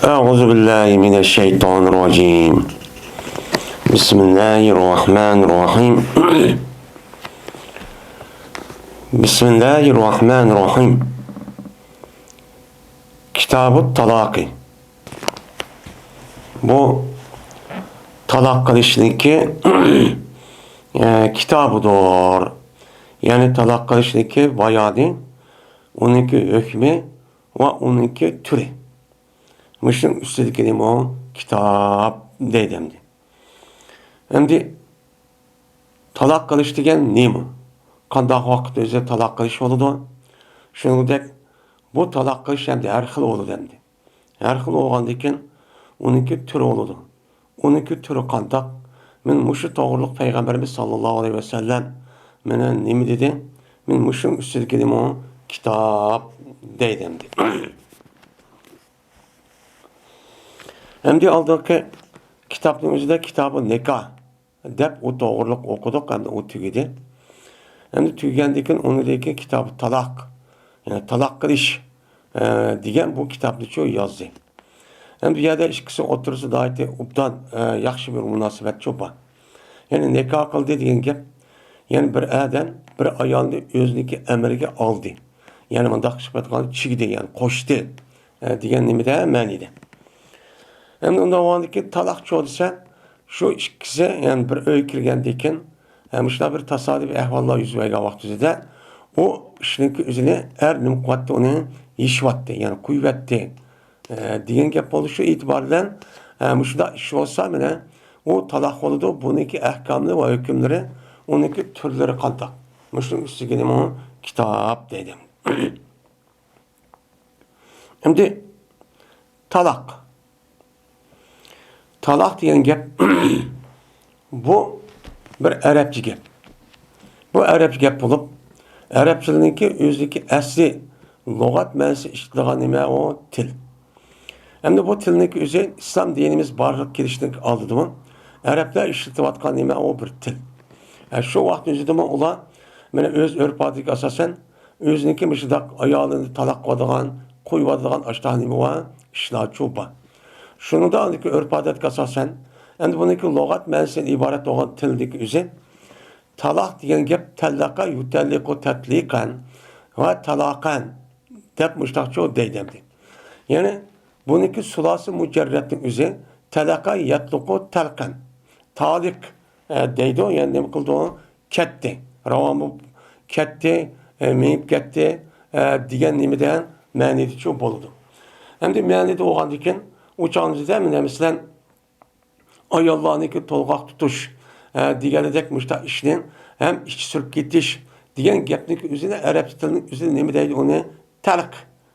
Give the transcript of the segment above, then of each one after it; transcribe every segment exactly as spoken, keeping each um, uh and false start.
أعوذ بالله من الشيطان الرجيم. بسم الله الرحمن الرحيم. بسم الله الرحمن الرحيم. كتاب الطلاق. بۇ تالاق قىلىشنىڭكى ئە، كىتابىدۇر. يەنى تالاق قىلىشنىڭكى بايانى، ئۇنىڭكى ھۆكمى ۋە ئۇنىڭكى تۈرى. مۇشۇنىڭ ئۈستىدىكىنىمۇ كىتاب دەيدۇ ئەمدى. ئەمدى تالاق قىلىش دېگەن نېمە؟ قانداق ۋاقىت ئۆزى تالاق قىلىش بولىدۇ؟ شۇنىڭدەك بۇ تالاق قىلىش ئەمدى ھەر خىل بولىدۇ ئەمدى. ھەر خىل بولغاندىكىن ئۇنىڭكى تۈرى بولىدۇ. ئۇنىڭكى تۈرى قانداق؟ مەن مۇشۇ توغرىلىق پەيغەمبىرىمىز ساللاللاھۇ ئەلەيھى ۋەسەللەم مانا نېمە دېدى؟ مەن مۇشۇنىڭ ئۈستىدىكىنىمۇ كىتاب دەيدۇ ئەمدى. ئەمدى ئالدىنقى كىتابنىڭ ئۆزىدە كىتابى نىكاھ دەپ ئۇ توغرىلىق ئوقۇدۇق، ئەمدى ئۇ تۈگىدى. ئەمدى تۈگىگەندىن كېيىن ئۇنىڭدىن كېيىن كىتابى تالاق، يەنى تالاق قىلىش، ئە، دېگەن بۇ كىتابنىچۇ يازدى. ئەمدى بۇ يەردە ئىككىسى ئوتتۇرىسىدا ناھايىتى ئوبدان، ئە، ياخشى بىر مۇناسىۋەتچۇ بار. يەنى نىكاھ قىلدى دېگەن گەپ، يەنى بىر ئادەم بىر ئايالنى ئۆزىنىڭكى ئەمرىگە ئالدى. يەنى مۇنداق قىلىپ ئېيتقاندا چىگدى، يەنى قوشتى، ئە، دېگەن نېمىدە مەنىدە. ئەمدى ئۇنداق بولغاندىن كېيىن تالاقچۇ دېسە، شۇ ئىككىسى، يەنى بىر ئۆيگە كىرگەندىن كېيىن، ھە، مۇشۇنداق بىر تاسادىپىي ئەھۋاللار يۈز بەرگەن ۋاقتىدا ئۇ ئىشنىڭكى ئۆزىنى ئەر نېمە قىلىۋەتتى، ئۇنى يېشىۋەتتى، يەنى قويۇۋەتتى، ھە، دېگەن گەپ بولدى. شۇ ئېتىبار بىلەن، ھە، مۇشۇنداق ئىش بولسا، مانا، ئۇ تالاق بولىدۇ. بۇنىڭكى ئەھكاملىرى ۋە ھۆكۈملىرى، ئۇنىڭكى تۈرلىرى قانداق؟ مۇشۇنىڭ ئۈستىگە نېمە كىتاب دەيدۇ. ئەمدى تالاق. تالاق دېگەن گەپ، بۇ بىر ئەرەبچە گەپ. بۇ ئەرەبچە گەپ بولۇپ، ئەرەب تىلىنىڭكى ئۆزىدىكى ئەسلى لۇغەت مەنىسى ئىشلىتىلغان نېمە ئۇ؟ تىل. ئەمدى بۇ تىلنىڭكى ئۆزى ئىسلام دىنىمىز بارلىققا كېلىشتىن ئالدىدىمۇ ئەرەبلەر ئىشلىتىۋاتقان نېمە ئۇ؟ بىر تىل. ھە، شۇ ۋاقىت ئۆزىدىمۇ ئۇلار مانا ئۆز ئۆرپ-ئادىتىگە ئاساسەن ئۆزىنىڭكى مۇشۇنداق ئايالىنى تالاق قىلىدىغان، قويۇۋاتىدىغان ئاشۇنداق نېمە بار، ئىشلارچۇ بار. شۇنىڭدا ئاندىكى ئۆرپ-ئادەتكە ئاساسەن، ئەمدى بۇنىڭكى لۇغەت مەنىسىدىن ئىبارەت بولغان تىلدىكى ئۆزى، تالاق دېگەن گەپ تەللەقە يۇتەللىقۇ تەتلىقەن ۋە تالاقەن دەپ مۇشۇنداقچۇ دەيدۇ ئەمدى. يەنى بۇنىڭكى سۇلاسى مۇجەررەتنىڭ ئۆزى تەلەقە يەتلۇقۇ تەلقەن. تالىق، ئە، دەيدۇ، يەنى نېمە قىلدى؟ كەتتى. راۋان بولۇپ كەتتى، ئە، مېڭىپ كەتتى، ئە، دېگەن نېمىدە مەنىدىچۇ بولىدۇ. ئەمدى مەنىدە بولغاندىكىن ئۇ چاغنىڭ ئۆزىدە مانا مەسىلەن، ئاياللارنىڭكى تولغاق تۇتۇش، ئە، دېگەنىدەك مۇشۇنداق ئىشنى ھەم ئىچى سۈرۈپ كېتىش دېگەن گەپنىڭكى ئۆزىنى ئەرەبچە تىلنىڭ ئۆزىدە نېمە دەيدۇ ئۇنى؟ تەلق،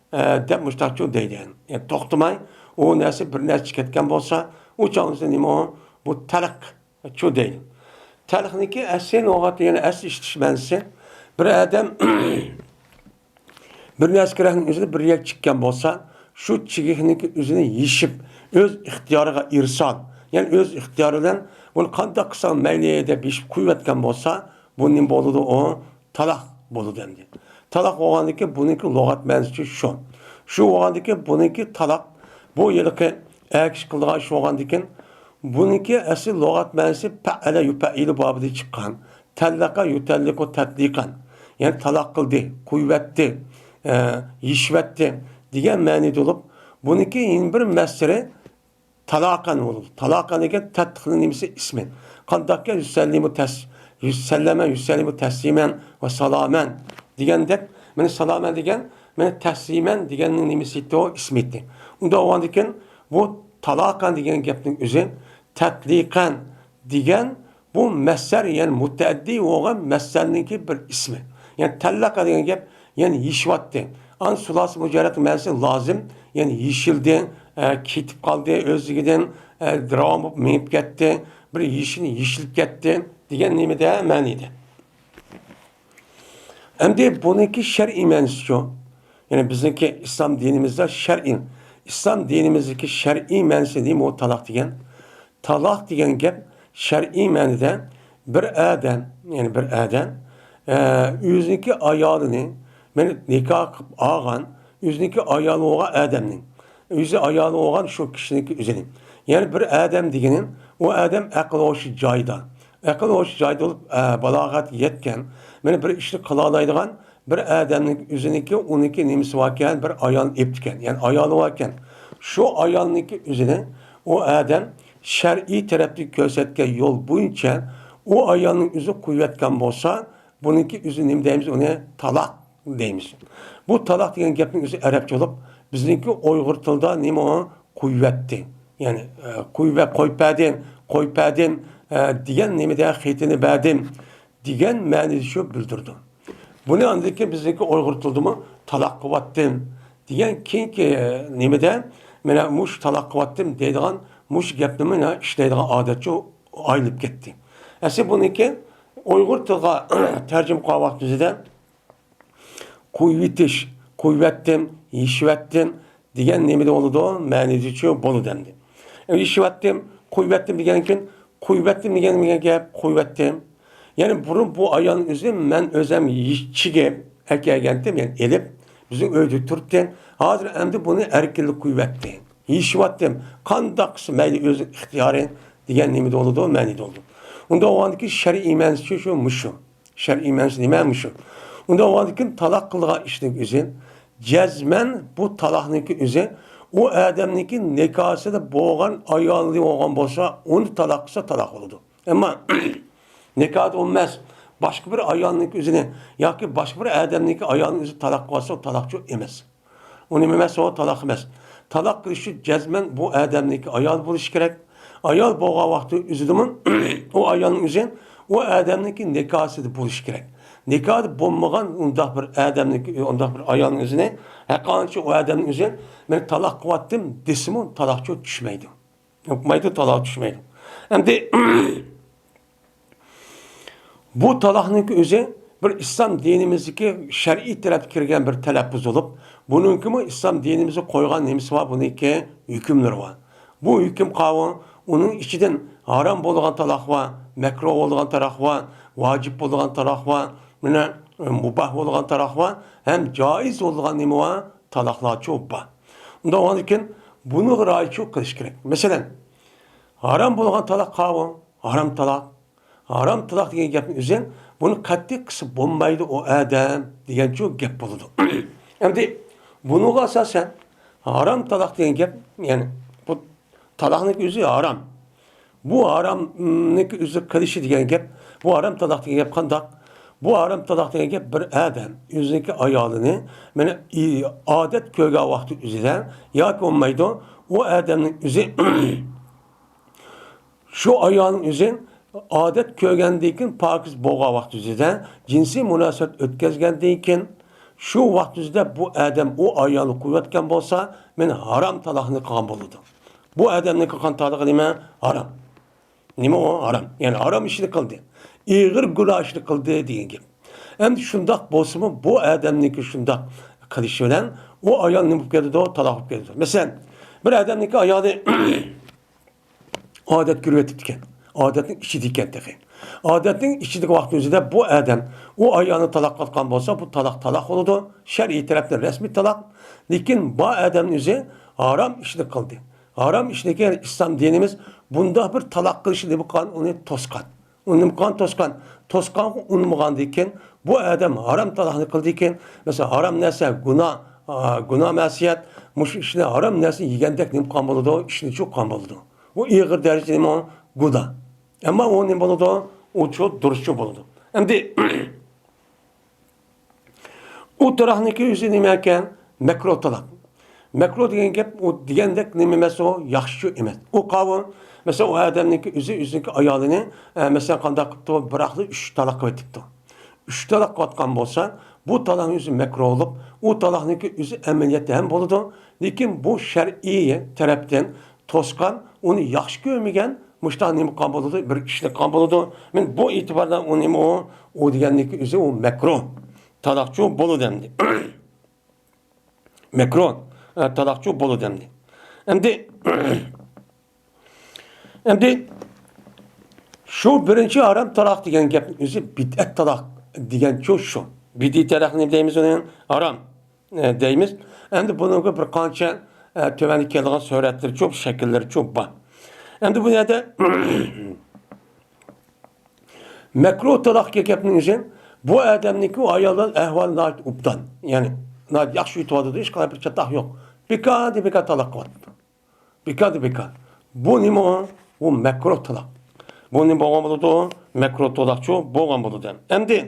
ئە، دەپ مۇشۇنداقچۇ دەيدۇ. يەنى توختىماي ئۇ نەرسە بىر نەرسە كەتكەن بولسا، ئۇ چاغنىڭ ئۆزىدە نېمە ئۇ؟ بۇ تەلق. چۇ دەيدۇ. تەلقنىڭكى ئەسلى لۇغەتتە، يەنى ئەسلى ئىشلىتىش مەنىسى، بىر ئادەم بىر نەرسە كېرەكنىڭ ئۆزىنى بىر يەرگە چىككەن بولسا، شۇ چىگىكنىڭكى ئۆزىنى يېشىپ، ئۆز ئىختىيارىغا ئىرسال، يەنى ئۆز ئىختىيارى بىلەن بۇنى قانداق قىلساڭ مەيلى دەپ يېشىپ قويۇۋەتكەن بولسا، بۇ نېمە بولىدۇ؟ ئۇ تالاق بولىدۇ ئەمدى. تالاق بولغاندىكىن بۇنىڭكى لۇغەت مەنىسى شۇ. شۇ بولغاندىكىن بۇنىڭكى تالاق، بۇ ھېلىقى ئەر كىشى قىلىدىغان ئىش بولغاندىكىن، بۇنىڭكى ئەسلى لۇغەت مەنىسى پەئەلە يۇپەئىلۇ بابىدىن چىققان. تەللەقە يۇتەللىقۇ تەتلىقەن. يەنى تالاق قىلدى، قويۇۋەتتى، ئە، يېشىۋەتتى دېگەن مەنىدە بولۇپ، بۇنىڭكى يەنە بىر مەسدىرى تالاقەن بولىدۇ. تالاقەن دېگەن تەتلىقنىڭ نېمىسى؟ ئىسمى. قانداقكەن يۇسەللىمۇ تەس-، يۇسەللەمە، يۇسەللىمۇ تەسلىمەن ۋە سالامەن دېگەندەك، مانا سالامەن دېگەن، مانا تەسلىمەن دېگەننىڭ نېمىسى ئىدى؟ ئۇ ئىسمى ئىدى. ئۇنداق بولغاندىكىن بۇ تالاقەن دېگەن گەپنىڭ ئۆزى تەتلىقەن دېگەن بۇ مەسدەر، يەنى مۇتەئەددى بولغان مەسدەرنىڭكى بىر ئىسمى. يەنى تەللەقە دېگەن گەپ، يەنى يېشىۋەتتى. ئان سۇلاسى مۇجەررەت مەنىسى لازىم، يەنى يېشىلدى، ئە، كېتىپ قالدى ئۆزلۈكىدىن، ئە، راۋان بولۇپ مېڭىپ كەتتى، بىر يېشىنى يېشىلىپ كەتتى دېگەن نېمىدە مەنىدە. ئەمدى بۇنىڭكى شەرئىي مەنىسىچۇ؟ يەنى بىزنىڭكى ئىسلام دىنىمىزدا شەرئىي، ئىسلام دىنىمىزدىكى شەرئىي مەنىسى نېمە ئۇ تالاق دېگەن؟ تالاق دېگەن گەپ شەرئىي مەنىدە بىر ئادەم، يەنى بىر ئادەم، ئە، ئۆزىنىڭكى ئايالىنى، مانا نىكاھ قىلىپ ئالغان، ئۆزىنىڭكى ئايالى بولغان ئادەمنىڭ، ئۆزى ئايالى بولغان شۇ كىشىنىڭكى ئۆزىنى. يەنى بىر ئادەم دېگىنى، ئۇ ئادەم ئەقىل ھوشى جايىدا. ئەقىل ھوشى جايىدا بولۇپ، ئە، بالاغەتكە يەتكەن، مانا بىر ئىشنى قىلالايدىغان بىر ئادەمنىڭ ئۆزىنىڭكى، ئۇنىڭكى نېمىسى باركەن، بىر ئايالنى ئېپتىكەن، يەنى ئايالى باركەن. شۇ ئايالنىڭكى ئۆزىنى ئۇ ئادەم شەرئىي تەرەپتىن كۆرسەتكەن يول بويىچە ئۇ ئايالنىڭ ئۆزى قويۇۋەتكەن بولسا، بۇنىڭكى ئۆزى نېمە دەيمىز؟ ئۇنى تالاق دەيمىز. بۇ تالاق دېگەن گەپنىڭ ئۆزى ئەرەبچە بولۇپ، بىزنىڭكى ئۇيغۇر تىلىدا نېمە ئۇ؟ قويۇۋەتتى. يەنى، ئە، قويۇۋە-، قويۇپ بەردىم، قويۇپ بەردىم، ئە، دېگەن نېمىدە خېتىنى بەردىم دېگەن مەنىدە شۇ بىلدۈرىدۇ. بۇنى ئاندىن كېيىن بىزنىڭكى ئۇيغۇر تىلىدىمۇ تالاق قىلىۋەتتىم دېگەن كېيىنكى نېمىدە، مانا مۇشۇ تالاق قىلىۋەتتىم دەيدىغان مۇشۇ گەپنىمۇ مانا ئىشلەيدىغان ئادەتچۇ ئايلىنىپ كەتتى. ئەسلى بۇنىڭكى ئۇيغۇر تىلىغا تەرجىمە قىلغان ۋاقتىمىزدا قويۇۋېتىش، قويۇۋەتتىم، يېشىۋەتتىم دېگەن نېمىدە بولىدۇ؟ مەنىدىچۇ بولىدۇ ئەمدى. يېشىۋەتتىم، قويۇۋەتتىم دېگەندىن كېيىن، قويۇۋەتتىم دېگەن نېمە گەپ؟ قويۇۋەتتىم. يەنى بۇرۇن بۇ ئايالنىڭ ئۆزى مەن ئۆزەم يېشىپ چىگىپ ئەكەلگەنتىم، يەنى ئېلىپ، بىزنىڭ ئۆيدە تۇرتتى. ھازىر ئەمدى بۇنى ئەركىنلىك قويۇۋەتتى. يېشىۋەتتىم. قانداق قىلسا مەيلى ئۆزى ئىختىيارى دېگەن نېمىدە بولىدۇ؟ مەنىدە بولىدۇ. ئۇنداق بولغاندىكىن شەرئىي مەنىسى شۇ، مۇشۇ. شەرئىي مەنىسى نېمە؟ مۇشۇ. ئۇنداق بولغاندىكىن تالاق قىلىدىغان ئىشنىڭ ئۆزى، جەزمەن بۇ تالاقنىڭكى ئۆزى ئۇ ئادەمنىڭكى نىكاھسىدا بولغان ئايالى بولغان بولسا، ئۇنى تالاق قىلسا تالاق بولىدۇ. ئەمما نىكاھدا بولماس، باشقا بىر ئايالنىڭكى ئۆزىنى ياكى باشقا بىر ئادەمنىڭكى ئايالىنىڭ ئۆزى تالاق قىلسا، ئۇ تالاقچۇ ئەمەس. ئۇ نېمە ئەمەس، ئۇ تالاق ئەمەس. تالاق قىلىش ئۈچۈن جەزمەن بۇ ئادەمنىڭكى ئايالى بولۇشى كېرەك. ئايال بولغان ۋاقتى ئۆزىدىمۇ ئۇ ئايالنىڭ ئۆزى ئۇ ئادەمنىڭكى نىكاھسىدا بولۇشى كېرەك. نىكاھدا بولمىغان ئۇنداق بىر ئادەمنىڭكى، ئۇنداق بىر ئايالنىڭ ئۆزىنى، ھەققانىچە ئۇ ئادەمنىڭ ئۆزى مەن تالاق قىلىۋەتتىم دېسىمۇ تالاقچۇ چۈشمەيدۇ. ئۇقمايدۇ، تالاق چۈشمەيدۇ. ئەمدى بۇ تالاقنىڭكى ئۆزى بىر ئىسلام دىنىمىزدىكى شەرئىي تەرەپتە كىرگەن بىر تەلەپپۇز بولۇپ، بۇنىڭكىمۇ ئىسلام دىنىمىزدا قويغان نېمىسى بار، بۇنىڭكى ھۆكۈملىرى بار. بۇ ھۆكۈم قانۇن، ئۇنىڭ ئىچىدىن ھارام بولىدىغان تالاق بار، مەكرۇھ بولىدىغان تالاق بار، ۋاجىپ بولىدىغان تالاق بار، مانا، مۇباھ بولىدىغان تالاق بار، ھەم جائىز بولىدىغان نېمە بار؟ تالاقلارچۇ بار. ئۇنداق بولغاندىكىن بۇنىڭغا رىئايەتچۇ قىلىش كېرەك. مەسىلەن، ھارام بولغان تالاق قاۋۇ، ھارام تالاق. ھارام تالاق دېگەن گەپنى ئۆزى، بۇنى قەتئىي قىلسا بولمايدۇ ئۇ ئادەم دېگەنچۇ گەپ بولىدۇ. ئەمدى بۇنىڭغا ئاساسەن ھارام تالاق دېگەن گەپ، يەنى بۇ تالاقنىڭ ئۆزى ھارام. بۇ ھارامنىڭ ئۆزى قىلىشى دېگەن گەپ، بۇ ھارام تالاق دېگەن گەپ قانداق؟ بۇ ھارام تالاق دېگەن گەپ بىر ئادەم ئۆزىنىڭكى ئايالىنى، مانا، ئادەت كۆرگەن ۋاقتى ئۆزىدە ياكى بولمايدۇ، ئۇ ئادەمنىڭ ئۆزى شۇ ئايالنىڭ ئۆزى ئادەت كۆرگەندىن كېيىن پاكىز بولغان ۋاقتى ئۆزىدە، جىنسىي مۇناسىۋەت ئۆتكەزگەندىن كېيىن، شۇ ۋاقىت ئۆزىدە بۇ ئادەم ئۇ ئايالنى قويۇۋەتكەن بولسا، مەن ھارام تالاقنى قىلغان بولىدۇ. بۇ ئادەمنىڭ قىلغان تالاقى نېمە؟ ھارام. نېمە ئۇ؟ ھارام. يەنى ھارام ئىشنى قىلدى. ئېغىر گۇناھ ئىشنى قىلدى دېگەن گەپ. ئەمدى شۇنداق بولسىمۇ، بۇ ئادەمنىڭكى شۇنداق قىلىشى بىلەن ئۇ ئايال نېمە بولۇپ كېتىدۇ؟ تالاق بولۇپ كېتىدۇ. مەسىلەن، بىر ئادەمنىڭكى ئايالى ئادەت كۆرۈۋېتىپتىكەن. ئادەتنىڭ ئىچىدىكەن تېخى. ئادەتنىڭ ئىچىدىكى ۋاقىت ئۆزىدە بۇ ئادەم ئۇ ئايالنى تالاق قىلغان بولسا، بۇ تالاق تالاق بولىدۇ. شەرئىي تەرەپتىن رەسمىي تالاق. لېكىن بۇ ئادەمنىڭ ئۆزى ھارام ئىشنى قىلدى. ھارام ئىشنى، يەنى ئىسلام دىنىمىز بۇنداق بىر تالاق قىلىشنى نېمە قىلغان؟ ئۇنى توسقان. ئۇنى نېمە قىلغان؟ توسقان. توسقانغا ئۇنىمىغاندىن كېيىن، بۇ ئادەم ھارام تالاقنى قىلدىكەن، مەسىلەن، ھارام نەرسە، گۇناھ، ئا، گۇناھ مەسىيەت، مۇشۇ ئىشنى ھارام نەرسە يېگەندەك نېمە قىلغان بولىدۇ؟ ئىشنى چۇققان بولىدۇ. ئۇ ئېغىر دەرىجىدە نېمە؟ گۇناھ. ئەمما ئۇ نېمە بولىدۇ؟ ئۇ چۇ دۇرۇسچۇ بولىدۇ. ئەمدى ئۇ تالاقنىڭكى ئۆزى نېمە ئىكەن؟ مەكرۇھ تالاق. مەكرۇھ دېگەن گەپ، ئۇ دېگەندەك نېمە ئەمەس ئۇ؟ ياخشىچۇ ئەمەس. ئۇ قاۋۇل، مەسىلەن، ئۇ ئادەمنىڭكى ئۆزى ئۆزىنىڭكى ئايالىنى، ئە، مەسىلەن، قانداق قىپتۇ؟ بىراقلا ئۈچ تالاق قىلىۋېتىپتۇ. ئۈچ تالاق قىلىۋاتقان بولسا، بۇ تالاقنىڭ ئۆزى مەكرۇھ بولۇپ، ئۇ تالاقنىڭكى ئۆزى ئەمەلىيەتتە ھەم بولىدۇ. لېكىن بۇ شەرئىي تەرەپتىن توسقان، ئۇنى ياخشى كۆرمىگەن، مۇشۇنداق نېمە قىلغان بولىدۇ؟ بىر ئىشنى قىلغان بولىدۇ. مەن بۇ ئېتىباردا ئۇ نېمە ئۇ؟ ئۇ دېگەننىكى ئۆزى ئۇ مەكرۇھ. تالاقچۇ بولىدۇ ئەمدى. مەكرۇھ، ئە، تالاقچۇ بولىدۇ ئەمدى. ئەمدى، ئەمدى شۇ بىرىنچى ھارام تالاق دېگەن گەپنىڭ ئۆزى بىدئەت تالاق دېگەنچۇ شۇ. بىدئىي تالاق نېمە دەيمىز ئۇنى؟ ھارام، ئە، دەيمىز. ئەمدى بۇنىڭغا بىر قانچە، ئە، تۆۋەندە كېلىدىغان سۈرەتلىرىچۇ، شەكىللىرىچۇ بار. ئەمدى بۇ يەردە مەكرۇھ تالاق گەپنىڭ ئۆزى، بۇ ئادەمنىڭكى ئاياللار ئەھۋالى ناھايىتى ئوبدان. يەنى ناھايىتى ياخشى يۈتۈۋاتىدۇ، ھېچقانداق بىر چاتاق يوق. بىكاردىن بىكار تالاق قىلىۋاتىدۇ. بىكاردىن بىكار. بۇ نېمە ئۇ؟ بۇ مەكرۇھ تالاق. بۇ نېمە بولغان بولىدۇ؟ مەكرۇھ تالاقچۇ بولغان بولىدۇ. ئەمدى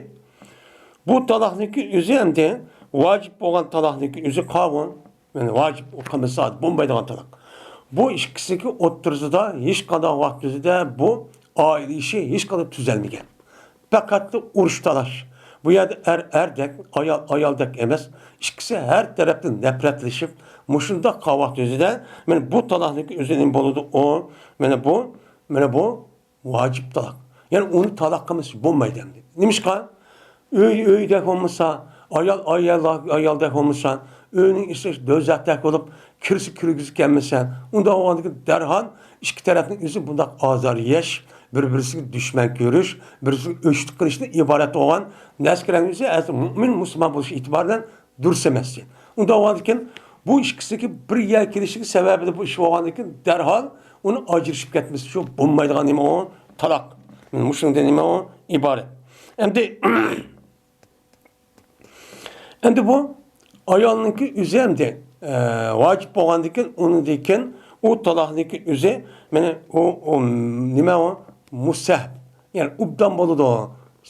بۇ تالاقنىڭكى ئۆزى ئەمدى ۋاجىپ بولغان تالاقنىڭكى ئۆزى قاۋۇن. يەنى ۋاجىپ قىلمىسا بولمايدىغان تالاق. بۇ ئىككىسىنىڭكى ئوتتۇرىسىدا ھېچقانداق ۋاقىت ئۆزىدە بۇ ئائىلە ئىشى ھېچقانداق تۈزەلمىگەن. پەقەتلا ئۇرۇش تالاش. بۇ يەردە ئەر ئەردەك، ئايال ئايالدەك ئەمەس. ئىككىسى ھەر تەرەپتىن نەپرەتلىشىپ، مۇشۇنداق قالغان ۋاقىت ئۆزىدە، مانا بۇ تالاقنىڭكى ئۆزى نېمە بولىدۇ؟ ئۇ، مانا بۇ، مانا بۇ ۋاجىپ تالاق. يەنى ئۇنى تالاق قىلمىسا بولمايدۇ ئەمدى. نېمىشقا؟ ئۆي ئۆيدەك بولمىسا، ئايال ئايال ئايالدەك بولمىسا، ئۆينىڭ ئىچى دوزاختەك بولۇپ، كىرسە كىرگۈزۈپ كەلمىسە، ئۇنداق بولغاندىكىن دەرھال ئىككى تەرەپنىڭ ئۆزى بۇنداق ئازار يەش، بىر-بىرسىگە دۈشمەن كۆرۈش، بىر-بىرسىگە ئۆچلۈك قىلىشتىن ئىبارەت بولغان نەرسىلەرنىڭ ئۆزى ئەزى مۇئمىن مۇسۇلمان بولۇش ئېتىبارى بىلەن دۇرۇس ئەمەس. ئۇنداق بولغاندىكىن بۇ ئىككىسىنىڭكى بىر يەرگە كېلىشلىكى سەۋەبىدە بۇ ئىش بولغاندىكىن دەرھال ئۇنى ئاجرىشىپ كەتمىسە شۇ بولمايدىغان نېمە ئۇ؟ تالاق. مۇشۇنىڭدىن نېمە ئۇ؟ ئىبارەت. ئەمدى ئەمدى بۇ ئايالنىڭكى ئۆزى ئەمدى، ئە، ۋاجىپ بولغاندىكىن، ئۇنىڭدىن كېيىن ئۇ تالاقنىڭكى ئۆزى، مانا ئۇ، ئۇ نېمە ئۇ؟ مۇسەھەب. يەنى ئوبدان بولىدۇ.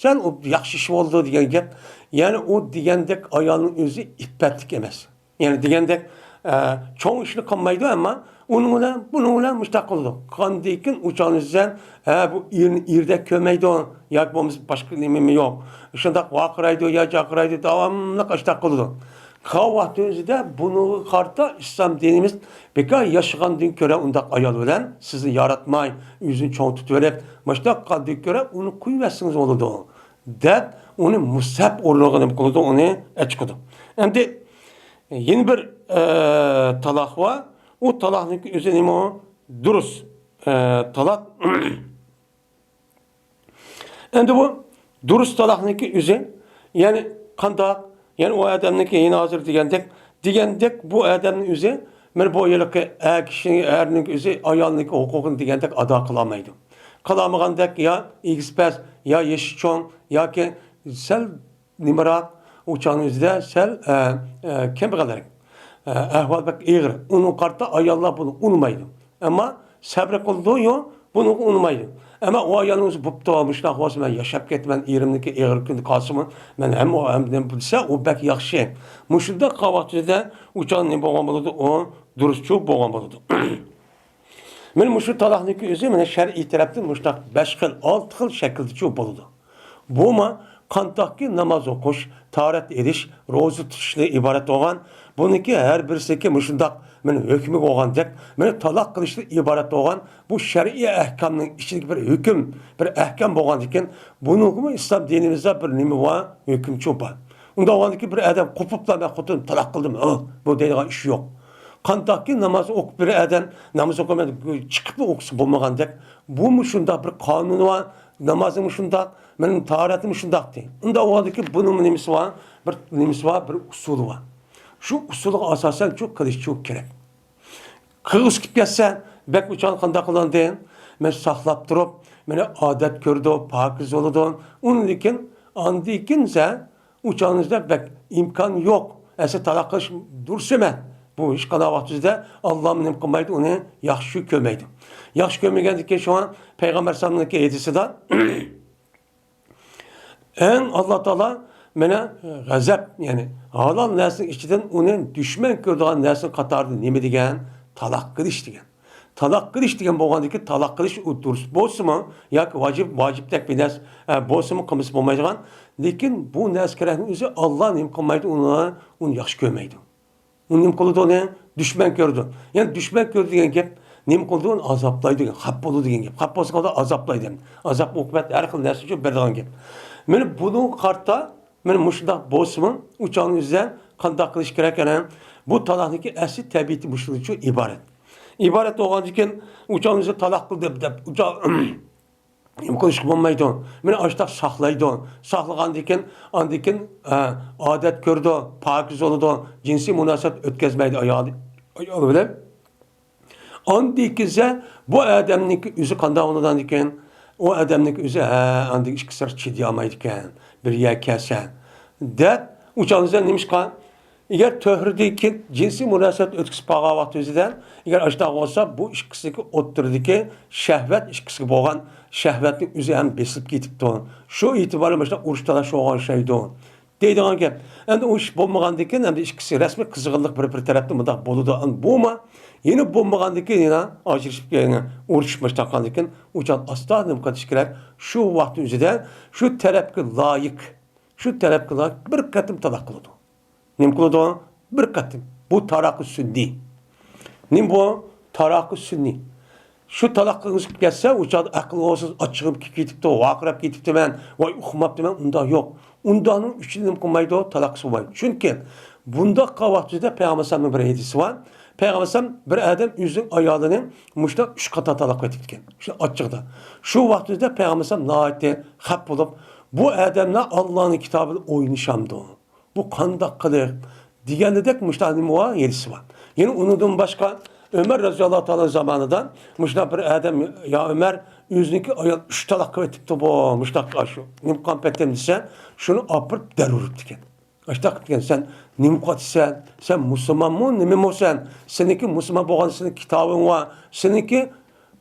سەل ئوب-، ياخشى ئىش بولىدۇ دېگەن گەپ. يەنى ئۇ دېگەندەك ئايالنىڭ ئۆزى ئىپپەتلىك ئەمەس. يەنى دېگەندەك، ئە، چوڭ ئىشنى قىلمايدۇ، ئەمما ئۇنىڭ بىلەن، بۇنىڭ بىلەن مۇشتاق قىلىدۇ. قاندىكىن ئۇ چاغنى سەن، ھە، بۇ ئېرنى ئېردەك كۆرمەيدۇ، ياكى بولمىسا باشقا نېمىمۇ يوق. شۇنداق ۋارقىرايدۇ يا جارقىرايدۇ، داۋاملىق ئاشتاق قىلىدۇ. قاۋاق ئۆزىدە بۇنىڭغا قارىتا ئىسلام دىنىمىز بىكار ياشىغاندىن كۆرە ئۇنداق ئايال بىلەن سىزنى ياراتماي، ئۆزىنى چوڭ تۇتۇۋېلىپ، مۇشتاق قىلغاندىن كۆرە ئۇنى قويۇۋەتسىڭىز بولىدۇ، دەپ ئۇنى مۇسەپ ئورنىغا نېمە قىلىدۇ، ئۇنى ئەچىقىدۇ. ئەمدى يەنە بىر، ئە، تالاق بار. ئۇ تالاقنىڭكى ئۆزى نېمە ئۇ؟ دۇرۇس، ئە، تالاق. ئەمدى بۇ دۇرۇس تالاقنىڭكى ئۆزى، يەنى قانداق؟ يەنى ئۇ ئادەمنىڭكى يەنە ھازىر دېگەندەك، دېگەندەك بۇ ئادەمنىڭ ئۆزى، مانا بۇ ھېلىقى ئەر كىشى، ئەرنىڭ ئۆزى ئايالنىڭكى ھوقۇقىنى دېگەندەك ئادا قىلالمايدۇ. قىلالمىغاندەك يا ئېگىز پەس، يا يېشى چوڭ، ياكى سەل نېمىراق، ئۇ چاغنىڭ ئۆزىدە سەل، ئە، ئە، كەمبەغەلرەك. ئە، ئەھۋال بەك ئېغىر. ئۇنىڭغا قارىتا ئاياللار بۇنى ئۇنىمايدۇ. ئەمما سەبرى قىلىدۇ، يو، بۇنىڭغا ئۇنىمايدۇ. ئەمما ئۇ ئايالنىڭ ئۆزى، بوپتۇ، مۇشۇنداق بولسا مەن ياشاپ كېتىمەن، ئېرىمنىڭكى ئېغىر كۈندە قالسىمۇ، مەن ھەم ئۇ ھەم نېمە دېسە، ئۇ بەك ياخشى. مۇشۇنداق قىلغان ۋاقتىدا ئۇ چاغ نېمە بولغان بولىدۇ؟ ئۇ دۇرۇسچۇ بولغان بولىدۇ. مانا مۇشۇ تالاقنىڭكى ئۆزى مانا شەرئىي تەرەپتىن مۇشۇنداق بەش خىل، ئالتە خىل شەكىلدىچۇ بولىدۇ. بۇمۇ قانداقكى ناماز ئوقۇش، تاھارەت ئېلىش، روزا تۇتۇشتىن ئىبارەت بولغان، بۇنىڭكى ھەر بىرسىنىڭكى مۇشۇنداق مانا ھۆكمى بولغاندەك، مانا تالاق قىلىشتىن ئىبارەت بولغان بۇ شەرئىي ئەھكامنىڭ ئىچىدىكى بىر ھۆكۈم، بىر ئەھكام بولغاندىكىن، بۇنىڭغىمۇ ئىسلام دىنىمىزدا بىر نېمە بار؟ ھۆكۈمچۇ بار. ئۇنداق بولغاندىكىن بىر ئادەم قوپۇپلا مەن خوتۇنۇمنى تالاق قىلدىم، ئۇھ، بۇ دەيدىغان ئىش يوق. قانداقكى ناماز ئوقۇپ بىر ئادەم ناماز ئوقۇماي چىقىپلا ئوقۇسا بولمىغاندەك، بۇمۇ شۇنداق بىر قانۇنى بار، نامازمۇ شۇنداق، مېنىڭ تاھارەتمۇ شۇنداق دەيدۇ. ئۇنداق بولغاندىكىن بۇنىڭمۇ نېمىسى بار؟ بىر نېمىسى بار، بىر ئۇسۇلى بار. شۇ ئۇسۇلغا ئاساسەن شۇ قىلىشچۇ كېرەك. قىلغۇسى كېلىپ كەتسە، بەك ئۇچان قانداق قىلىندى؟ مەن ساقلاپ تۇرۇپ، مېنى ئادەت كۆرىدۇ، پاكىز بولىدۇ. ئۇندىن كېيىن، ئاندىن كېيىن سەن ئۇچانىڭىزدا بەك ئىمكان يوق. ئەسلى تالاق قىلىش دۇرۇس ئەمەس. بۇ ھېچقانداق ۋاقتىدا ئاللا نېمە قىلمايدۇ، ئۇنى ياخشى كۆرمەيدۇ. ياخشى كۆرمىگەندىن كېيىن شۇڭا پەيغەمبەر ئەلەيھىسسالامنىڭكى ھەدىسىدا، ئەڭ ئاللا تائالا مانا غەزەپ، يەنى ھالال نەرسىنىڭ ئىچىدىن ئۇنى دۈشمەن كۆرىدىغان نەرسىنىڭ قاتارىدا نېمە دېگەن؟ تالاق قىلىش دېگەن. تالاق قىلىش دېگەن بولغاندىكىن، تالاق قىلىش ئۇ دۇرۇس بولسىمۇ ياكى ۋاجىپ، ۋاجىپتەك بىر نەرسە، ئە، بولسىمۇ قىلمىسا بولمايدىغان. لېكىن بۇ نەرسە كېرەكنىڭ ئۆزى ئاللا نېمە قىلمايدۇ، ئۇنى، ئۇنى ياخشى كۆرمەيدۇ. ئۇ نېمە قىلىدۇ ئۇنى؟ دۈشمەن كۆرىدۇ. يەنى دۈشمەن كۆرىدۇ دېگەن گەپ، نېمە قىلىدۇ؟ ئۇنى ئازابلايدۇ دېگەن. خەپ بولىدۇ دېگەن گەپ. خەپ بولسا قالدى ئازابلايدۇ. ئازاب ئوقۇبەت ھەر خىل نەرسە ئۈچۈن بېرىدىغان گەپ. مانا بۇنىڭغا قارىتا، مانا مۇشۇنداق بولسىمۇ، ئۇچاننى ئۆزىدە قانداق قىلىش كېرەك ئەنە؟ بۇ تالاقنىڭكى ئەسلى تەبىئىتى مۇشۇنىڭدىن ئىبارەت. ئىبارەت بولغاندىن كېيىن، ئۇچاننى ئۆزى تالاق قىلدىم دەپ، ئۇچان نېمە قىلىشقا بولمايدۇ. مېنى ئاشتاق ساقلايدۇ. ساقلىغاندىن كېيىن، ئاندىن كېيىن، ئە، ئادەت كۆرىدۇ، پاكىز بولىدۇ، جىنسىي مۇناسىۋەت ئۆتكۈزمەيدۇ ئايالى. ئايال بىلەن. ئاندىن كېسە بۇ ئادەمنىڭكى ئۆزى قانداق بولىدىكەن؟ ئۇ ئادەمنىڭكى ئۆزى، ھە، ئاندىن ئىككىسى چىدىيالمايدىكەن، بىر يەرگە كەلسە، دەپ ئۇچالمىسا نېمىشقا؟ ئەگەر تۆھرىدىكى جىنسىي مۇناسىۋەت ئۆتكۈزۈپ قالغان ۋاقتىمىزدا، ئەگەر ئاشۇنداق بولسا، بۇ ئىككىسىدىكى ئوتتۇرىدىكى شەھۋەت، ئىككىسىگە بولغان شەھۋەتنىڭ ئۆزى ھەم بېسىلىپ كېتىپتۇ. شۇ ئېتىبار بىلەن مۇشۇنداق ئۇرۇش تالاش بولغان ئوخشايدۇ. دەيدىغان گەپ. ئەمدى ئۇ ئىش بولمىغاندىكىن، ئەمدى ئىككىسى رەسمىي قىزغىنلىق بىر، بىر تەرەپتىن مۇنداق بولىدۇ. ئەمدى بۇمۇ يەنە بولمىغاندىكىن، يەنە ئاجرىشىپ، يەنە ئۇرۇشۇپ باشلاغاندىكىن، ئۇ چاغ ئاستا نېمە قىلىش كېرەك؟ شۇ ۋاقىتنىڭ ئۆزىدە شۇ تەرەپكە لايىق، شۇ تەرەپكە لايىق بىر قېتىم تالاق قىلىدۇ. نېمە قىلىدۇ؟ بىر قېتىم. بۇ تالاقى سۈننىي. نېمە بۇ؟ تالاقى سۈننىي. شۇ تالاق قىلغۇسى كەتسە، ئۇ چاغدا ئەقلى ھوشسىز، ئاچچىقىم كېلىپ كېتىپتۇ، ۋارقىراپ كېتىپتىمەن، ۋاي، ئۇقماپتىمەن، ئۇنداق يوق. ئۇنداقنىڭ ئۈچۈن نېمە قىلمايدۇ؟ تالاق قىلمايدۇ. چۈنكى بۇنداق قىلغان ۋاقتىدا پەيغەمبەر ئەلەيھىسسالامنىڭ بىر ھەدىسى بار. پەيغەمبەر ئەلەيھىسسالام بىر ئادەم ئۆزىنىڭ ئايالىنى مۇشۇنداق ئۈچ قاتا تالاق قىلىۋېتىپتىكەن. شۇ ئاچچىقىدا. شۇ ۋاقتىدا پەيغەمبەر ئەلەيھىسسالام ناھايىتى خەپ بولۇپ، بۇ ئادەملەر ئاللانىڭ كىتابىدا ئوينىشامدۇ؟ بۇ قانداق قىلىق؟ دېگەندەك مۇشۇنداق نېمە بار؟ ھەدىسى بار. يەنە ئۇنىڭدىن باشقا ئۆمەر رەزىياللاھۇ تائالا زامانىدا مۇشۇنداق بىر ئادەم، يا ئۆمەر، ئۆزىنىڭكى ئايال ئۈچ تالاق قىلىۋېتىپتۇ بۇ، مۇشۇنداق شۇ نېمە قىلغان پېتىم دېسە، شۇنى ئاپىرىپ دەر ئۇرۇپتىكەن. ئاشۇنداق قىلىپتىكەن، سەن نېمە قىلىۋاتىسەن؟ سەن مۇسۇلمانمۇ، نېمىمۇ سەن؟ سېنىڭكى مۇسۇلمان بولغان سېنىڭ كىتابىڭ بار، سېنىڭكى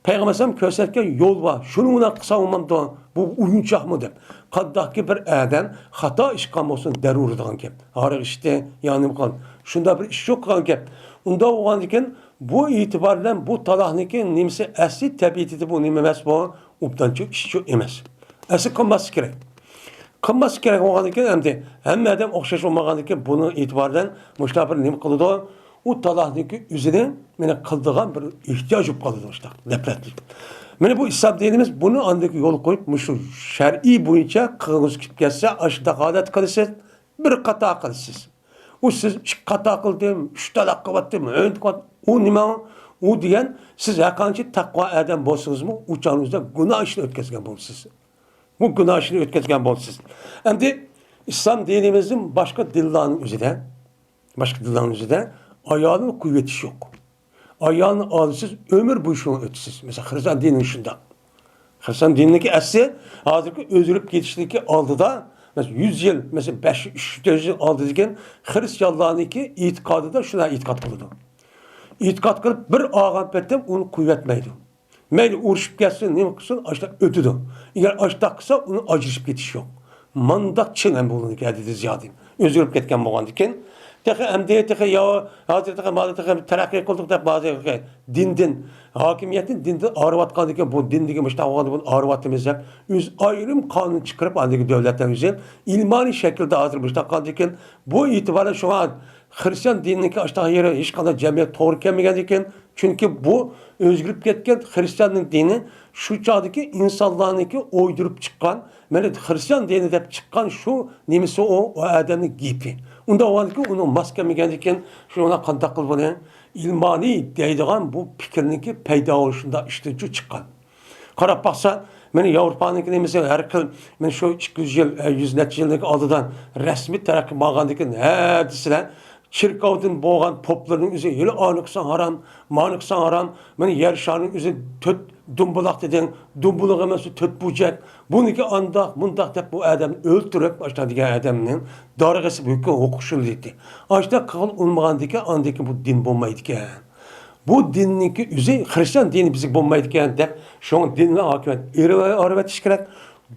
پەيغەمبەر ئەلەيھىسسالام كۆرسەتكەن يول بار، شۇنىڭ بىلەن قىلساڭ بولمامدۇ؟ بۇ ئويۇنچاقمۇ دەپ. قانداقكى بىر ئادەم خاتا ئىش قىلغان بولسۇن، دەر ئۇرىدىغان گەپ. ھاراق ئىچتى، يا نېمە قىلغان. شۇنداق بىر ئىش يوق قىلغان گەپ. ئۇنداق بولغاندىكىن، بۇ ئېتىبار بىلەن بۇ تالاقنىڭكى نېمىسى ئەسلى تەبىئىتىدە بۇ نېمە ئەمەس بۇ؟ ئوبدانچۇ ئىشچۇ ئەمەس. ئەسلى قىلماسلىق كېرەك. قىلماسلىق كېرەك بولغاندىكىن، ئەمدى ھەممە ئادەم ئوخشاش بولمىغاندىكىن، بۇنىڭ ئېتىبارى بىلەن مۇشۇنداق بىر نېمە قىلىدۇ؟ ئۇ تالاقنىڭكى ئۆزىنى مانا قىلىدىغان بىر ئېھتىياج بولۇپ قالىدۇ، مۇشۇنداق نەپرەتلىك. مانا بۇ ئىسلام دىنىمىز بۇنى ئاندىن يول قويۇپ، مۇشۇ شەرئىي بويىچە قىلغۇسى كېلىپ كەتسە، ئاشۇنداق ھالەتتە قىلىسىز، بىر قاتا قىلىسىز. ئۇ سىز ئىككى قاتا قىلدىم، ئۈچ تالاق قىلىۋەتتىم، ئۈچ قات-، ئۇ نېمە؟ ئۇ دېگەن سىز ھەرقانچە تەقۋا ئادەم بولسىڭىزمۇ، ئۇ چاغنىڭىزدا گۇناھ ئىشنى ئۆتكۈزگەن بولىسىز. بۇ گۇناھ ئىشنى ئۆتكۈزگەن بولىسىز. ئەمدى ئىسلام دىنىمىزدىن باشقا دىنلارنىڭ ئۆزىدە، باشقا دىنلارنىڭ ئۆزىدە ئايالنى قويۇۋېتىش يوق. ئايالنى ئالىسىز، ئۆمۈر بويى شۇنى ئۆتىسىز. مەسىلەن، خىرىستىيان دىنى شۇنداق. خىرىستىيان دىنىنىڭكى ئەسلى ھازىرقى ئۆزگىرىپ كېتىشتىكى ئالدىدا، مەسىلەن، يۈز يىل، مەسىلەن، بەش يۈز، ئۈچ يۈز، تۆت يۈز يىل ئالدىدىكى خىرىستىيانلارنىڭكى ئېتىقادىدا شۇنداق ئېتىقاد قىلىدۇ. ئېتىقاد قىلىپ، بىر ئالغان پېتىم ئۇنى قويۇۋەتمەيدۇ. مەيلى ئۇرۇشۇپ كەتسۇن، نېمە قىلسۇن، ئاشۇنداق ئۆتىدۇ. ئەگەر ئاشۇنداق قىلسا، ئۇنى ئاجرىشىپ كېتىش يوق. مانداق چىڭ ھەم بۇنىڭكى ھەددىدىن زىيادە ئۆزگىرىپ كەتكەن بولغاندىكىن، تېخى ئەمدى تېخى يا ھازىر تېخى مانا تېخى تەرەققىي قىلدۇق دەپ، ھازىر دىندىن، ھاكىمىيەتنى دىندىن ئايرىۋاتقاندىكىن، بۇ دىن دېگەن مۇشۇنداق بولغاندا بۇنى ئايرىۋاتىمىز دەپ، ئۆزى ئايرىم قانۇن چىقىرىپ، ئاندىكى دۆلەتلەر ئۆزى ئىلمانىي شەكىلدە ھازىر مۇشۇنداق قىلغاندىكىن، بۇ ئېتىبارەن شۇڭا خىرىستىيان دىنىنىڭكى ئاشۇنداق يېرى ھېچقانداق جەمئىيەت توغرا كەلمىگەندىكىن، چۈنكى بۇ ئۆزگىرىپ كەتكەن خىرىستىياننىڭ دىنى شۇ چاغدىكى ئىنسانلارنىڭكى ئويدۇرۇپ چىققان، مانا خىرىستىيان دىنى دەپ چىققان شۇ نېمىسى ئۇ، ئۇ ئادەمنىڭ گېپى. ئۇنداق بولغاندىكىن ئۇنىڭ ماس كەلمىگەندىكىن، شۇنىڭ قانداق قىلىپ بۇنى ئىلمانىي دەيدىغان بۇ پىكىرنىڭكى پەيدا بولۇشىدا ئىشتىنچۇ چىققان. قاراپ باقسا، مانا ياۋروپانىڭكى نېمىسى ھەر خىل، مانا شۇ ئىككى يۈز يىل، ئە، يۈز نەچچە يىلدىكى ئالدىدا رەسمىي تەرەققىي بولغاندىكىن ھە دېسىلە، چېركاۋدىن بولغان پوپلارنىڭ ئۆزى ھېلى ئانى قىلساڭ ھارام، مانى قىلساڭ ھارام، مانا يەر شارىنىڭ ئۆزى تۆت دومبۇلاق دېدىڭ، دومبۇلۇق ئەمەس، تۆت بۇرجەك، بۇنىڭكى ئانداق، مۇنداق دەپ بۇ ئادەمنى ئۆلتۈرۈپ، ئاشۇنداق دېگەن ئادەمنىڭ دارىغا ئېسىپ ھۆكۈم ھوقۇق شۇنداق دېدى. ئاشۇنداق قىلغىلى ئۇنىمىغاندىكىن ئاندىن كېيىن بۇ دىن بولمايدىكەن. بۇ دىننىڭكى ئۆزى خىرىستىيان دىنى بىزگە بولمايدىكەن دەپ، شۇڭا دىن بىلەن ھاكىمىيەت ئېرىۋ-، ئايرىۋېتىش كېرەك.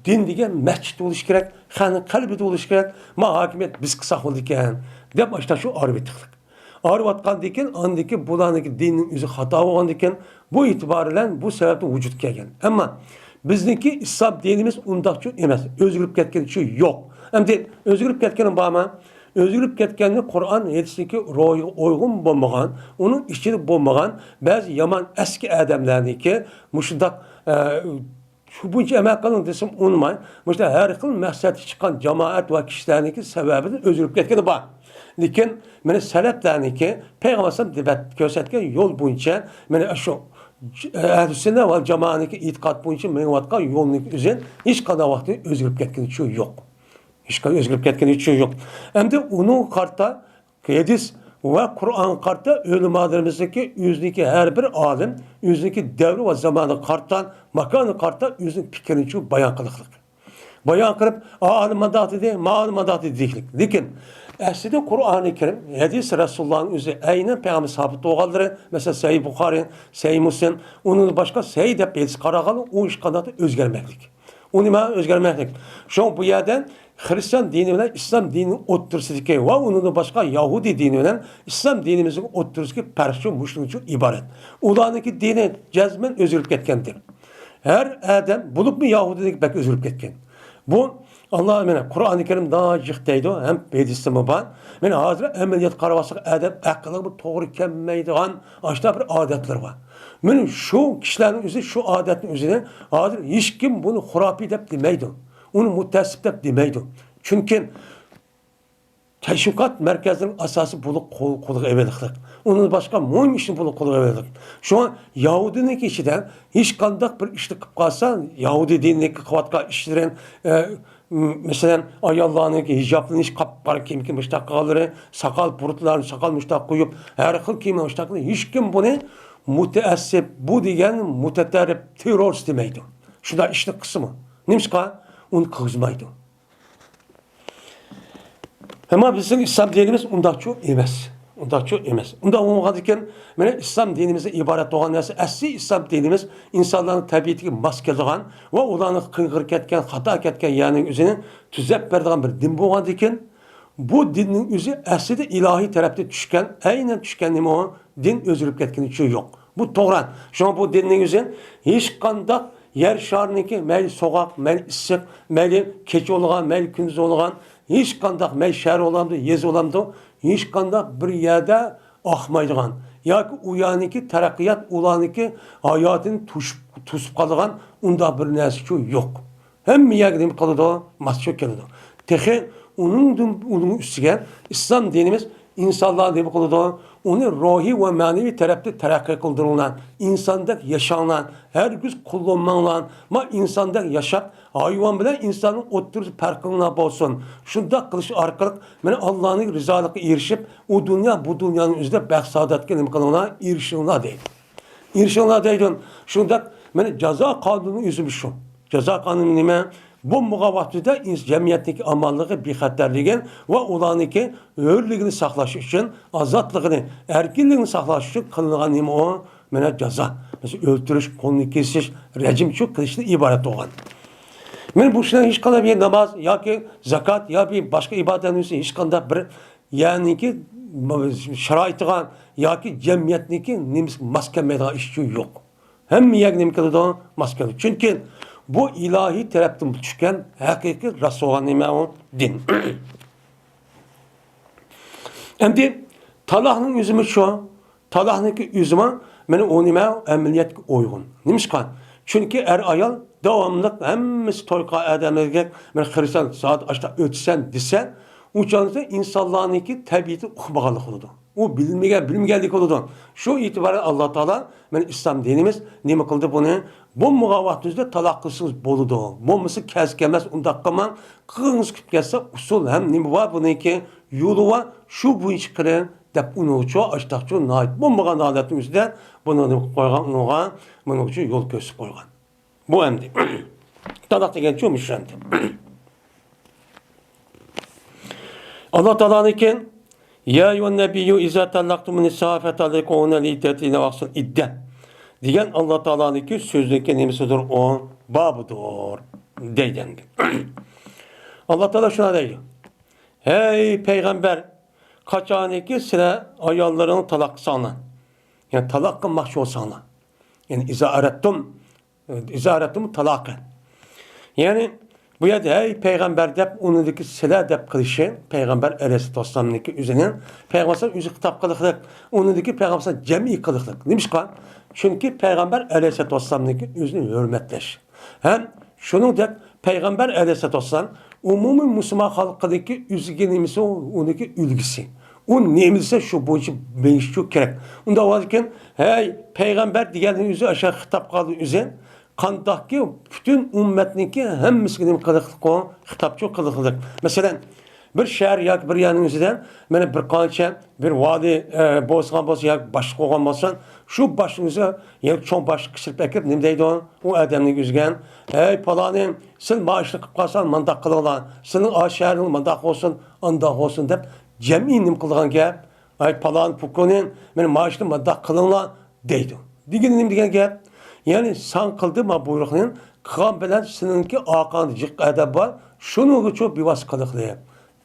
دىن دېگەن مەسچىت بولۇشى كېرەك، خەقنىڭ قەلبىدە بولۇشى كېرەك. ما ھاكىمىيەت بىز قىلساق بولىدىكەن دەپ، ئاشۇنداق شۇ ئايرىۋېتىقلىق. ئايرىۋاتقاندىكىن، ئاندىكىن بۇلارنىڭكى دىنىنىڭ ئۆزى خاتا بولغاندىكىن، بۇ ئېتىبار بىلەن بۇ سەۋەبتىن ۋۇجۇدقا كەلگەن. ئەمما بىزنىڭكى ئىسلام دىنىمىز ئۇنداقچۇ ئەمەس، ئۆزگىرىپ كەتكىنىچۇ يوق. ئەمدى ئۆزگىرىپ كەتكىنى بارمۇ؟ ئۆزگىرىپ كەتكەننى قۇرئان ھەدىسنىڭكى روھىغا ئۇيغۇن بولمىغان، ئۇنىڭ ئىچىدە بولمىغان بەزى يامان ئەسكى ئادەملەرنىڭكى مۇشۇنداق، ئە، شۇ بويىچە ئەمەل قىلىڭ دېسەم ئۇنىماي، مۇشۇنداق ھەر خىل مەقسەتكە چىققان جامائەت ۋە كىشىلەرنىڭكى سەۋەبىدىن ئۆزگىرىپ كەتكىنى بار. لېكىن مانا سەلەفلەرنىڭكى پەيغەمبەر ئەلەيھىسسالام دېۋەت كۆرسەتكەن يول بويىچە، مانا شۇ ئەھلى سۈننە ۋە جامائەنىڭكى ئېتىقاد بويىچە مېڭىۋاتقان يولنىڭكى ئۆزى ھېچقانداق ۋاقىتتا ئۆزگىرىپ كەتكىنىچۇ يوق. ھېچقانداق ئۆزگىرىپ كەتكىنىچۇ يوق. ئەمدى ئۇنىڭغا قارىتا ھەدىس ۋە قۇرئانغا قارىتا ئۆلىمالىرىمىزنىڭكى ئۆزىنىڭكى ھەر بىر ئالىم ئۆزىنىڭكى دەۋرى ۋە زامانىغا قارىتا، ماكانىغا قارىتا ئۆزىنىڭ پىكرىنى بايان قىلىقلىق. بايان قىلىپ، ئا ئالىم مانداق دېدى، ما ئالىم مانداق دېدى دېيىشلىك. لېكىن ئەسلىدە قۇرئانى كەرىم، ھەدىس رەسۇلۇللانىڭ ئۆزى ئەينەن پەيغەمبەر سابىت بولغانلىرى، مەسىلەن، سەھىھ بۇخارى، سەھىھ مۇسلىم، ئۇنىڭدىن باشقا سەھىھ دەپ ھەدىس قارىغان، ئۇ ھېچقانداق ئۆزگەرمەكلىك. ئۇ نېمە ئۆزگەرمەكلىك؟ شۇڭا بۇ يەردە خىرىستىيان دىنى بىلەن ئىسلام دىنىنىڭ ئوتتۇرىسىدىكى ۋە ئۇنىڭدىن باشقا يەھۇدىي دىنى بىلەن ئىسلام دىنىمىزنىڭ ئوتتۇرىسىدىكى پەرق شۇ، مۇشۇنىڭ ئۈچۈن ئىبارەت. ئۇلارنىڭكى دىنى جەزمەن ئۆزگىرىپ كەتكەنتى. ھەر ئادەم، بولۇپمۇ يەھۇدىينىڭكى بەك ئۆزگىرىپ كەتكەن. بۇ ئاللا مانا قۇرئانى كەرىمدە جىق دەيدۇ، ھەم ھەدىستىمۇ بار. مانا ھازىر ئەمەلىيەتكە قارىۋالساق، ئادەم ئەقلىگە بىر توغرا كەلمەيدىغان ئاشۇنداق بىر ئادەتلىرى بار. مانا شۇ كىشىلەرنىڭ ئۆزى، شۇ ئادەتنىڭ ئۆزىنى ھازىر ھېچكىم بۇنى خۇراپىي دەپ دېمەيدۇ. ئۇنى مۇتەئەسسىپ دەپ دېمەيدۇ. چۈنكى تەشۋىقات مەركەزلىرىنىڭ ئاساسى بۇنى قول-، قولغا ئېلىقلىق. ئۇنىڭدىن باشقا مۇھىم ئىشنى بۇنى قولغا ئېلىقلىق. شۇڭا يەھۇدىينىڭكى ئىچىدە ھېچقانداق بىر ئىشنى قىلىپ قالسا، يەھۇدىي دىنىدىكى قىلىۋاتقان ئىشلىرى، ئە، م-، مەسىلەن، ئاياللارنىڭكى ھىجابلىنىش، قاپقارا كىيىم كىيىپ مۇشتاق قىلغانلىرى، ساقال بۇرۇتلارنى، ساقال مۇشتاق قويۇپ، ھەر خىل كىيىمنى مۇشتاق قىلىپ، ھېچكىم بۇنى مۇتەئەسسىپ، بۇ دېگەن مۇتەتەررىپ، تېررورىست دېمەيدۇ. شۇنداق ئىشنى قىلسىمۇ. نېمىشقا؟ ئۇنى قىلغۇزمايدۇ. ئەمما بىزنىڭ ئىسلام دىنىمىز ئۇنداقچۇ ئەمەس. ئۇنداقچۇ ئەمەس. ئۇنداق بولغاندىكىن، مانا ئىسلام دىنىمىزدىن ئىبارەت بولغان نەرسە، ئەسلى ئىسلام دىنىمىز ئىنسانلارنىڭ تەبىئىتىگە ماس كېلىدىغان ۋە ئۇلارنىڭ قىرغىرى كەتكەن، خاتا كەتكەن يەرنىڭ ئۆزىنى تۈزەپ بېرىدىغان بىر دىن بولغاندىكىن، بۇ دىننىڭ ئۆزى ئەسلىدە ئىلاھىي تەرەپتىن چۈشكەن، ئەينەن چۈشكەن نېمە ئۇ؟ دىن ئۆزگىرىپ كەتكىنى ئۈچۈن يوق. بۇ توغرا. شۇڭا بۇ دىننىڭ ئۆزى ھېچقانداق يەر شارىنىڭكى مەيلى سوغۇق، مەيلى ئىسسىق، مەيلى كېچە بولغان، مەيلى كۈندۈز بولغان، ھېچقانداق مەيلى شەھەر بولامدۇ، يېزا بولامدۇ، ھېچقانداق بىر يەردە ئاقمايدىغان ياكى ئۇ يەرنىڭكى تەرەققىيات، ئۇلارنىڭكى ھاياتىنى توسۇپ، توسۇپ قالىدىغان ئۇنداق بىر نەرسىچۇ يوق. ھەممە يەرگە نېمە قىلىدۇ؟ ماس چۆكۈپ كېلىدۇ. تېخى ئۇنىڭدىن، ئۇنىڭ ئۈستىگە ئىسلام دىنىمىز ئىنسانلار نېمە قىلىدۇ؟ ئۇنى روھىي ۋە مەنىۋى تەرەپتە تەرەققىي قىلدۇرۇڭلار. ئىنساندەك ياشاڭلار. ھەرگىز قۇل بولماڭلار. ما ئىنساندەك ياشاپ، ھايۋان بىلەن ئىنساننىڭ ئوتتۇرىسى پەرقىڭلار بولسۇن. شۇنداق قىلىش ئارقىلىق مانا ئاللانىڭ رىزالىقىغا ئېرىشىپ، ئۇ دۇنيا، بۇ دۇنيانىڭ ئۆزىدە بەخت-سائادەتكە نېمە قىلىڭلار؟ ئېرىشىڭلار دەيدۇ. ئېرىشىڭلار دەيدۇ. شۇنداق، مانا جازا قانۇنى ئۆزىمۇ شۇ. جازا قانۇنى نېمە؟ بولمىغان ۋاقتىدا ئىنس-، جەمئىيەتنىڭكى ئامانلىقى، بىخەتەرلىكى ۋە ئۇلارنىڭكى ھۆرلۈكىنى ساقلاش ئۈچۈن، ئازادلىقىنى، ئەركىنلىكىنى ساقلاش ئۈچۈن قىلىنغان نېمە ئۇ؟ مانا جازا. مەسىلەن، ئۆلتۈرۈش، قولنى كېسىش، رەجىمچۇ قىلىشتىن ئىبارەت بولغان. مانا بۇ ئىشلار ھېچقانداق بىر ناماز ياكى زاكات ياكى باشقا ئىبادەتنىڭ ئۆزى ھېچقانداق بىر يەنىكى شارائىتىغا ياكى جەمئىيەتنىڭكى نېمىسىگە ماس كەلمەيدىغان ئىش ئۈچۈن يوق. ھەممە يەرگە نېمە كېلىدۇ؟ ماس كېلىدۇ. چۈنكى بۇ ئىلاھىي تەرەپتىن چۈشكەن ھەقىقىي راست بولغان نېمە ئۇ؟ دىن. ئەمدى تالاقنىڭ ئۆزىمۇ شۇ. تالاقنىڭكى ئۆزىمۇ، مانا ئۇ نېمە؟ ئەمەلىيەتكە ئۇيغۇن. نېمىشقا؟ چۈنكى ئەر-ئايال داۋاملىق ھەممىسى توي قىلغان ئادەملەرگە، مانا خىرىستىيان سائەت ئاشتا ئۆتسەن دېسە، ئۇ چاغدا ئىنسانلارنىڭكى تەبىئىتى ئۇقمىغانلىق بولىدۇ. ئۇ بىلمىگەن، بىلمىگەنلىك بولىدۇ. شۇ ئېتىبارەن ئاللا تائالا، مانا ئىسلام دىنىمىز نېمە قىلدى بۇنى؟ بولمىغان ۋاقتىڭىزدا تالاق قىلسىڭىز بولىدۇ. بولمىسا كەلسە كەلمەس ئۇنداق قىلماڭ. قىلغۇڭىز كېلىپ كەتسە ئۇسۇل ھەم نېمە بار بۇنىڭكى؟ يولى بار، شۇ بويىچە قىلىڭ دەپ ئۇنىڭغىچۇ ئاشتاقچۇ ناھايىتى بولمىغان ھالەتنىڭ ئۆزىدە بۇنى نېمە قىلىپ قويغان ئۇنىڭغا، بۇنىڭ ئۈچۈن يول كۆرسىتىپ قويغان. بۇ ئەمدى. تالاق دېگەنچۇ مۇشۇ ئەمدى. ئاللا تائالانىڭكى، يا أيها النبي إذا طلقتم النساء فطلقوهن لعدتهن وأحصوا العدة دېگەن ئاللا تائالانىڭكى سۆزىنىڭكى نېمىسىدۇر ئۇ؟ بابىدۇر. دەيدۇ ئەمدى. ئاللا تائالا شۇنداق دەيدۇ. ھەي پەيغەمبەر، قاچانكى سىلەر ئاياللىرىڭنى تالاق قىلساڭلار، يەنى تالاق قىلماقچى بولساڭلار، يەنى إذا أردتم، إذا أردتم الطلاق. يەنى بۇ يەردە ھەي پەيغەمبەر دەپ، ئۇنىڭدىكى سىلەر دەپ قىلىشى پەيغەمبەر ئەلەيھىسسالاتۇ ۋەسسالامنىڭكى ئۆزىنىڭ، پەيغەمبەر ئەلەيھىسسالام ئۆزى خىتاب قىلىقلىق، ئۇنىڭدىكى پەيغەمبەر ئەلەيھىسسالام جەمئىي قىلىقلىق. نېمىشقا؟ چۈنكى پەيغەمبەر ئەلەيھىسسالاتۇ ۋەسسالامنىڭكى ئۆزىنى ھۆرمەتلەش. ھەم شۇنىڭدەك پەيغەمبەر ئەلەيھىسسالاتۇ ۋەسسالام ئومۇمىي مۇسۇلمان خەلقىدىكى ئۆزىگە نېمىسى، ئۇنىڭكى ئۈلگىسى. ئۇ نېمە دېسە شۇ بويىچە مېڭىشى كېرەك. ئۇنداق بولغاندىكىن، ھەي پەيغەمبەر دېگەننىڭ ئۆزى ئاشۇ خىتاب قىلغان ئۆزى قانداقكى پۈتۈن ئۈممەتنىڭكى ھەممىسىگە نېمە قىلىقلىق ئۇ؟ خىتابچۇ قىلىقلىق. مەسىلەن، بىر شەھەر ياكى بىر يەرنىڭ ئۆزىدە مانا بىر قانچە بىر ۋالىي، ئە، بولسىغان بولسا ياكى باشلىق بولغان بولسا، شۇ باشلىقنىڭ ئۆزىگە يەنە چوڭ باشلىققا كىشىلەپ ئەكىرىپ نېمە دەيدۇ؟ ئۇ ئادەمنىڭ ئۆزىگە، ھەي پالانى، سىز مانا ئىشنى قىلىپ قالساڭ مانداق قىلىڭلار، سىزنىڭ ئاشۇ شەھەرنىڭ مانداق بولسۇن، ئانداق بولسۇن دەپ جەمئىي نېمە قىلىدىغان گەپ؟ ھەي پالان پۇكۇنى، مانا مانا ئىشنى مانداق قىلىڭلار دەيدۇ. دېگىنى نېمە دېگەن گەپ؟ يەنى ساڭا قىلدى ما بۇيرۇقنى، قىلغان بىلەن سېنىڭكى ئارقاڭدا جىق ئەدەپ بار، شۇنىڭغىچۇ بىۋاسىتە قىلىقلى.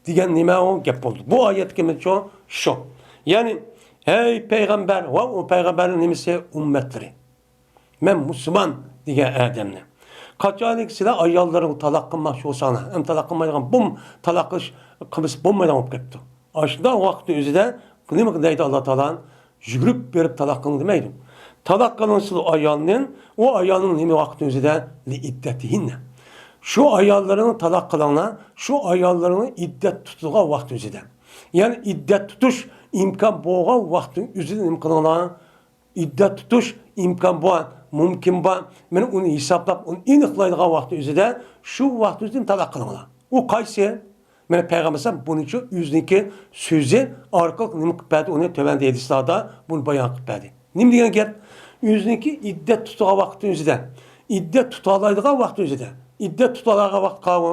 دېگەن نېمە ئۇ گەپ بولدى. بۇ ئايەتتىكى مەنىچۇ شۇ. يەنى، ھەي پەيغەمبەر ۋە ئۇ پەيغەمبەرنىڭ نېمىسى ئۈممەتلىرى. مەن مۇسۇلمان دېگەن ئادەمنى. قاچانكى سىلەر ئاياللىرىڭغا تالاق قىلماقچى بولساڭلار، ئەمدى تالاق قىلمايدىغان بۇم، تالاق قىلىش قىلمىسا بولمايدىغان بولۇپ كەپتۇ. ئاشۇنداق ۋاقىتنىڭ ئۆزىدە نېمە دەيدۇ ئاللا تائالا؟ يۈگۈرۈپ بېرىپ تالاق قىلىڭ دېمەيدۇ. تالاق قىلىڭ سىلەر ئايالنى، ئۇ ئايالنىڭ نېمە ۋاقىتنىڭ ئۆزىدە؟ لىئىددەتىھىننە. شۇ ئاياللىرىڭنى تالاق قىلىڭلار، شۇ ئاياللىرىڭنى ئىددەت تۇتىدىغان ۋاقىت ئۆزىدە. يەنى ئىددەت تۇتۇش ئىمكان بولغان ۋاقىتنىڭ ئۆزىدە نېمە قىلىڭلار؟ ئىددەت تۇتۇش ئىمكان بار، مۇمكىن بار. مانا ئۇنى ھېسابلاپ، ئۇنى ئېنىقلايدىغان ۋاقىت ئۆزىدە، شۇ ۋاقىت ئۆزىدە تالاق قىلىڭلار. ئۇ قايسى؟ مانا پەيغەمبەر ئەلەيھىسسالام بۇنىچۇ ئۆزىنىڭكى سۆزى ئارقىلىق نېمە قىلىپ بەردى، ئۇنى تۆۋەندە ھەدىسلاردا بۇنى بايان قىلىپ بەردى. نېمە دېگەن گەپ؟ ئۆزىنىڭكى ئىددەت تۇتىدىغان ۋاقىت ئۆزىدە، ئىددەت تۇتالايدىغان ۋاقىت ئۆزىدە، ئىددەت تۇتالايدىغان ۋاقىت قاۋۇ.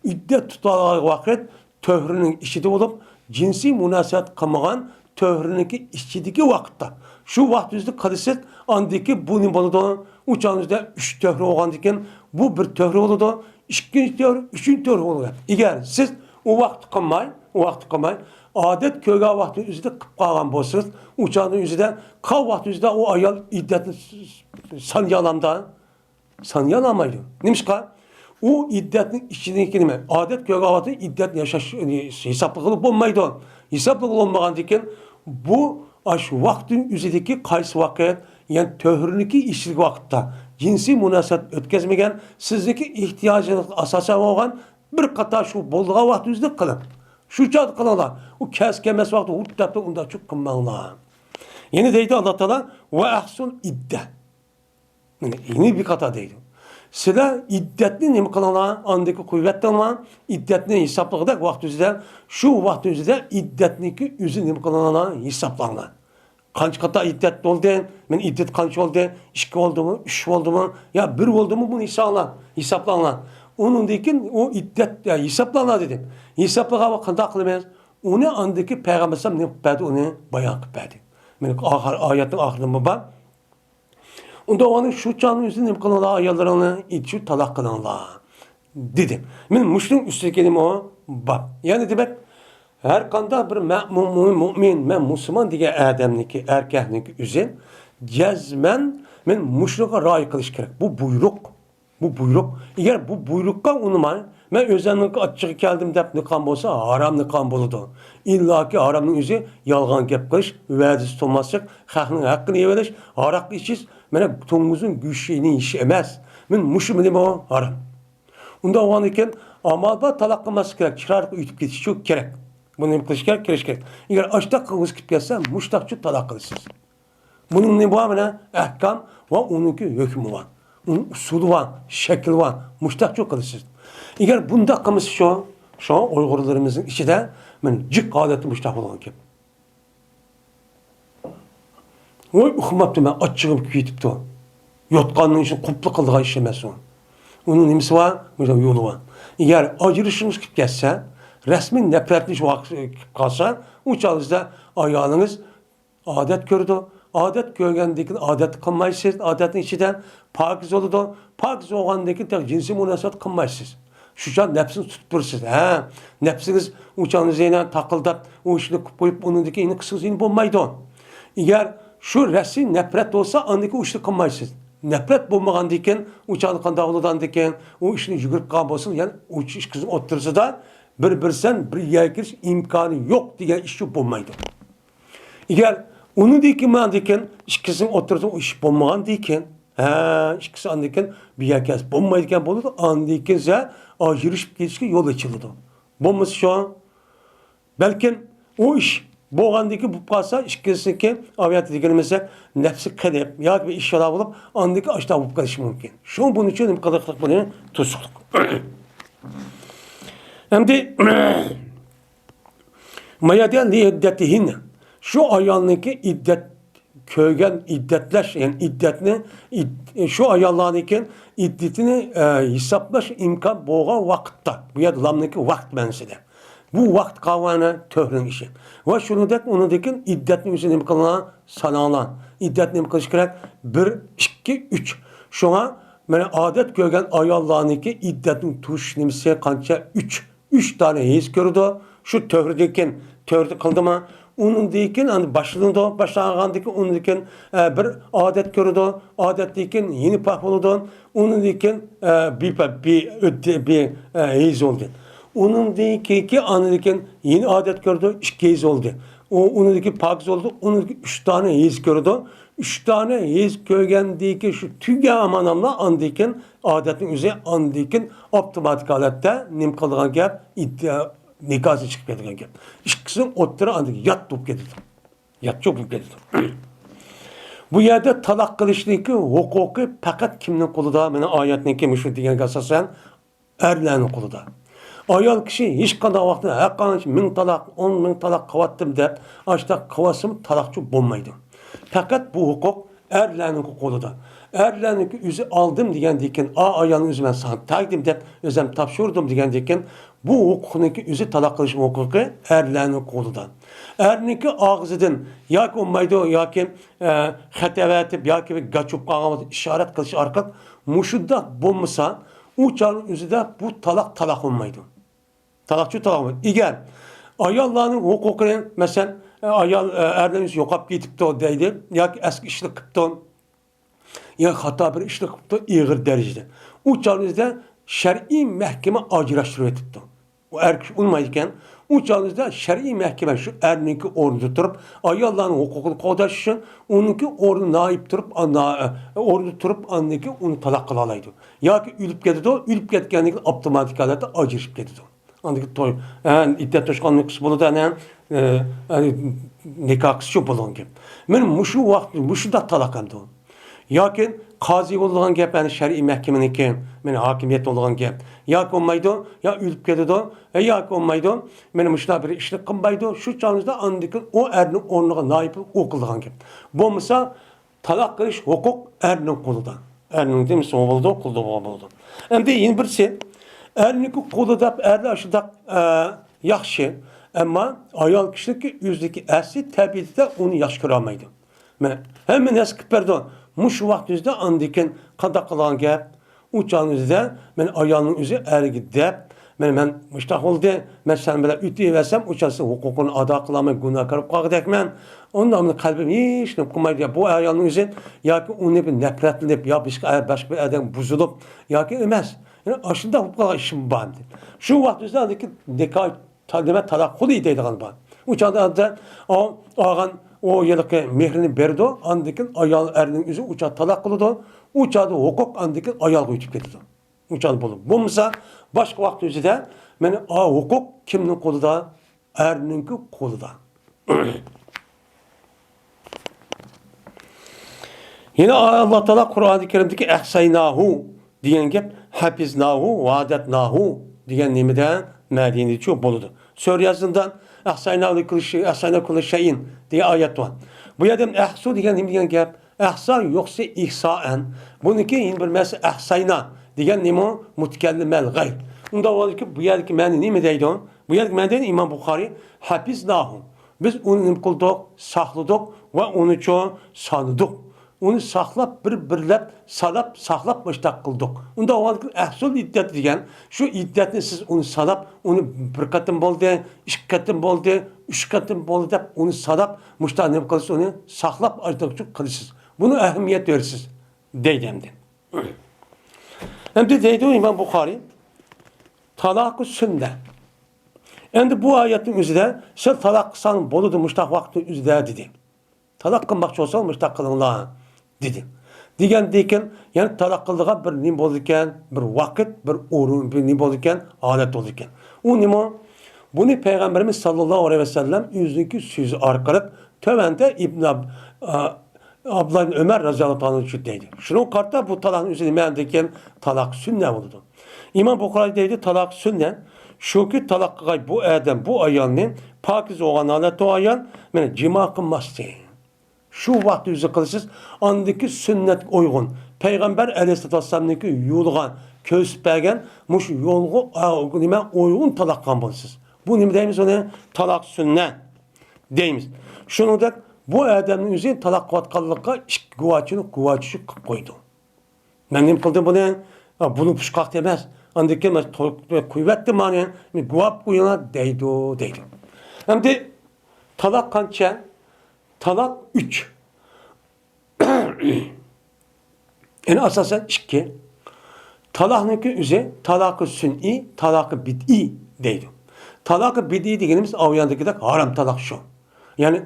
ئىددەت تۇتالايدىغان ۋاقىت تۆھرىنىڭ ئىچىدە بولۇپ، جىنسىي مۇناسىۋەت قىلمىغان تۆھرىنىڭكى ئىچىدىكى ۋاقىتتا. شۇ ۋاقىت ئۆزىدە قىلىسىز، ئاندىكى بۇ نېمە بولىدۇ؟ ئۇ چاغنىڭ ئۆزىدە ئۈچ تۆھرە بولغاندىكىن، بۇ بىر تۆھرە بولىدۇ، ئىككىنچى تۆھرە، ئۈچىنچى تۆھرە بولىدۇ. ئەگەر سىز ئۇ ۋاقىتتا قىلماي، ئۇ ۋاقىتتا قىلماي، ئادەت كۆرگەن ۋاقىتنىڭ ئۆزىدە قىلىپ قالغان بولسىڭىز، ئۇ چاغنىڭ ئۆزىدە قالغان ۋاقىت ئۆزىدە ئۇ ئايال ئىددەتنى سانىيالامدا؟ سانىيالامايدۇ. نېمىشقا؟ ئۇ ئىددەتنىڭ ئىچىدىكى نېمە؟ ئادەت كۆرگەن ۋاقىتتا ئىددەت ياشاش، ھېسابلىغىلى بولمايدۇ. ھېسابلىغىلى بولمىغاندىكىن، بۇ ئاشۇ ۋاقىتنىڭ ئۆزىدىكى قايسى ۋاقىت؟ يەنى تۆھرىنىڭكى ئىچىدىكى ۋاقىتتا جىنسىي مۇناسىۋەت ئۆتكۈزمىگەن، سىزنىڭكى ئېھتىياجىڭىزغا ئاساسەن بولغان بىر قاتار شۇ بولىدىغان ۋاقىت ئۆزىدە قىلىڭ. شۇ چاغدا قىلىڭلار. ئۇ كەلسە كەلمەس ۋاقىتتا ھۇرۇپ دەپلا ئۇنداق چۇ قىلماڭلار. يەنە دەيدۇ ئاللا تائالا، ۋە ئەھسۇل ئىددە. مانا، يەنە بىر قاتار دەيدۇ. سىلەر ئىددەتنى نېمە قىلىڭلار؟ ئاندىكى قويۇۋەتتىڭلار. ئىددەتنى ھېسابلىغۇدەك ۋاقىت ئۆزىدە، شۇ ۋاقىت ئۆزىدە ئىددەتنىڭكى ئۆزى نېمە قىلىڭلار؟ ھېسابلاڭلار. قانچە قاتا ئىددەت بولدى؟ مانا ئىددەت قانچە بولدى؟ ئىككى بولدىمۇ؟ ئۈچ بولدىمۇ؟ يا بىر بولدىمۇ؟ بۇنى ھېسابلاڭلار. ھېسابلاڭلار. ئۇنىڭدىن كېيىن ئۇ ئىددەت، يا، ھېسابلاڭلار دېدى. ھېسابلىغان ۋاقىت قانداق قىلىمىز؟ ئۇنى ئاندىكى پەيغەمبەر ئەلەيھىسسالام نېمە قىلىپ بەردى؟ ئۇنى بايان قىلىپ بەردى. مانا ئاخىر، ئايەتنىڭ ئاخىرىدا بار. ئۇندا ئۇنى شۇ چاغنىڭ ئۆزىدە نېمە قىلىڭلار، ئاياللىرىڭنى ئېتىشىپ تالاق قىلىڭلار، دېدى. مانا مۇشۇنىڭ ئۈستىدىكى نېمە ئۇ؟ بار. يەنى دېمەك، ھەر قانداق بىر مەمۇن، مۇئمىن، مەن مۇسۇلمان دېگەن ئادەمنىڭكى، ئەركەكنىڭكى ئۆزى جەزمەن مانا مۇشۇنىڭغا رىئايە قىلىش كېرەك. بۇ بۇيرۇق. بۇ بۇيرۇق. ئەگەر بۇ بۇيرۇققا ئۇنىماي، مەن ئۆزۈمنىڭ ئاچچىقى كەلدىم دەپ نىقان بولسا، ھارام نىقان بولىدۇ. ئىللاكى ھارامنىڭ ئۆزى يالغان گەپ قىلىش، ۋەدىسى تۇرماسلىق، خەقنىڭ ھەققىنى يەۋېلىش، ھاراق ئىچىش، مانا تومۇزنىڭ گۆشىنى يېيىش ئەمەس. مانا مۇشۇ نېمە ھارام. ئۇنداق بولغاندىكىن ئامال بار تالاق قىلماسلىق كېرەك، چىرايلىق ئۆتۈپ كېتىشى كېرەك. بۇنى نېمە قىلىش كېرەك؟ كىرىش كېرەك. ئەگەر ئاشتاق قىلغۇسى كېلىپ كەتسە، مۇشتاقچۇ تالاق قىلىسىز. بۇنىڭ نېمە بار مانا؟ ئەھكام ۋە ئۇنىڭكى ھۆكمى بار. ئۇنىڭ ئۇسۇلى بار، شەكلى بار. مۇشتاقچۇ قىلىسىز. ئەگەر بۇنداق قىلمىسا شۇ، شۇڭا ئۇيغۇرلىرىمىزنىڭ ئىچىدە مانا جىق ھالەتتە مۇشتاق بولغان گەپ. ۋوي، ئۇقماپتۇ مەن، ئاچچىقىم كېتىپتۇ. يوتقاننىڭ ئىشىنى قۇپلا قىلىدىغان ئىش ئەمەس ئۇ. ئۇنىڭ نېمىسى بار؟ مۇشۇ يولى بار. ئەگەر ئاجرىشىشىڭىز كېلىپ كەتسە، رەسمىي نەپرەتلىنىش ۋاقتى كېلىپ قالسا، ئۇ چاغدا ئايالىڭىز ئادەت كۆرىدۇ. ئادەت كۆرگەندىن كېيىن ئادەتنى قىلمايسىز، ئادەتنىڭ ئىچىدە پاكىز بولىدۇ. پاكىز بولغاندىن كېيىن تېخى جىنسىي مۇناسىۋەت قىلمايسىز. شۇ چاغ نەپسىڭىز تۇتۇپ تۇرىسىز. ھە، نەپسىڭىز ئۇ چاغنى زېنە تاقىلداپ، ئۇ ئىشنى قىلىپ قويۇپ، ئۇنىڭدىن كېيىن قىلسىڭىز يەنە بولمايدۇ. ئەگەر شۇ رەسمىي نەپرەت بولسا، ئاندىن كېيىن ئۇ ئىشنى قىلمايسىز. نەپرەت بولمىغاندىن كېيىن، ئۇ چاغدا قانداق بولىدۇ؟ ئاندىن كېيىن ئۇ ئىشنى يۈگۈرۈپ قالغان بولسىڭىز، يەنە ئۇ ئىككىسىنىڭ ئوتتۇرىسىدا بىر بىرسەن بىر يەرگە كېلىش ئىمكانى يوق دېگەن ئىش بولمايدۇ. ئەگەر ئۇنىڭدىن كېيىن، ماندىن كېيىن ئىككىسىنىڭ ئوتتۇرىسىدا ئۇ ئىش بولمىغاندىن كېيىن، ھە، ئىككىسى ئاندىن كېيىن بىر يەرگە كەلسە بولمايدىكەن بولىدۇ، ئاندىن كېيىن سىزگە ئاجرىشىپ كېتىشكە يول ئېچىلىدۇ. بولمىسا شۇ، بەلكىم ئۇ ئىش بولغاندىن كېيىن بولۇپ قالسا، ئىككىسىنىڭكى ئاۋىياتى دېگىنىمىزدەك نەپسى قېنىپ ياكى بىر ئىش شۇنداق بولۇپ، ئاندىن كېيىن ئاشۇنداق بولۇپ قېلىشى مۇمكىن. شۇ بۇنىڭ ئۈچۈن نېمە قىلىقلىق بۇنى توسۇقلۇق. ئەمدى ما يەردە لىئىددەتىھىننە، شۇ ئايالنىڭكى ئىددەت كۆرگەن، ئىددەتلەش، يەنى ئىددەتنى، ئىد-، شۇ ئاياللارنىڭكى ئىددىتىنى، ئە، ھېسابلاش ئىمكان بولغان ۋاقىتتا، بۇ يەردە لامنىڭكى ۋاقىت مەنىسىدە. بۇ ۋاقىت قاۋانى تۆھرىنىڭ ئىشى. ۋە شۇنىڭدەك ئۇنىڭدىن كېيىن ئىددەتنى ئۆزى نېمە قىلىڭلار؟ ساناڭلار. ئىددەتنى نېمە قىلىش كېرەك؟ بىر، ئىككى، ئۈچ. شۇڭا مانا ئادەت كۆرگەن ئاياللارنىڭكى ئىددەتنىڭ تۇرۇش نېمىسى قانچە؟ ئۈچ. ئۈچ دانە ھەيز كۆرىدۇ. شۇ تۆھرىدىن كېيىن، تۆھرىدە قىلدىمۇ؟ ئۇنىڭدىن كېيىن ئاندىن باشلىنىدۇ. باشلانغاندىن كېيىن ئۇنىڭدىن كېيىن، ئە، بىر ئادەت كۆرىدۇ. ئادەتتىن كېيىن يەنە پاك بولىدۇ. ئۇنىڭدىن كېيىن، ئە، بى-، بى-، ئۆتتى، بى-، ئە، ھەيز بولدى. ئۇنىڭدىن كېيىنكى، ئاندىن كېيىن يەنە ئادەت كۆرىدۇ، ئىككى ھەيز بولدى. ئۇ، ئۇنىڭدىن كېيىن پاكىز بولدى، ئۇنىڭدىن كېيىن ئۈچ دانە ھەيز كۆرىدۇ. ئۈچ دانە ھەيز كۆرگەندىن كېيىن شۇ تۈگەن ئاماناملا ئاندىن كېيىن ئادەتنىڭ ئۆزى ئاندىن كېيىن ئاپتوماتىك ھالەتتە نېمە قىلىدىغان گەپ؟ ئىددە-، نىكاھسى چىقىپ كېتىدىغان گەپ. ئىككىسىنىڭ ئوتتۇرا ئاندىن يات بولۇپ كېتىدۇ. ياتچۇ بولۇپ كېتىدۇ. بۇ يەردە تالاق قىلىشنىڭكى ھوقۇقى پەقەت كىمنىڭ قولىدا؟ مانا ئايەتنىڭكى مۇشۇ دېگەنگە ئاساسەن ئەرلەرنىڭ قولىدا. ئايال كىشى ھېچقانداق ۋاقىتتا ھەرقانچە مىڭ تالاق، ئون مىڭ تالاق قىلىۋاتتىم دەپ، ئاشۇنداق قىلىۋاتسىمۇ تالاقچۇ بولمايدۇ. پەقەت بۇ ھوقۇق ئەرلەرنىڭ قولىدا. ئەرلەرنىڭكى ئۆزى ئالدىم دېگەندىن كېيىن، ئا ئايالنى ئۆزى مەن ساڭا تەگدىم دەپ، ئۆزۈم تاپشۇردۇم دېگەندىن كېيىن، بۇ ھوقۇقنىڭكى ئۆزى تالاق قىلىش ھوقۇقى ئەرلەرنىڭ قولىدا. ئەرنىڭكى ئاغزىدىن ياكى بولمايدۇ، ياكى، ئە، خەت ئەۋەتىپ، ياكى بىر گاچ بولۇپ قالغان بولسا ئىشارەت قىلىش ئارقىلىق، مۇشۇنداق بولمىسا، ئۇ چاغنىڭ ئۆزىدە بۇ تالاق تالاق بولمايدۇ. تالاقچۇ تالاق بولمايدۇ. ئەگەر ئاياللارنىڭ ھوقۇقىنى، مەسىلەن، ئايال، ئەرنىڭ ئۆزى يوقاپ كېتىپتۇ دەيلى، ياكى ئەسكى ئىشنى قىپتۇ، يا خاتا بىر ئىشنى قىپتۇ ئېغىر دەرىجىدە. ئۇ چاغنىڭ ئۆزىدە شەرئىي مەھكىمە ئاجراشتۇرۇۋېتىپتۇ. ئۇ ئەر كىشى ئۇنىمايدىكەن. ئۇ چاغنىڭ ئۆزىدە شەرئىي مەھكىمە شۇ ئەرنىڭكى ئورنىدا تۇرۇپ، ئاياللارنىڭ ھوقۇقىنى قوغداش ئۈچۈن ئۇنىڭكى ئورنىدا نائىب تۇرۇپ، ئا، نا-، ئورنىدا تۇرۇپ، ئاندىن كېيىن ئۇنى تالاق قىلالايدۇ. ياكى ئۆلۈپ كېتىدۇ، ئۆلۈپ كەتكەندىن كېيىن ئاپتوماتىك ھالەتتە ئاجرىشىپ كېتىدۇ. ئاندىن كېيىن توي، ھە، ئىددەت توشقانلىق قىلسا بولىدۇ، ئەنە، ئە، ئە، نىكاھ قىلسىچۇ بولغان گەپ. مانا مۇشۇ ۋاقىت، مۇشۇنداق تالاق ئەمدى. ياكى قازى بولىدىغان گەپ، يەنى شەرئىي مەھكىمىنىڭكى، مانا ھاكىمىيەت بولىدىغان گەپ. ياكى بولمايدۇ، يا ئۆلۈپ كېتىدۇ، يا، ياكى بولمايدۇ، مانا مۇشۇنداق بىر ئىشنى قىلمايدۇ، شۇ چاغدا ئاندىن كېيىن ئۇ ئەرنىڭ ئورنىغا نائىب بولۇپ ئۇ قىلىدىغان گەپ. بولمىسا، تالاق قىلىش ھوقۇق ئەرنىڭ قولىدا. ئەرنىڭ دېمىسىمۇ بولىدۇ، قولىدا بولغان بولىدۇ. ئەمدى يەنە بىرسى، ئەرنىڭكى قولىدا، ئەرلەر شۇنداق، ئە، ياخشى. ئەمما ئايال كىشىنىڭكى ئۆزىدىكى ئەسلى تەبىئىتىدە ئۇنى ياخشى كۆرەلمەيدۇ. مانا، ھەممە نەرسە قىلىپ بەردى. مۇشۇ ۋاقىت ئۆزىدە ئاندىن كېيىن قانداق قىلغان گەپ؟ ئۇ چاغنىڭ ئۆزىدە، مانا، ئايالنىڭ ئۆزى ئەرگە دەپ، مانا، مەن مۇشۇنداق بولدى، مەن سەن بىلەن ئۆتۈۋەرسەم، ئۇ چاغ سېنىڭ ھوقۇقۇڭنى ئادا قىلالماي گۇناھكار بولۇپ قالغۇدەكمەن. ئۇنداق مېنىڭ قەلبىم ھېچنېمە قىلمايدۇ. بۇ ئايالنىڭ ئۆزى ياكى ئۇنى بىر نەپرەتلىنىپ، يا باشقا ئەر، باشقا بىر ئەردىن بۇزۇلۇپ، ياكى ئەمەس. يەنى ئاشۇنداق بولۇپ قالغان ئىشىم بار ئەمدى. شۇ ۋاقىت ئۆزىدە ئاندىكى نىكاھ تا-، نېمە، تالاق قىلدى دەيدىغان بار. ئۇ چاغدا ئادەتتە ئا-، ئالغان ئۇ ھېلىقى مېھرىنى بېرىدۇ، ئاندىن كېيىن ئايال ئەرنىڭ ئۆزى ئۇ چاغدا تالاق قىلىدۇ، ئۇ چاغدا ھوقۇق ئاندىن كېيىن ئايالغا ئۆتۈپ كېتىدۇ. ئۇ چاغدا بولىدۇ. بولمىسا، باشقا ۋاقىت ئۆزىدە، مانا، ئا، ھوقۇق كىمنىڭ قولىدا؟ ئەرنىڭكى قولىدا. يەنە ئاللا تائالا قۇرئانى كەرىمدىكى ئەھسەيناھۇ دېگەن گەپ ھەپىزناھۇ ۋەئەدەتناھۇ دېگەن نېمىدە مەدىنىچۇ بولىدۇ. سۈرە ياسىندا ئەھسەينا لىكۇللى شەي-، ئەھسەينا كۇللە شەيئىن دېگەن ئايەت بار. بۇ يەردە ئەھسۇ دېگەن نېمە دېگەن گەپ؟ ئەھسا يوقسى ئىھسائەن. بۇنىڭكى يەنە بىر مەنىسى ئەھسەينا دېگەن نېمە؟ مۇتەكەللىمەل غەير. ئۇنداق بولغاندىكىن بۇ يەردىكى مەنە نېمە دەيدۇ؟ بۇ يەردىكى مەنە دەيدۇ ئىمام بۇخارى، ھەپىزناھۇ. بىز ئۇنى نېمە قىلدۇق؟ ساقلىدۇق ۋە ئۇنىچۇ سانىدۇق. ئۇنى ساقلاپ، بىر-بىرلەپ ساناپ، ساقلاپ مۇشتاق قىلدۇق. ئۇنداق بولغاندىكىن ئەھسۇل ئىددەت دېگەن شۇ ئىددەتنى سىز ئۇنى ساناپ، ئۇنى بىر قېتىم بولدى، ئىككى قېتىم بولدى، ئۈچ قېتىم بولدى دەپ ئۇنى ساناپ، مۇشتاق نېمە قىلىسىز؟ ئۇنى ساقلاپ ئايتىدىغۇچۇ قىلىسىز. بۇنى ئەھمىيەت بېرىسىز دەيدۇ ئەمدى. ئەمدى دەيدۇ ئىمام بۇخارى، تالاقۇ سۈننە. ئەمدى بۇ ئايەتنىڭ ئۆزىدە سىلەر تالاق قىلساڭ بولىدۇ مۇشتاق ۋاقىتنىڭ ئۆزىدە دېدى. تالاق قىلماقچى بولساڭ مۇشتاق قىلىڭلار دېدى. دېگەندىن كېيىن يەنە تالاق قىلىدىغان بىر نېمە بولىدىكەن، بىر ۋاقىت، بىر ئورۇن، بىر نېمە بولىدىكەن، ھالەت بولىدىكەن. ئۇ نېمە؟ بۇنى پەيغەمبىرىمىز ساللاللاھۇ ئەلەيھى ۋەسەللەم ئۆزىنىڭكى سۆزى ئارقىلىق تۆۋەندە ئىبن ئاب-، ئا-، ئابدۇللا ئىبن ئۆمەر رەزىياللاھۇ تائالا ئەنھۇ دەيدۇ. شۇنىڭغا قارىتا بۇ تالاقنىڭ ئۆزى نېمە دېگەن؟ تالاق سۈننە بولىدۇ. ئىمام بۇخارى دەيدۇ، تالاق سۈننە. شۇكى، تالاق قىلغاي بۇ ئادەم بۇ ئايالنى، پاكىز بولغان ھالەتتە ئۇ ئايال مانا جىما قىلماستى. شۇ ۋاقىت ئۆزى قىلىسىز، ئاندىكى سۈننەتكە ئۇيغۇن، پەيغەمبەر ئەلەيھىسسالاتۇ ۋەسسالامنىڭكى يولىغا كۆرسىتىپ بەرگەن مۇشۇ يولغا، ئا، نېمە، ئۇيغۇن تالاق قىلغان بولىسىز. بۇ نېمە دەيمىز ئۇنى؟ تالاق سۈننە دەيمىز. شۇنىڭدەك بۇ ئادەمنىڭ ئۆزى تالاق قىلىۋاتقانلىققا ئىككى گۇۋاچىنى گۇۋاچى قىلىپ قويىدۇ. مەن نېمە قىلدىم بۇنى؟ ئا، بۇنى پۇشقاق دەيمەن. ئاندىن كېيىن مەن تو-، قويۇۋەتتىم مانا، مېنى گۇۋاپ قويۇڭلار دەيدۇ، دەيدۇ. ئەمدى تالاق قانچە؟ تالاق ئۈچ. يەنى ئاساسەن ئىككى. تالاقنىڭكى ئۆزى تالاقى سۈنئىي، تالاقى بىدئىي دەيدۇ. تالاقى بىدئىي دېگىنىمىز ئاۋۇ ياندىكىدەك ھارام تالاق شۇ. يەنى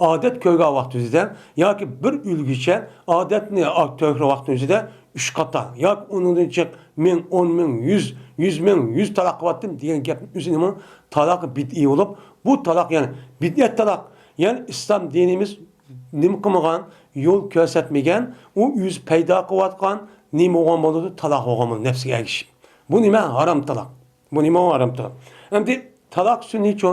ئادەت كۆرگەن ۋاقتىمىزدا ياكى بىر ئۆلگۈچە ئادەتنى تۆكۈرگەن ۋاقتىمىزدا ئۈچ قاتار ياكى ئۇنىڭدىن جىق مىڭ، ئون مىڭ، يۈز، يۈز مىڭ، يۈز تالاق قىلىۋەتتىم دېگەن گەپنىڭ ئۆزى نېمە؟ تالاقى بىدئىي بولۇپ، بۇ تالاق يەنى بىدئەت تالاق، يەنى ئىسلام دىنىمىز نېمە قىلمىغان، يول كۆرسەتمىگەن، ئۇ ئۆزى پەيدا قىلىۋاتقان نېمە بولغان بولىدۇ؟ تالاق بولغان بولىدۇ، نەپسىگە ئەگىشىپ. بۇ نېمە؟ ھارام تالاق. بۇ نېمە ھارام تالاق؟ ئەمدى تالاق سۈننىچۇ؟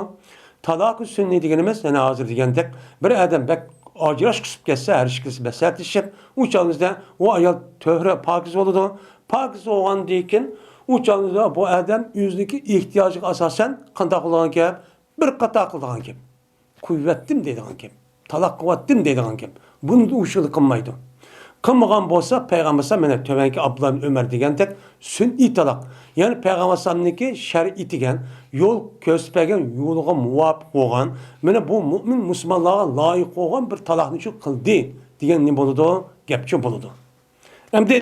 تالاق سۈننى دېگىنىمىز، يەنە ھازىر دېگەندەك، بىر ئادەم بەك ئاجىراش قىسىپ كەتسە، ھەر ئىككىلىسى مەسلىھەتلىشىپ، ئۇ چاغىمىزدا ئۇ ئايال تۆھرە پاكىز بولىدۇ. پاكىز بولغاندىن كېيىن، ئۇ چاغىمىزدا بۇ ئادەم ئۆزىنىڭكى ئېھتىياجىغا ئاساسەن قانداق قىلىدىغان گەپ؟ بىر قاتار قىلىدىغان گەپ. قويۇۋەتتىم دەيدىغان گەپ. تالاق قىلىۋەتتىم دەيدىغان گەپ. بۇنى ئۇ شۇنداق قىلمايدۇ. قىلمىغان بولسا، پەيغەمبەر ئەلەيھىسسالام مانا تۆۋەنكى ئابدۇللا ئىبن ئۆمەر دېگەندەك سۈنئىي تالاق، يەنى پەيغەمبەر ئەلەيھىسسالامنىڭكى شەرئىي دېگەن يول كۆرسىتىپ بەرگەن يولىغا مۇۋاپىق بولغان، مانا بۇ مۇئمىن مۇسۇلمانلارغا لايىق بولغان بىر تالاقنى شۇ قىلدى دېگەن نېمە بولىدۇ؟ گەپ شۇ بولىدۇ. ئەمدى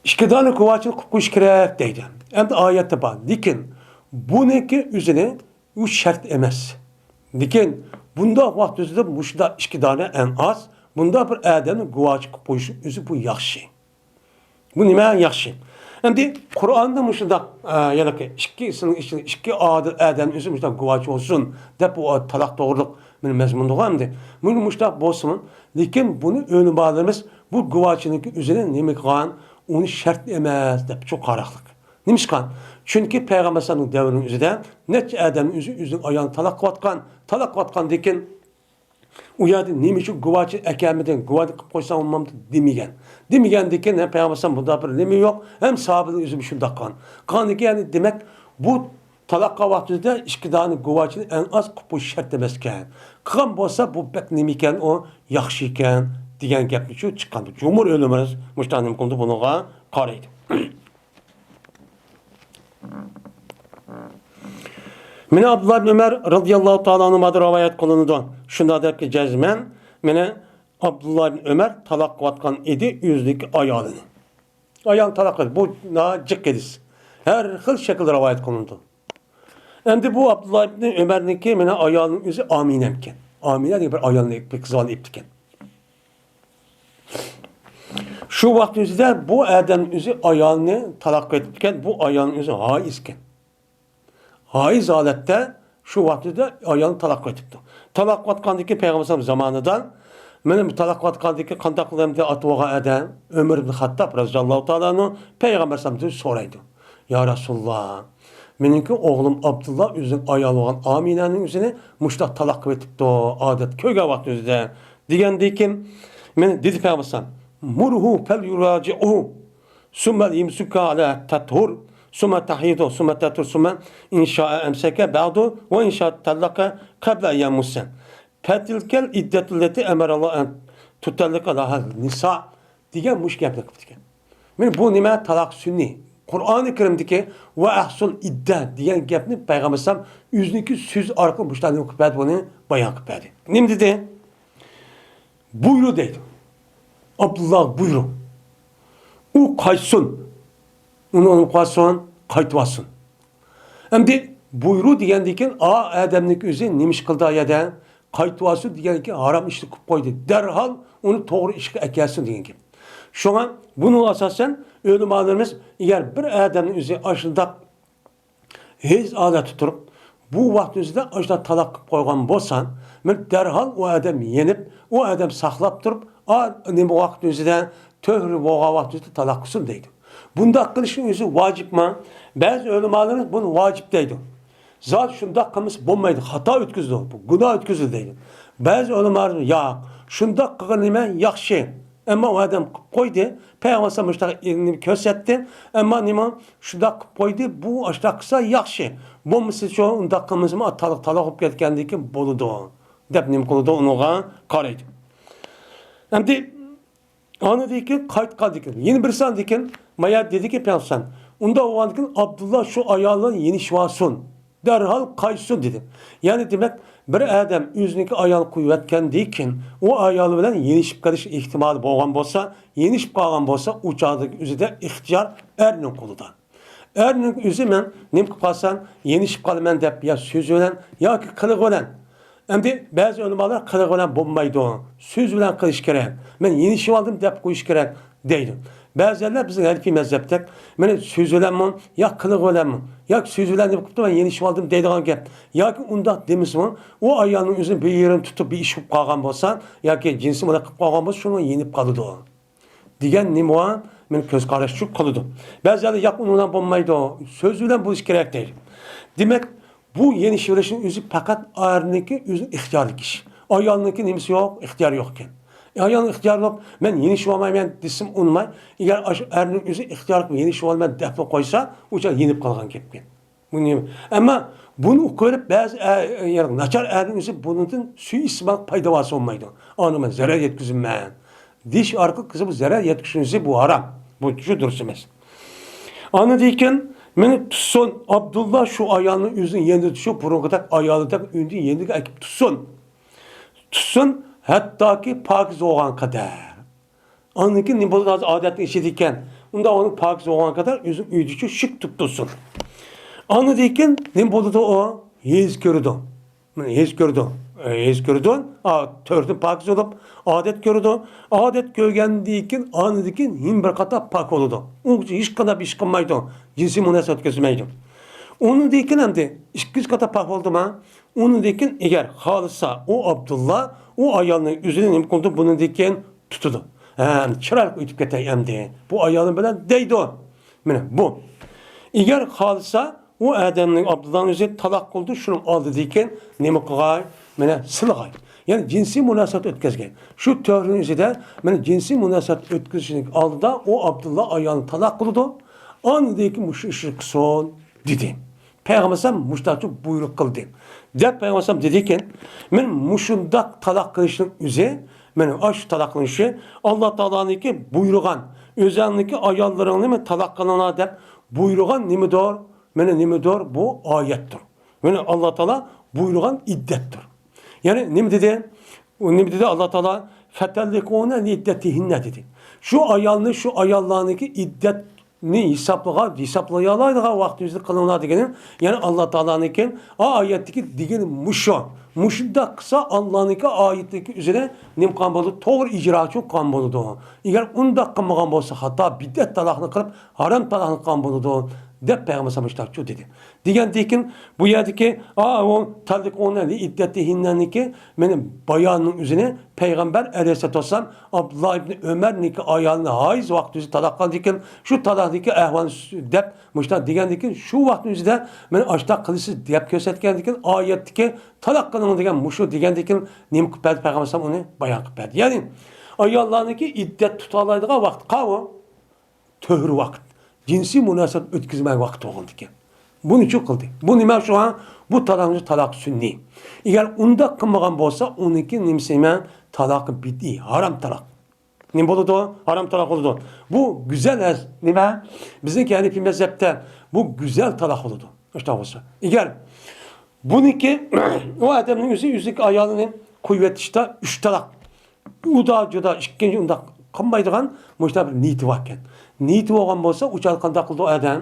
ئىككى دانە گۇۋاچىنى قىلىپ قويۇش كېرەك دەيدۇ. ئەمدى ئايەتتە بار. لېكىن بۇنىڭكى ئۆزىنى ئۇ شەرت ئەمەس. لېكىن بۇنداق ۋاقىت ئۆزىدە مۇشۇنداق ئىككى دانە ئەڭ ئاز، بۇنداق بىر ئادەمنى گۇۋاچى قىلىپ قويۇشنىڭ ئۆزى بۇ ياخشى. بۇ نېمە ياخشى؟ ئەمدى قۇرئاندا مۇشۇنداق، ئە، يەنى ئىككى ئىنساننىڭ ئىچىدە ئىككى ئادىل ئادەمنىڭ ئۆزى مۇشۇنداق گۇۋاچى بولسۇن دەپ، بۇ تالاق توغرىلىق مەزمۇندىغۇ ئەمدى. بۇ مۇشۇنداق بولسىمۇ، لېكىن بۇنى ئۆلىمالىرىمىز بۇ گۇۋاچىنىڭكى ئۆزىنى نېمە قىلغان؟ ئۇنى شەرت ئەمەس دەپ چوڭ قاراقلىق. نېمىشقا؟ چۈنكى پەيغەمبەر ئەلەيھىسسالامنىڭ دەۋرىنىڭ ئۆزىدە نەچچە ئادەمنىڭ ئۆزى ئۆزىنىڭ ئايالىنى تالاق قىلىۋاتقان، تالاق قىلىۋاتقاندىن كېيىن، ئۇ يەردە نېمە ئۈچۈن گۇۋاچى ئەكەلمىدىڭ، گۇۋاچى قىلىپ قويساڭ بولمامدۇ دېمىگەن. دېمىگەندىن كېيىن، ھەم پەيغەمبەر ئەلەيھىسسالام بۇنداق بىر نېمە يوق، ھەم ساھابىلەر ئۆزى شۇنداق قىلغان. قىلغاندىن كېيىن، يەنى دېمەك، بۇ تالاق قىلغان ۋاقتىدا ئىككى دانە گۇۋاچىنى ئەڭ ئاز قىلىپ قويۇش شەرت ئەمەسكەن. قىلغان بولسا، بۇ بەك نېمە ئىكەن، ئۇ ياخشى ئىكەن دېگەن گەپنى شۇ چىققان. جۇمھۇر ئۆلىمىلىرىمىز مۇشۇنداق نېمە قىلىدۇ، بۇنىڭغا قارايدۇ. مانا ئابدۇللا ئىبن ئۆمەر رازىياللاھۇ تائالا ئەنھۇمادىن رىۋايەت قىلىنىدۇ. شۇنداق دەپكى جەزمەن، مانا ئابدۇللا ئىبن ئۆمەر تالاق قىلىۋاتقان ئىدى ئۆزىنىڭكى ئايالىنى. ئايالنى تالاق قىلدى. بۇ ناھايىتى جىق ھەدىس. ھەر خىل شەكىلدە رىۋايەت قىلىنىدۇ. ئەمدى بۇ ئابدۇللا ئىبن ئۆمەرنىڭكى مانا ئايالىنىڭ ئۆزى ئامىنە ئىكەن. ئامىنە دېگەن بىر ئايالنى، بىر قىز بالىنى ئېپتىكەن. شۇ ۋاقىت ئۆزىدە بۇ ئادەمنىڭ ئۆزى ئايالىنى تالاق قىلىپتىكەن، بۇ ئايالنىڭ ئۆزى ھايز ئىكەن. ھايز ھالەتتە شۇ ۋاقىت ئۆزىدە ئايالىنى تالاق قىلىپتۇ. تالاق قىلىۋاتقاندىكى پەيغەمبەر ئەلەيھىسسالام زامانىدا، مانا بۇ تالاق قىلىۋاتقاندىكى قانداق قىلىمدى ئاتا بولغان ئادەم ئۆمەر ئىبن خاتتاب رازىياللاھۇ تائالا ئەنھۇ پەيغەمبەر ئەلەيھىسسالامدىن سورايدۇ. يا رەسۇلاللا، مېنىڭكى ئوغلۇم ئابدۇللا ئۆزىنىڭ ئايالى بولغان ئامىنەنىڭ ئۆزىنى مۇشۇنداق تالاق قىلىۋېتىپتۇ، ئادەت كۆرگەن ۋاقىت ئۆزىدە، دېگەندىن كېيىن، مانا دېدى پەيغەمبەر ئەلەيھىسسالام، مۇرھۇ فەليۇراجىئۇ، سۇممە يۇمسىكۇھا ھەتتا تەتھۇر، سۇممە تەھىضۇ، سۇممە تەتھۇر، سۇممە ئىن شائە ئەمسەكە بەئدۇ ۋە ئىن شائە تەللەقە قەبلە ئەن يەمۇسسە. فتلك العدة التي أمر الله أن تطلق لها النساء دېگەن مۇشۇ گەپنى قىپتىكەن. مانا بۇ نېمە؟ تالاق سۈننى. قۇرئانى كەرىمدىكى ۋە ئەھسۇل ئىددە دېگەن گەپنى پەيغەمبەر ئەلەيھىسسالام ئۆزىنىڭكى سۆزى ئارقىلىق مۇشۇلارنى ئوقۇپ بەردى، بۇنى بايان قىلىپ بەردى. نېمە دېدى؟ بۇيرۇ دەيدۇ. ئابدۇللاغا بۇيرۇ. ئۇ قايتسۇن. ئۇنى ئۇنىمۇ قالسۇن، قايتىۋالسۇن. ئەمدى بۇيرۇ دېگەندىن كېيىن، ئا ئادەمنىڭكى ئۆزى نېمە ئىش قىلدى ئا يەردە؟ قايتىۋالسۇن دېگەنكى ھارام ئىشنى قىلىپ قويدى. دەرھال ئۇنى توغرا ئىشقا ئەكەلسۇن دېگەن گەپ. شۇڭا بۇنىڭغا ئاساسەن ئۆلىمالىرىمىز، ئەگەر بىر ئادەمنىڭ ئۆزى ئاشۇنداق ھېز ھالەتتە تۇرۇپ، بۇ ۋاقىت ئۆزىدە ئاشۇنداق تالاق قىلىپ قويغان بولسا، مانا دەرھال ئۇ ئادەم يېنىپ، ئۇ ئادەم ساقلاپ تۇرۇپ، ئا، نېمە ۋاقىت ئۆزىدە، تۆھرە بولغان ۋاقىت ئۆزىدە تالاق قىلسۇن دەيدۇ. بۇنداق قىلىشنىڭ ئۆزى ۋاجىپمۇ؟ بەزى ئۆلىمالىرىمىز بۇنى ۋاجىپ دەيدۇ. زادى شۇنداق قىلمىسا بولمايدۇ، خاتا ئۆتكۈزىدۇ، بۇ گۇناھ ئۆتكۈزىدۇ دەيدۇ. بەزى ئۆلىمالىرىمىز ياق، شۇنداق قىلغىنى نېمە ياخشى. ئەمما ئۇ ئادەم قىلىپ قويدى، پەيغەمبەر ئەلەيھىسسالام مۇشۇنداق نېمە كۆرسەتتى، ئەمما نېمە شۇنداق قىلىپ قويدى، بۇ ئاشۇنداق قىلسا ياخشى. بولمىسىچۇ ئۇنداق قىلمىسىمۇ تالاق تالاق بولۇپ كەتكەندىن كېيىن بولىدۇ، دەپ نېمە قىلىدۇ، ئۇنىڭغا قارايدۇ. ئەمدى ئاندىن كېيىن قايتقاندىن كېيىن، يەنە بىرسىدىن كېيىن، مايا دېدىكى، پەيغەمبەر، ئۇنداق بولغاندىن كېيىن ئابدۇللا شۇ ئايال بىلەن يېنىشىۋالسۇن، دەرھال قايتسۇن دېدى. يەنى دېمەك، بىر ئادەم ئۆزىنىڭكى ئايالىنى قويۇۋەتكەندىن كېيىن، ئۇ ئايال بىلەن يېنىشىپ قېلىش ئېھتىمالى بولغان بولسا، يېنىشىپ قالغان بولسا، ئۇ چاغدىكى ئۆزىدە ئىختىيار ئەرنىڭ قولىدا. ئەرنىڭ ئۆزى مەن نېمە قىلىپ قالسام، يېنىشىپ قالىمەن دەپ يا سۆزى بىلەن ياكى قىلىقى بىلەن. ئەمدى بەزى ئۆلىمالار قىلىقى بىلەن بولمايدۇ، سۆزى بىلەن قىلىش كېرەك، مەن يېنىشىۋالدىم دەپ قويۇش كېرەك دەيدۇ. بەزىلەر بىزنىڭ ھەنىپىي مەزھەپتەك، مانا سۆزى بىلەنمۇ يا قىلىقى بىلەنمۇ ياكى سۆزى بىلەن نېمە قىپتۇ، مەن يېنىشىۋالدىم دەيدىغان گەپ. ياكى ئۇنداق دېمىسىمۇ، ئۇ ئايالنىڭ ئۆزىنى بىر يېرىنى تۇتۇپ بىر ئىش بولۇپ قالغان بولسا ياكى جىنسىي مۇلاقات قىلىپ قالغان بولسا، شۇنىڭ يېنىپ قالىدۇ. دېگەن نېمە بار؟ مېنىڭ كۆز قاراشچۇ قىلىدۇ. بەزىلەر ياق، ئۇنىڭ بىلەن بولمايدۇ، سۆز بىلەن بولۇش كېرەك دەيدۇ. دېمەك، بۇ يېنىشىۋېلىشنىڭ ئۆزى پەقەت ئەرنىڭكى ئۆزىنىڭ ئىختىيارلىق ئىش. ئايالنىڭكى نېمىسى يوق، ئىختىيارى يوق ئىكەن. ئايالنىڭ ئىختىيارى بولۇپ، مەن يېنىشىۋالمايمەن دېسىمۇ ئۇنىماي. ئەگەر ئاشۇ ئەرنىڭ ئۆزى ئىختىيار قىلىپ يېنىشىۋالىمەن دەپلا قويسا، ئۇ چاغ يېنىپ قالغان گەپكەن. بۇنى، ئەمما بۇنى كۆرۈپ بەزى ئە-، يەنى ناچار ئەرنىڭ ئۆزى بۇنىڭدىن سۇيىئىستېمال پايدا ئالسا بولمايدۇ. ئاڭا مەن زەرەر يەتكۈزىمەن دېيىش ئارقىلىق قىزى بۇ زەرەر يەتكۈزۈشنىڭ ئۆزى بۇ ھارام. بۇ شۇ دۇرۇس ئەمەس. ئاندىن كېيىن مېنى تۇتسۇن، ئابدۇللا شۇ ئايالنى ئۆزىنىڭ يېنىدا تۇتۇپ، بۇرۇنقىدەك ئايالىدەك ئۆيىنىڭ يېنىگە ئەكىپ تۇتسۇن. تۇتسۇن، ھەتتاكى پاكىز بولغان قەدەر. ئاندىن كېيىن نېمە بولىدۇ؟ ھازىر ئادەتنىڭ ئىچىدىكەن. ئۇنداق ئۇنىڭ پاكىز بولغان قەدەر ئۆزى ئۆيدىچۇ شۈك تۇتۇپ تۇرسۇن. ئاندىن كېيىن نېمە بولىدۇ ئۇ؟ ھېس كۆرىدۇ. مانا ھېس كۆرىدۇ. ئە، ھېس كۆرىدۇ. ئا، تۆھرىدىن پاكىز بولۇپ، ئادەت كۆرىدۇ. ئادەت كۆرگەندىن كېيىن، ئاندىن كېيىن يەنە بىر قاتا پاك بولىدۇ. ئۇنىڭ ئۈچۈن ھېچقانداق بىر ئىش قىلمايدۇ. جىنسىي مۇناسىۋەت ئۆتكۈزمەيدۇ. ئۇنىڭدىن كېيىن ئەمدى ئىككىنچى قاتا پاك بولدىما؟ ئۇنىڭدىن كېيىن ئەگەر خالىسا، ئۇ ئابدۇللا ئۇ ئايالنى ئۆزىنى نېمە قىلىدۇ؟ بۇنىڭدىن كېيىن تۇتىدۇ. ھە، ئەمدى چىرايلىق ئۆتۈپ كېتەي ئەمدى. بۇ ئايالىم بىلەن دەيدۇ. مانا بۇ. ئەگەر خالىسا، ئۇ ئادەمنىڭ ئابدۇللانىڭ ئۆزى تالاق قىلدى، شۇنىڭ ئالدىدىن كېيىن نېمە قىلغاي؟ مانا سىلىغاي. يەنى جىنسىي مۇناسىۋەت ئۆتكۈزگەي. شۇ تۆھرىنىڭ ئىچىدە مانا جىنسىي مۇناسىۋەت ئۆتكۈزۈشنىڭ ئالدىدا ئۇ ئابدۇللا ئايالنى تالاق قىلىدۇ. ئاندىن كېيىن مۇشۇ ئىشنى قىلسۇن دېدى. پەيغەمبەر ئەلەيھىسسالام مۇشۇنداقچە بۇيرۇق قىلدى، دەپ پەيغەمبەر ئەلەيھىسسالام دېدىكەن، مەن مۇشۇنداق تالاق قىلىشنىڭ ئۆزى، مانا ئاشۇ تالاق قىلىشى ئاللا تائالانىڭكى بۇيرۇغان، ئۆزۈڭنىڭكى ئاياللىرىڭنى مانا تالاق قىلىڭلار دەپ بۇيرۇغان نېمىدۇر؟ مانا نېمىدۇر؟ بۇ ئايەتتۇر. مانا ئاللا تائالا بۇيرۇغان ئىددەتتۇر. يەنى نېمە دېدى؟ ئۇ نېمە دېدى ئاللا تائالا؟ فَطَلِّقُوهُنَّ لِعِدَّتِهِنَّ دېدى. شۇ ئايالنى، شۇ ئاياللارنىڭكى ئىددەتنى ھېسابلىغان، ھېسابلىيالايدىغان ۋاقتى ئۆزىدە قىلىڭلار دېگىنى، يەنى ئاللا تائالانىڭكى ئا ئايەتتىكى دېگىنى مۇشۇ. مۇشۇنداق قىلسا ئاللانىڭكى ئايىتىدىكى ئۆزىنى نېمە قىلغان بولىدۇ؟ توغرا ئىجراچى قىلغان بولىدۇ. ئەگەر ئۇنداق قىلمىغان بولسا، خاتا بىدئەت تالاقنى قىلىپ، ھارام تالاقنى قىلغان بولىدۇ، دەپ پەيغەمبەر ئەلەيھىسسالام مۇشۇنداقچۇ دېدى. دېگەندىن كېيىن بۇ يەردىكى، ئا، ئۇ تەللىقۇنى لىئىددەتىھىننىكى مېنى باياننىڭ ئۆزىنى پەيغەمبەر ئەلەيھىسسالاتۇ ۋەسسالام ئابدۇللا ئىبنى ئۆمەرنىڭكى ئايالىنى ھايز ۋاقتى ئۆزى تالاق قىلغاندىن كېيىن، شۇ تالاقتىكى ئەھۋالنى دەپ مۇشۇنداق دېگەندىن كېيىن، شۇ ۋاقىتنىڭ ئۆزىدە مېنى ئاشۇنداق قىلىسىز دەپ كۆرسەتكەندىن كېيىن، ئايەتتىكى تالاق قىلىڭ دېگەن مۇشۇ دېگەندىن كېيىن نېمە قىلىپ بەردى پەيغەمبەر ئەلەيھىسسالام؟ ئۇنى بايان قىلىپ بەردى. يەنى ئاياللارنىڭكى ئىددەت تۇتالايدىغان ۋاقتى قاۋۇ؟ تۆھرى ۋاقىت، جىنسىي مۇناسىۋەت ئۆتكۈزمەي ۋاقىت بولغاندىكەن. بۇنى شۇ قىلدى. بۇ نېمە شۇڭا؟ بۇ تالاقنىڭ تالاقى سۈننىي. ئەگەر ئۇنداق قىلمىغان بولسا، ئۇنىڭكى نېمىسى نېمە؟ تالاقى بىدئىي، ھارام تالاق. نېمە بولىدۇ؟ ھارام تالاق بولىدۇ. بۇ گۈزەل ھەز-، نېمە؟ بىزنىڭكى ھەنىپىي مەزھەپتە بۇ گۈزەل تالاق بولىدۇ. شۇنداق بولسا. ئەگەر بۇنىڭكى، ئۇ ئادەمنىڭ ئۆزى ئۆزىنىڭكى ئايالىنى قويۇۋېتىشتا ئۈچ تالاق. ئۇدا جۇدا ئىككىنچى ئۇنداق قىلمايدىغان مۇشۇنداق بىر نىيىتى باركەن. نىيىتى بولغان بولسا، ئۇ چاغدا قانداق قىلىدۇ ئادەم؟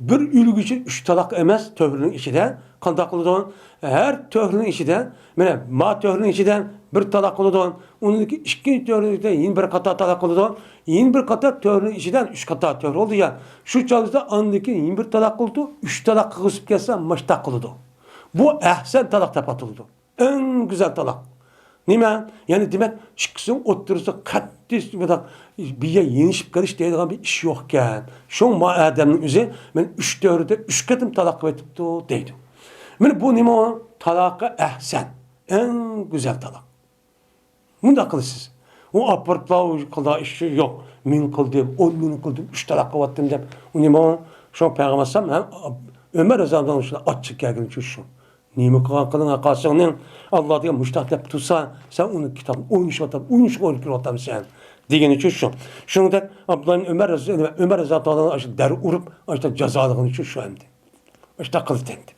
بىر ئۆلگۈچە ئۈچ تالاق ئەمەس، تۆھرىنىڭ ئىچىدە قانداق قىلىدۇ؟ ھەر تۆھرىنىڭ ئىچىدە، مانا، ما تۆھرىنىڭ ئىچىدە بىر تالاق قىلىدۇ. ئۇنىڭدىن كېيىن ئىككىنچى تۆھرىنىڭ ئىچىدە يەنە بىر قاتار تالاق قىلىدۇ. يەنە بىر قاتار تۆھرىنىڭ ئىچىدە ئۈچ قاتار تۆھرە بولدى يا. شۇ چاغدا ئاندىن كېيىن يەنە بىر تالاق قىلىدۇ. ئۈچ تالاق قىلغۇسى كەلسە، ماشتاق قىلىدۇ. بۇ ئەھسەن تالاق دەپ ئاتىلىدۇ. ئەڭ گۈزەل تالاق. نېمە؟ يەنى دېمەك، ئىككىسىنىڭ ئوتتۇرىسىدا قەتئىي بۇنداق بىر يەر يېنىشىپ قېلىش دەيدىغان بىر ئىش يوقكەن. شۇڭا ما ئادەمنىڭ ئۆزى مەن ئۈچ دەۋردە ئۈچ قېتىم تالاق قىلىۋېتىپتۇ دەيدۇ. مانا بۇ نېمە؟ تالاقى ئەھسەن، ئەڭ گۈزەل تالاق. مۇنداق قىلىسىز. ئۇ ئاپىرىپلا، ئۇ قىلىدىغان ئىشى يوق. مىڭ قىلدىم، ئون مىڭ قىلدىم، ئۈچ تالاق قىلىۋەتتىم دەپ. ئۇ نېمە؟ شۇڭا پەيغەمبەر ئەلەيھىسسالام ھەم ئۆمەر رەزىياللاھۇ ئەنھۇ شۇنداق ئاچچىق كەلگىنى شۇ. نېمە قىلغان قىلىڭ، قاسىڭنىڭ ئاللا دېگەن مۇشتاق دەپ تۇرسا، سەن ئۇنىڭ كىتابىنى ئوينىشىۋاتام، ئوينىشىغا ئۆرۈپ كېلىۋاتامسەن دېگىنى شۇ شۇ. شۇنىڭدەك ئابدۇللا ئىبن ئۆمەر رەزىياللاھۇ، ئۆمەر رەزىياللاھۇ تائالا ئاشۇ دەر ئۇرۇپ، ئاشۇ جازالىغىنى شۇ شۇ ئەمدى. ئاشۇنداق قىلدى ئەمدى.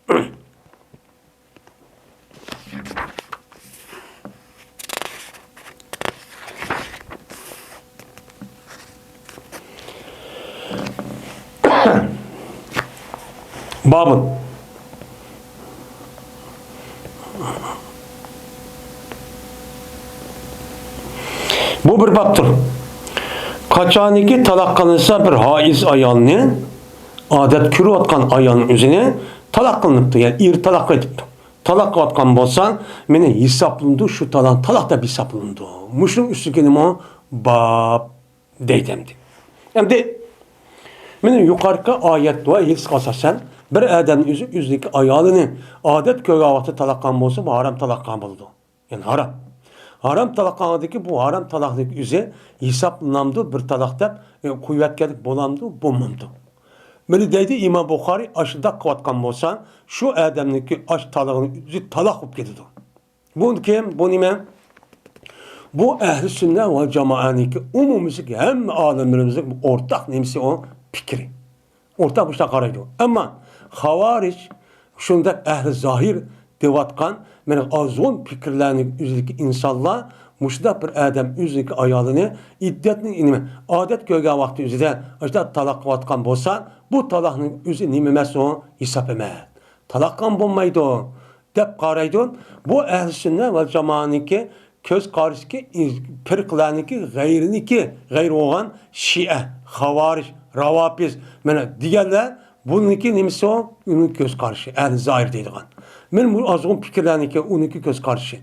بابۇن. بۇ بىر بابتۇر. قاچانكى تالاق قىلىنسا بىر ھائىز ئايالنى، ئادەت كۆرۈۋاتقان ئايالنىڭ ئۆزىنى تالاق قىلىنىپتۇ، يەنى ئېرى تالاق قىلىپتۇ. تالاق قىلىۋاتقان بولسا، مېنى ھېسابلىنىدۇ، شۇ تالاق، تالاق دەپ ھېسابلىنىدۇ. مۇشۇنىڭ ئۈستىگە نېمە باب دەيدۇ ئەمدى. ئەمدى مانا يۇقىرىقى ئايەت ۋە ھەدىسكە ئاساسەن، بىر ئادەمنىڭ ئۆزى ئۆزىنىڭكى ئايالىنى ئادەت كۆرگەن ۋاقتىدا تالاق قىلغان بولسا، بۇ ھارام تالاق قىلغان بولىدۇ. يەنى ھارام. ھارام تالاق قىلغاندىكىن بۇ ھارام تالاقنىڭ ئۆزى ھېسابلىنامدۇ، بىر تالاق دەپ، ئە، قويۇۋەتكەنلىك بولامدۇ، بولمامدۇ؟ مانا دەيدۇ ئىمام بۇخارىي، ئاشۇنداق قىلىۋاتقان بولسا، شۇ ئادەمنىڭكى ئاش تالىقىنىڭ ئۆزى تالاق بولۇپ كېتىدۇ. بۇ كىم؟ بۇ نېمە؟ بۇ ئەھلى سۈننە ۋە جامائەنىڭكى، ئومۇمىيلىك ھەممە ئالىملىرىمىزنىڭ ئورتاق نېمىسى ئۇ؟ پىكرى. ئورتاق مۇشۇنداق قارايدۇ. ئەمما خاۋارىج، شۇنداق ئەھلى زاھىر دەۋاتقان، مانا ئازغۇن پىكىرلەرنىڭ ئۆزىدىكى ئىنسانلار مۇشۇنداق بىر ئادەم ئۆزىنىڭكى ئايالىنى ئىددەتنى، نېمە، ئادەت كۆرگەن ۋاقتى ئۆزىدە ئاشۇنداق تالاق قىلىۋاتقان بولسا، بۇ تالاقنىڭ ئۆزى نېمە ئەمەس ئۇ؟ ھېساب ئەمەس. تالاق قىلغان بولمايدۇ دەپ قارايدۇ. بۇ ئەھلى سۈننە ۋە جامائەنىڭكى كۆز قارىشىكى، پىرقىلەرنىڭكى، غەيرىنىڭكى، غەيرى بولغان شىئە، خاۋارىج، راۋاپىز، مانا دېگەنلەر بۇنىڭكى نېمىسى ئۇ؟ ئۇنىڭ كۆز قارىشى، ئەھلى زاھىر دەيدىغان. مانا بۇ ئازغۇن پىكىرلەرنىڭكى، ئۇنىڭكى كۆز قارىشى.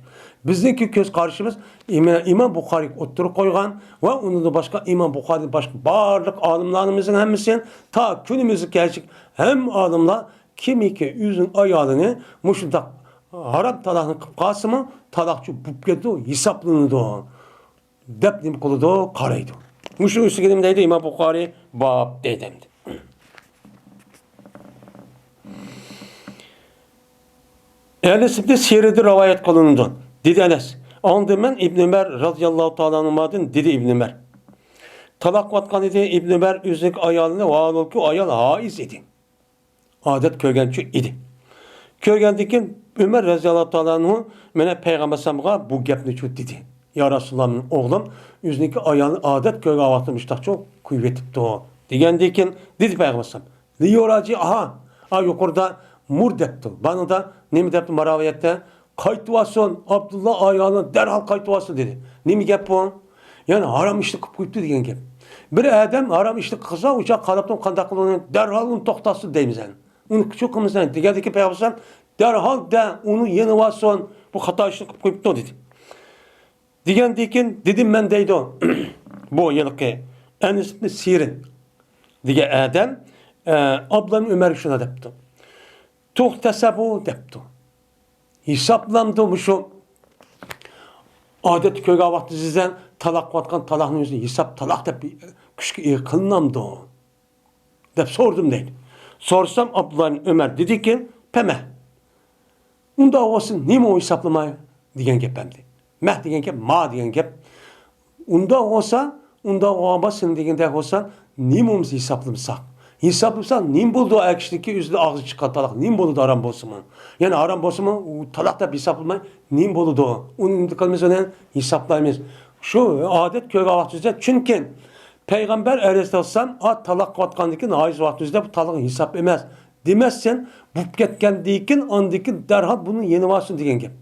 بىزنىڭكى كۆز قارىشىمىز ئىمام، ئىمام بۇخارىي ئوتتۇرىغا قويغان ۋە ئۇنىڭدىن باشقا ئىمام بۇخارىيدىن باشقا بارلىق ئالىملىرىمىزنىڭ ھەممىسى تا كۈنىمىزگە كەلگۈچە ھەممە ئالىملار كىمكى ئۆزىنىڭ ئايالىنى مۇشۇنداق ھارام تالاقنى قىلىپ قالسىمۇ، تالاقچى بولۇپ كېتىدۇ، ھېسابلىنىدۇ دەپ نېمە قىلىدۇ؟ قارايدۇ. مۇشۇ ئۈستىگە نېمە دەيدۇ؟ ئىمام بۇخارىي باب دەيدۇ ئەمدى. ئەنەس ئىبنى سىرىندىن رىۋايەت قىلىنىدۇ. دېدى ئەنەس. ئاڭلىدىم مەن ئىبن ئۆمەر رازىياللاھۇ تائالا ئەنھۇمادىن، دېدى ئىبن ئۆمەر. تالاق قىلىۋاتقان ئىدى ئىبن ئۆمەر ئۆزىنىڭ ئايالىنى، ۋاھالۇكى ئايال ھائىز ئىدى. ئادەت كۆرگەنچۇ ئىدى. كۆرگەندىن كېيىن ئۆمەر رەزىياللاھۇ تائالا ئەنھۇ مانا پەيغەمبەر ئەلەيھىسسالامغا بۇ گەپنىچۇ دېدى. يا رەسۇلاللا، مېنىڭ ئوغلۇم ئۆزىنىڭكى ئايالىنى ئادەت كۆرگەن ۋاقتىدا مۇشۇنداقچۇ قويۇۋېتىپتۇ دېگەندىن كېيىن دېدى پەيغەمبەر ئەلەيھىسسالام، لىيۇراجىئها. ئا، يۇقىرىدا مۇر دەپتۇ. بانىدا نېمە دەپتۇ ماراۋىيەتتە؟ قايتىۋالسۇن، ئابدۇللا ئايالىنى دەرھال قايتىۋالسۇن دېدى. نېمە گەپ بۇ؟ يەنى ھارام ئىشنى قىلىپ قويۇپتۇ دېگەن گەپ. بىر ئادەم ھارام ئىشنى قىلسا، ئۇ چاغ قاراپتۇ، قانداق قىلىدۇ؟ دەرھال ئۇنى توختاتسۇن دەيمىز ئەنە. ئۇنى چوقۇم دېگەندىكىن پەيغەمبەر دەرھال دە، ئۇنى يېنىۋالسۇن، بۇ خاتا ئىشنى قىلىپ قويۇپتۇ دېدى. دېگەندىن كېيىن دېدىم مەن دەيدۇ، بۇ ھېلىقى ئەنەس ئىبنى سىرىن دېگەن ئادەم، ئە، ئابدۇللا ئۆمەرگە شۇنداق دەپتۇ. تۇھتەسەبۇ دەپتۇ. ھېسابلامدۇ مۇشۇ ئادەتتە كۆرگەن ۋاقتىڭىزدا تالاق قىلىۋاتقان تالاقنىڭ ئۆزى ھېساب تالاق دەپ كۈچكە ئىگە قىلىنامدۇ؟ دەپ سورىدىم دەيدۇ. سورىسام ئابدۇللا ئۆمەر دېدىكى، پەمە. ئۇنداق بولسا نېمە ئۇ ھېسابلىماي دېگەن گەپ ئەمدى. مەھ دېگەن گەپ، ما دېگەن گەپ. ئۇنداق بولسا، ئۇنداق بولغان بولسا سېنىڭ دېگەندەك بولسا نېمە بولمىسا ھېسابلىمىساق. ھېسابلىمىساق نېمە بولىدۇ؟ ئەر كىشىنىڭكى ئۆزىدىن ئاغزى چىققان تالاق نېمە بولىدۇ ھارام بولسىمۇ؟ يەنى ھارام بولسىمۇ ئۇ تالاق دەپ ھېسابلىماي نېمە بولىدۇ؟ ئۇنى نېمە قىلىمىز ئۇنى؟ ھېسابلايمىز. شۇ ئادەت كۆرگەن ۋاقتىمىزدا، چۈنكى پەيغەمبەر ئەلەيھىسسالام، ئا، تالاق قىلىۋاتقاندىن كېيىن ھايز ۋاقتىمىزدا بۇ تالاق ھېساب ئەمەس. دېمەسسەن، بوپ كەتكەندىن كېيىن، ئاندىن كېيىن دەرھال بۇنى يېنىۋالسۇن دېگەن گەپ.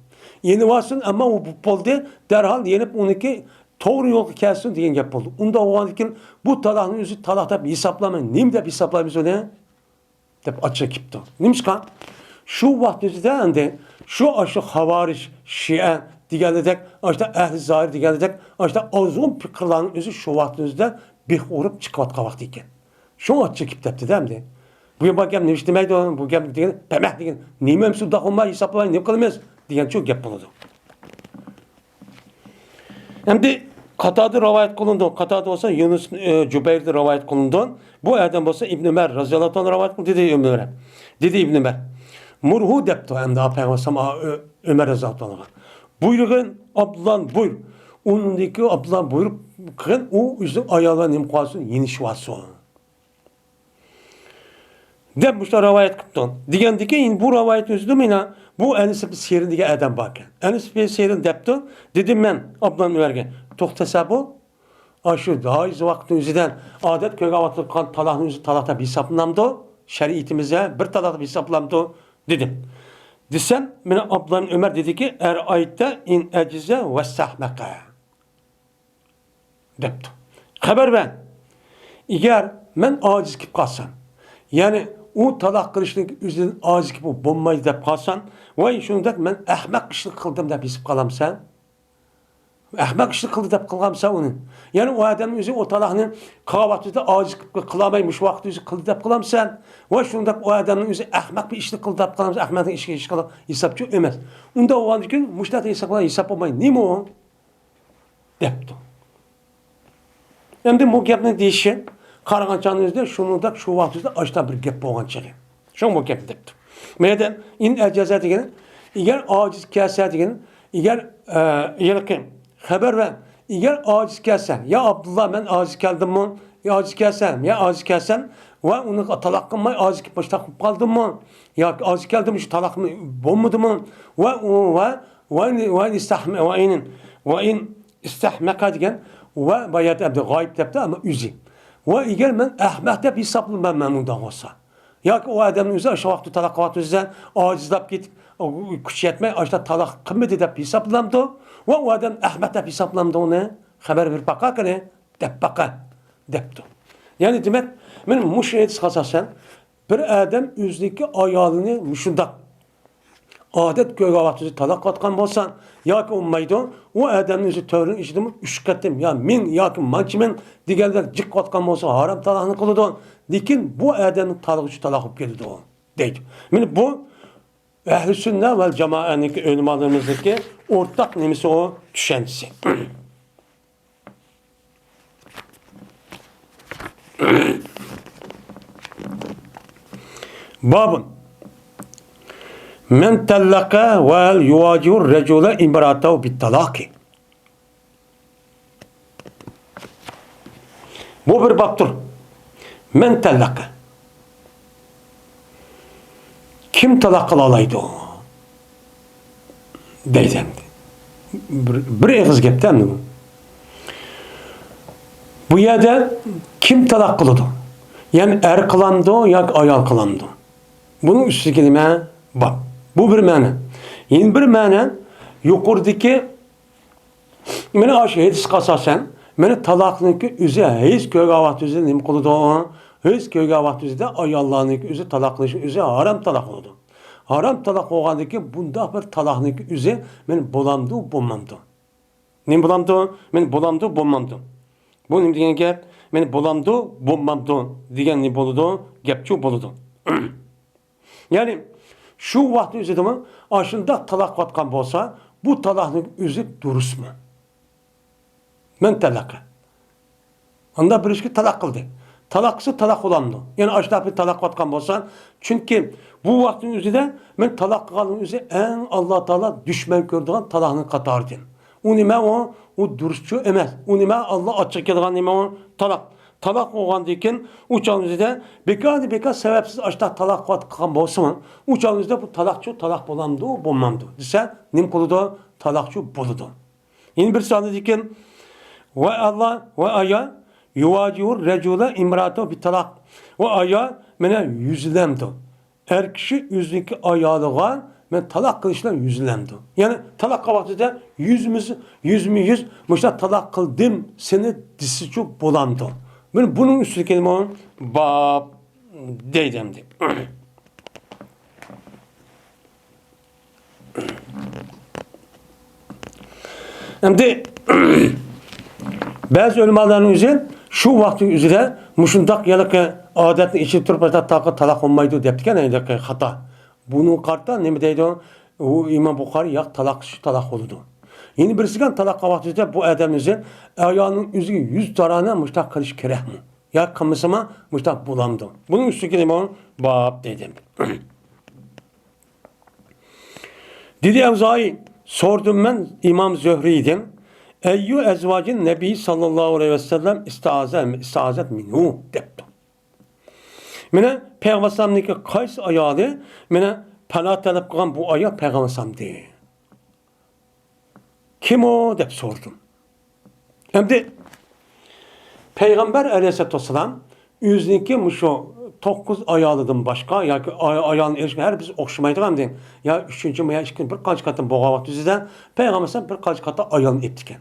يېنىۋالسۇن، ئەمما ئۇ بوپ بولدى، دەرھال يېنىپ ئۇنىڭكى توغرا يولغا كەلسۇن دېگەن گەپ بولدى. ئۇنداق بولغاندىن كېيىن بۇ تالاقنىڭ ئۆزى تالاق دەپ ھېسابلاماي، نېمە دەپ ھېسابلايمىز ئۇنى؟ دەپ ئاچچىقى كېپتۇ. نېمىشقا؟ شۇ ۋاقىت ئۆزىدە ئەمدى شۇ، ئاشۇ خاۋارىج، شىئە دېگەنلىدەك، ئاشتا ئەھلى زاھىر دېگەنلىدەك، ئاشتا ئازغۇن پىقىرلارنىڭ ئۆزى شۇ ۋاقىتنىڭ ئۆزىدە بىخ ئۇرۇپ چىقىۋاتقان ۋاقتى ئىكەن. شۇڭا ئاچچىقىپ دەپتىدە ئەمدى. بۇ بار گەپ نېمە ئىش دېمەيدۇ، بۇ گەپ دېگەن، پەمەھ دېگەن، نېمە ئەمسۇ داقۇمما ھېسابلاي، نېمە قىلىمىز دېگەن شۇ گەپ بولىدۇ. ئەمدى قاتادە رىۋايەت قىلىندى. قاتادە بولسا يۇنۇس، ئى، جۇبەيردىن رىۋايەت قىلىندى. بۇ ئادەم بولسا ئىبن ئۆمەر رازىياللاھۇ تائالا رىۋايەت قىلدى، دېدى ئىبن ئۆمەر. دېدى ئىبن ئۆمەر. مۇرھۇ دەپتۇ ئەمدى ئاپەڭ ئۆمەر رازىياللاھۇ تائالا. بۇيرۇغىن ئابدۇللا بۇير. ئۇنىڭدىكى ئابدۇللا بۇيرۇق قىلغىن، ئۇ ئۆزىنىڭ ئايالى بىلەن نېمە قىلسۇن، يېنىشىۋالسۇن. دەپ مۇشۇنداق رىۋايەت قىپتۇ. دېگەندىكىن، بۇ رىۋايەتنىڭ ئۆزىدىمۇ يەنە بۇ ئەنىس ئىبن سىرىن دېگەن ئادەم باركەن. ئەنىس ئىبن سىرىن دەپتۇ، دېدىم مەن ئابدۇللا ئۆمەرگە، توختىسا بۇ، ئاشۇ ھايز ۋاقىتنىڭ ئۆزىدە ئادەت كۆرگەن ۋاقىتتا قىلغان تالاقنىڭ ئۆزى تالاق دەپ ھېسابلىنامدۇ؟ شەرىئىتىمىزدە بىر تالاق دەپ ھېسابلىنامدۇ؟ دېدىم. دېسەم، مانا ئابدۇللا ئۆمەر دېدىكى، ئەرئايتە ئىن ئەجىزە ۋەستەھمەقە. دەپتۇ. خەۋەر بەر. ئەگەر مەن ئاجىز كېلىپ قالسام، يەنى ئۇ تالاق قىلىشنىڭ ئۆزىدىن ئاجىز كېلىپ بولمايدۇ دەپ قالسام، ۋاي شۇنداق مەن ئەخمەق ئىشنى قىلدىم دەپ ھېساب قالامسەن؟ ئەخمەق ئىشنى قىلدى دەپ قىلغانمسەن ئۇنى؟ يەنى ئۇ ئادەمنىڭ ئۆزى ئۇ تالاقنى قىلغان ۋاقتىدا ئاجىز كېلىپ قىلالماي مۇشۇ ۋاقىتتا ئۆزى قىلدى دەپ قىلامسەن؟ ۋاي شۇنداق ئۇ ئادەمنىڭ ئۆزى ئەخمەق بىر ئىشنى قىلدى دەپ قىلامسەن؟ ئەخمەقنىڭ ئىشى ھېچقانداق ھېسابچۇ ئەمەس. ئۇنداق بولغاندىكىن مۇشۇنداق ھېساب قىلغان ھېساب بولماي نېمە ئۇ؟ دەپتۇ. ئەمدى بۇ گەپنى دېيىشى قارىغان چاغنىڭ ئۆزىدە شۇنىڭدەك شۇ ۋاقىت ئۆزىدە ئاشتا بىر گەپ بولغان چېغى. شۇڭا بۇ گەپنى دەپتۇ. مەيدە ئىن ئەجەزە دېگىنى، ئەگەر ئاجىز كەلسە دېگىنى، ئەگەر، ئە، ھېلىقى خەۋەر بەر، ئەگەر ئاجىز كەلسە، يا ئابدۇللا، مەن ئاجىز كەلدىممۇ؟ يا ئاجىز كەلسەم، يا ئاجىز كەلسەم ۋە ئۇنى تالاق قىلماي ئاجىز كېلىپ مۇشۇنداق قىلىپ قالدىممۇ؟ ياكى ئاجىز كەلدىم، شۇ تالاقمۇ بولمىدىمۇ؟ ۋە ئۇ، ۋە، ۋە، ۋە ئىستەھمە-، ۋە ئىن، ۋە ئىن ئىستەھمەقە دېگەن ۋە بايات ئەبدى غايىب دەپتۇ، ئەمما ئۆزى. ۋە ئەگەر مەن ئەخمەق دەپ ھېسابلىنىمەن مەن ئۇنداق بولسا. ياكى ئۇ ئادەمنىڭ ئۆزى ئاشۇ ۋاقىتتا تالاق قىلىۋاتىدۇ دېسە، ئاجىزلاپ كېتىپ، كۈچى يەتمەي ئاشۇنداق تالاق قىلمىدى دەپ ھېسابلىنامدۇ؟ ۋە ئۇ ئادەم ئەخمەق دەپ ھېسابلىنامدۇ ئۇنى؟ خەۋەر بېرىپ باقا قېنى، دەپ باقا، دەپتۇ. يەنى دېمەك، مەن مۇشۇ ھەدىسكە ئاساسەن، بىر ئادەم ئۆزىنىڭكى ئايالىنى مۇشۇنداق ئادەت كۆرگەن ۋاقتىدا تالاق قىلىۋاتقان بولسا ياكى ئۇنىمايدۇ، ئۇ ئادەمنى ئۆزى تۆرىنىڭ ئىچىدىمۇ ئۈچ قېتىم يا مىڭ ياكى مانچە مىڭ دېگەندەك جىق قىلىۋاتقان بولسا ھارام تالاقنى قىلىدۇ. لېكىن بۇ ئادەمنىڭ تالىقى ئۈچۈن تالاق بولۇپ كېتىدۇ دەيدۇ. مانا بۇ ئەھلى سۈننە ۋەل جامائەنىڭكى ئۆلىمالىرىمىزنىڭكى ئورتاق نېمىسى ئۇ؟ چۈشەنچىسى. بابۇن. مەن تەللەقە ۋە يۇۋاجىھۇ رەجۇلە ئىمراتەۋ بىتتالاقى. بۇ بىر بابتۇر. مەن تەللەقە. كىم تالاق قىلالايدۇ؟ دەيدۇ ئەمدى. بىر، بىر ئېغىز گەپتە ئەمدى بۇ. بۇ يەردە كىم تالاق قىلىدۇ؟ يەنى ئەر قىلامدۇ ياكى ئايال قىلامدۇ؟ بۇنىڭ ئۈستىدىكى نېمە بار؟ بۇ بىر مەنە. يەنە بىر مەنە يۇقىرىدىكى مانا ئاشۇ ھەدىسكە ئاساسەن، مانا تالاقنىڭكى ئۆزى ھېس كۆرگەن ۋاقتى ئۆزى نېمە قىلىدۇ؟ ھېس كۆرگەن ۋاقتى ئۆزىدە ئاياللارنىڭكى ئۆزى تالاق قىلىش ئۆزى ھارام تالاق بولىدۇ. ھارام تالاق بولغاندىن كېيىن بۇنداق بىر تالاقنىڭكى ئۆزى مانا بولامدۇ، بولمامدۇ؟ نېمە بولامدۇ؟ مانا بولامدۇ، بولمامدۇ؟ بۇ نېمە دېگەن گەپ؟ مانا بولامدۇ، بولمامدۇ دېگەن نېمە بولىدۇ؟ گەپچۇ بولىدۇ. يەنى شۇ ۋاقىتنىڭ ئۆزىدىمۇ ئاشۇنداق تالاق قىلىۋاتقان بولسا، بۇ تالاقنىڭ ئۆزى دۇرۇسمۇ؟ مەن تەلەقە. ئانداق بىر ئىشكە تالاق قىلدى. تالاق قىلسا تالاق بولامدۇ؟ يەنى ئاشۇنداق بىر تالاق قىلىۋاتقان بولسا، چۈنكى بۇ ۋاقىتنىڭ ئۆزىدە مەن تالاق قىلغاننىڭ ئۆزى ئەڭ ئاللا تائالا دۈشمەن كۆرىدىغان تالاقنىڭ قاتارىدىن. ئۇ نېمە ئۇ؟ ئۇ دۇرۇسچۇ ئەمەس. ئۇ نېمە؟ ئاللا ئاچچىقى كېلىدىغان نېمە ئۇ؟ تالاق. تالاق بولغاندىن كېيىن ئۇ چاغنىڭ ئۆزىدە بىكاردىن بىكار سەۋەبسىز ئاشۇنداق تالاق قىلىۋاتقان بولسىمۇ، ئۇ چاغنىڭ ئۆزىدە بۇ تالاقچۇ تالاق بولامدۇ، بولمامدۇ دېسە، نېمە قىلىدۇ؟ تالاقچۇ بولىدۇ. يەنە بىر سانىدىكىن، ۋە ئاللا، ۋە ئايال، يۇۋاجىھۇ رەجۇلە ئىمراتۇ بىتالاق. ۋە ئايال مانا يۈزلەمدۇ. ئەر كىشى ئۆزىنىڭكى ئايالىغا مەن تالاق قىلىش بىلەن يۈزلەمدۇ. يەنى تالاق قىلغان ۋاقتىدا يۈزمۇ، يۈزمۇ يۈز مۇشۇنداق تالاق قىلدىم سېنى دېسىچۇ بولامدۇ؟ مانا بۇنىڭ ئۈستىدىكى نېمە؟ باب دەيدۇ ئەمدى. ئەمدى بەزى ئۆلىمالارنىڭ ئۆزى شۇ ۋاقىتنىڭ ئۆزىدە مۇشۇنداق ھېلىقى ئادەتنى ئېچىپ تۇرۇپ، تالاق، تالاق بولمايدۇ دەپتىكەن، ھېلىقى خاتا. بۇنىڭغا قارىتا نېمە دەيدۇ؟ ئۇ ئىمام بۇخارىي، ياق، تالاق، شۇ تالاق بولىدۇ. يەنە بىرسىگە تالاق قىلغان ۋاقتىدا بۇ ئادەمنىڭ ئۆزى ئايالنىڭ ئۆزىگە يۈز تارانە مۇشۇنداق قىلىش كېرەكمۇ؟ يا قىلمىسىمۇ مۇشۇنداق بولامدۇ؟ بۇنىڭ ئۈستىگە نېمە باب دېدىم. دېدى ئەۋزائىي، سورىدىم مەن ئىمام زۆھرىيدىن، ئەييۇ ئەزۋاجىن نەبىي ساللاللاھۇ ئەلەيھى ۋەسەللەم ئىستەئازە، ئىستەئازەت مىنھۇ دەپتۇ. مانا پەيغەمبەر ئەلەيھىسسالامنىڭكى قايسى ئايالى مانا پانا تەلەپ قىلغان بۇ ئايال پەيغەمبەر ئەلەيھىسسالامدى. كىم ئۇ دەپ سورىدىم. ئەمدى پەيغەمبەر ئەلەيھىسسالاتۇ ۋەسسالام ئۆزىنىڭكى مۇشۇ توققۇز ئايالىدىن باشقا ياكى ئاي-، ئايالنى ئېرىشكەن ھەر بىرسى ئوخشىمايدىغان ئەمدى يا ئۈچىنچى يا ئىككىنچى بىر قانچە قېتىم بولغان ۋاقتىدا پەيغەمبەر ئەلەيھىسسالام بىر قانچە قېتىم ئايالنى ئېپتىكەن.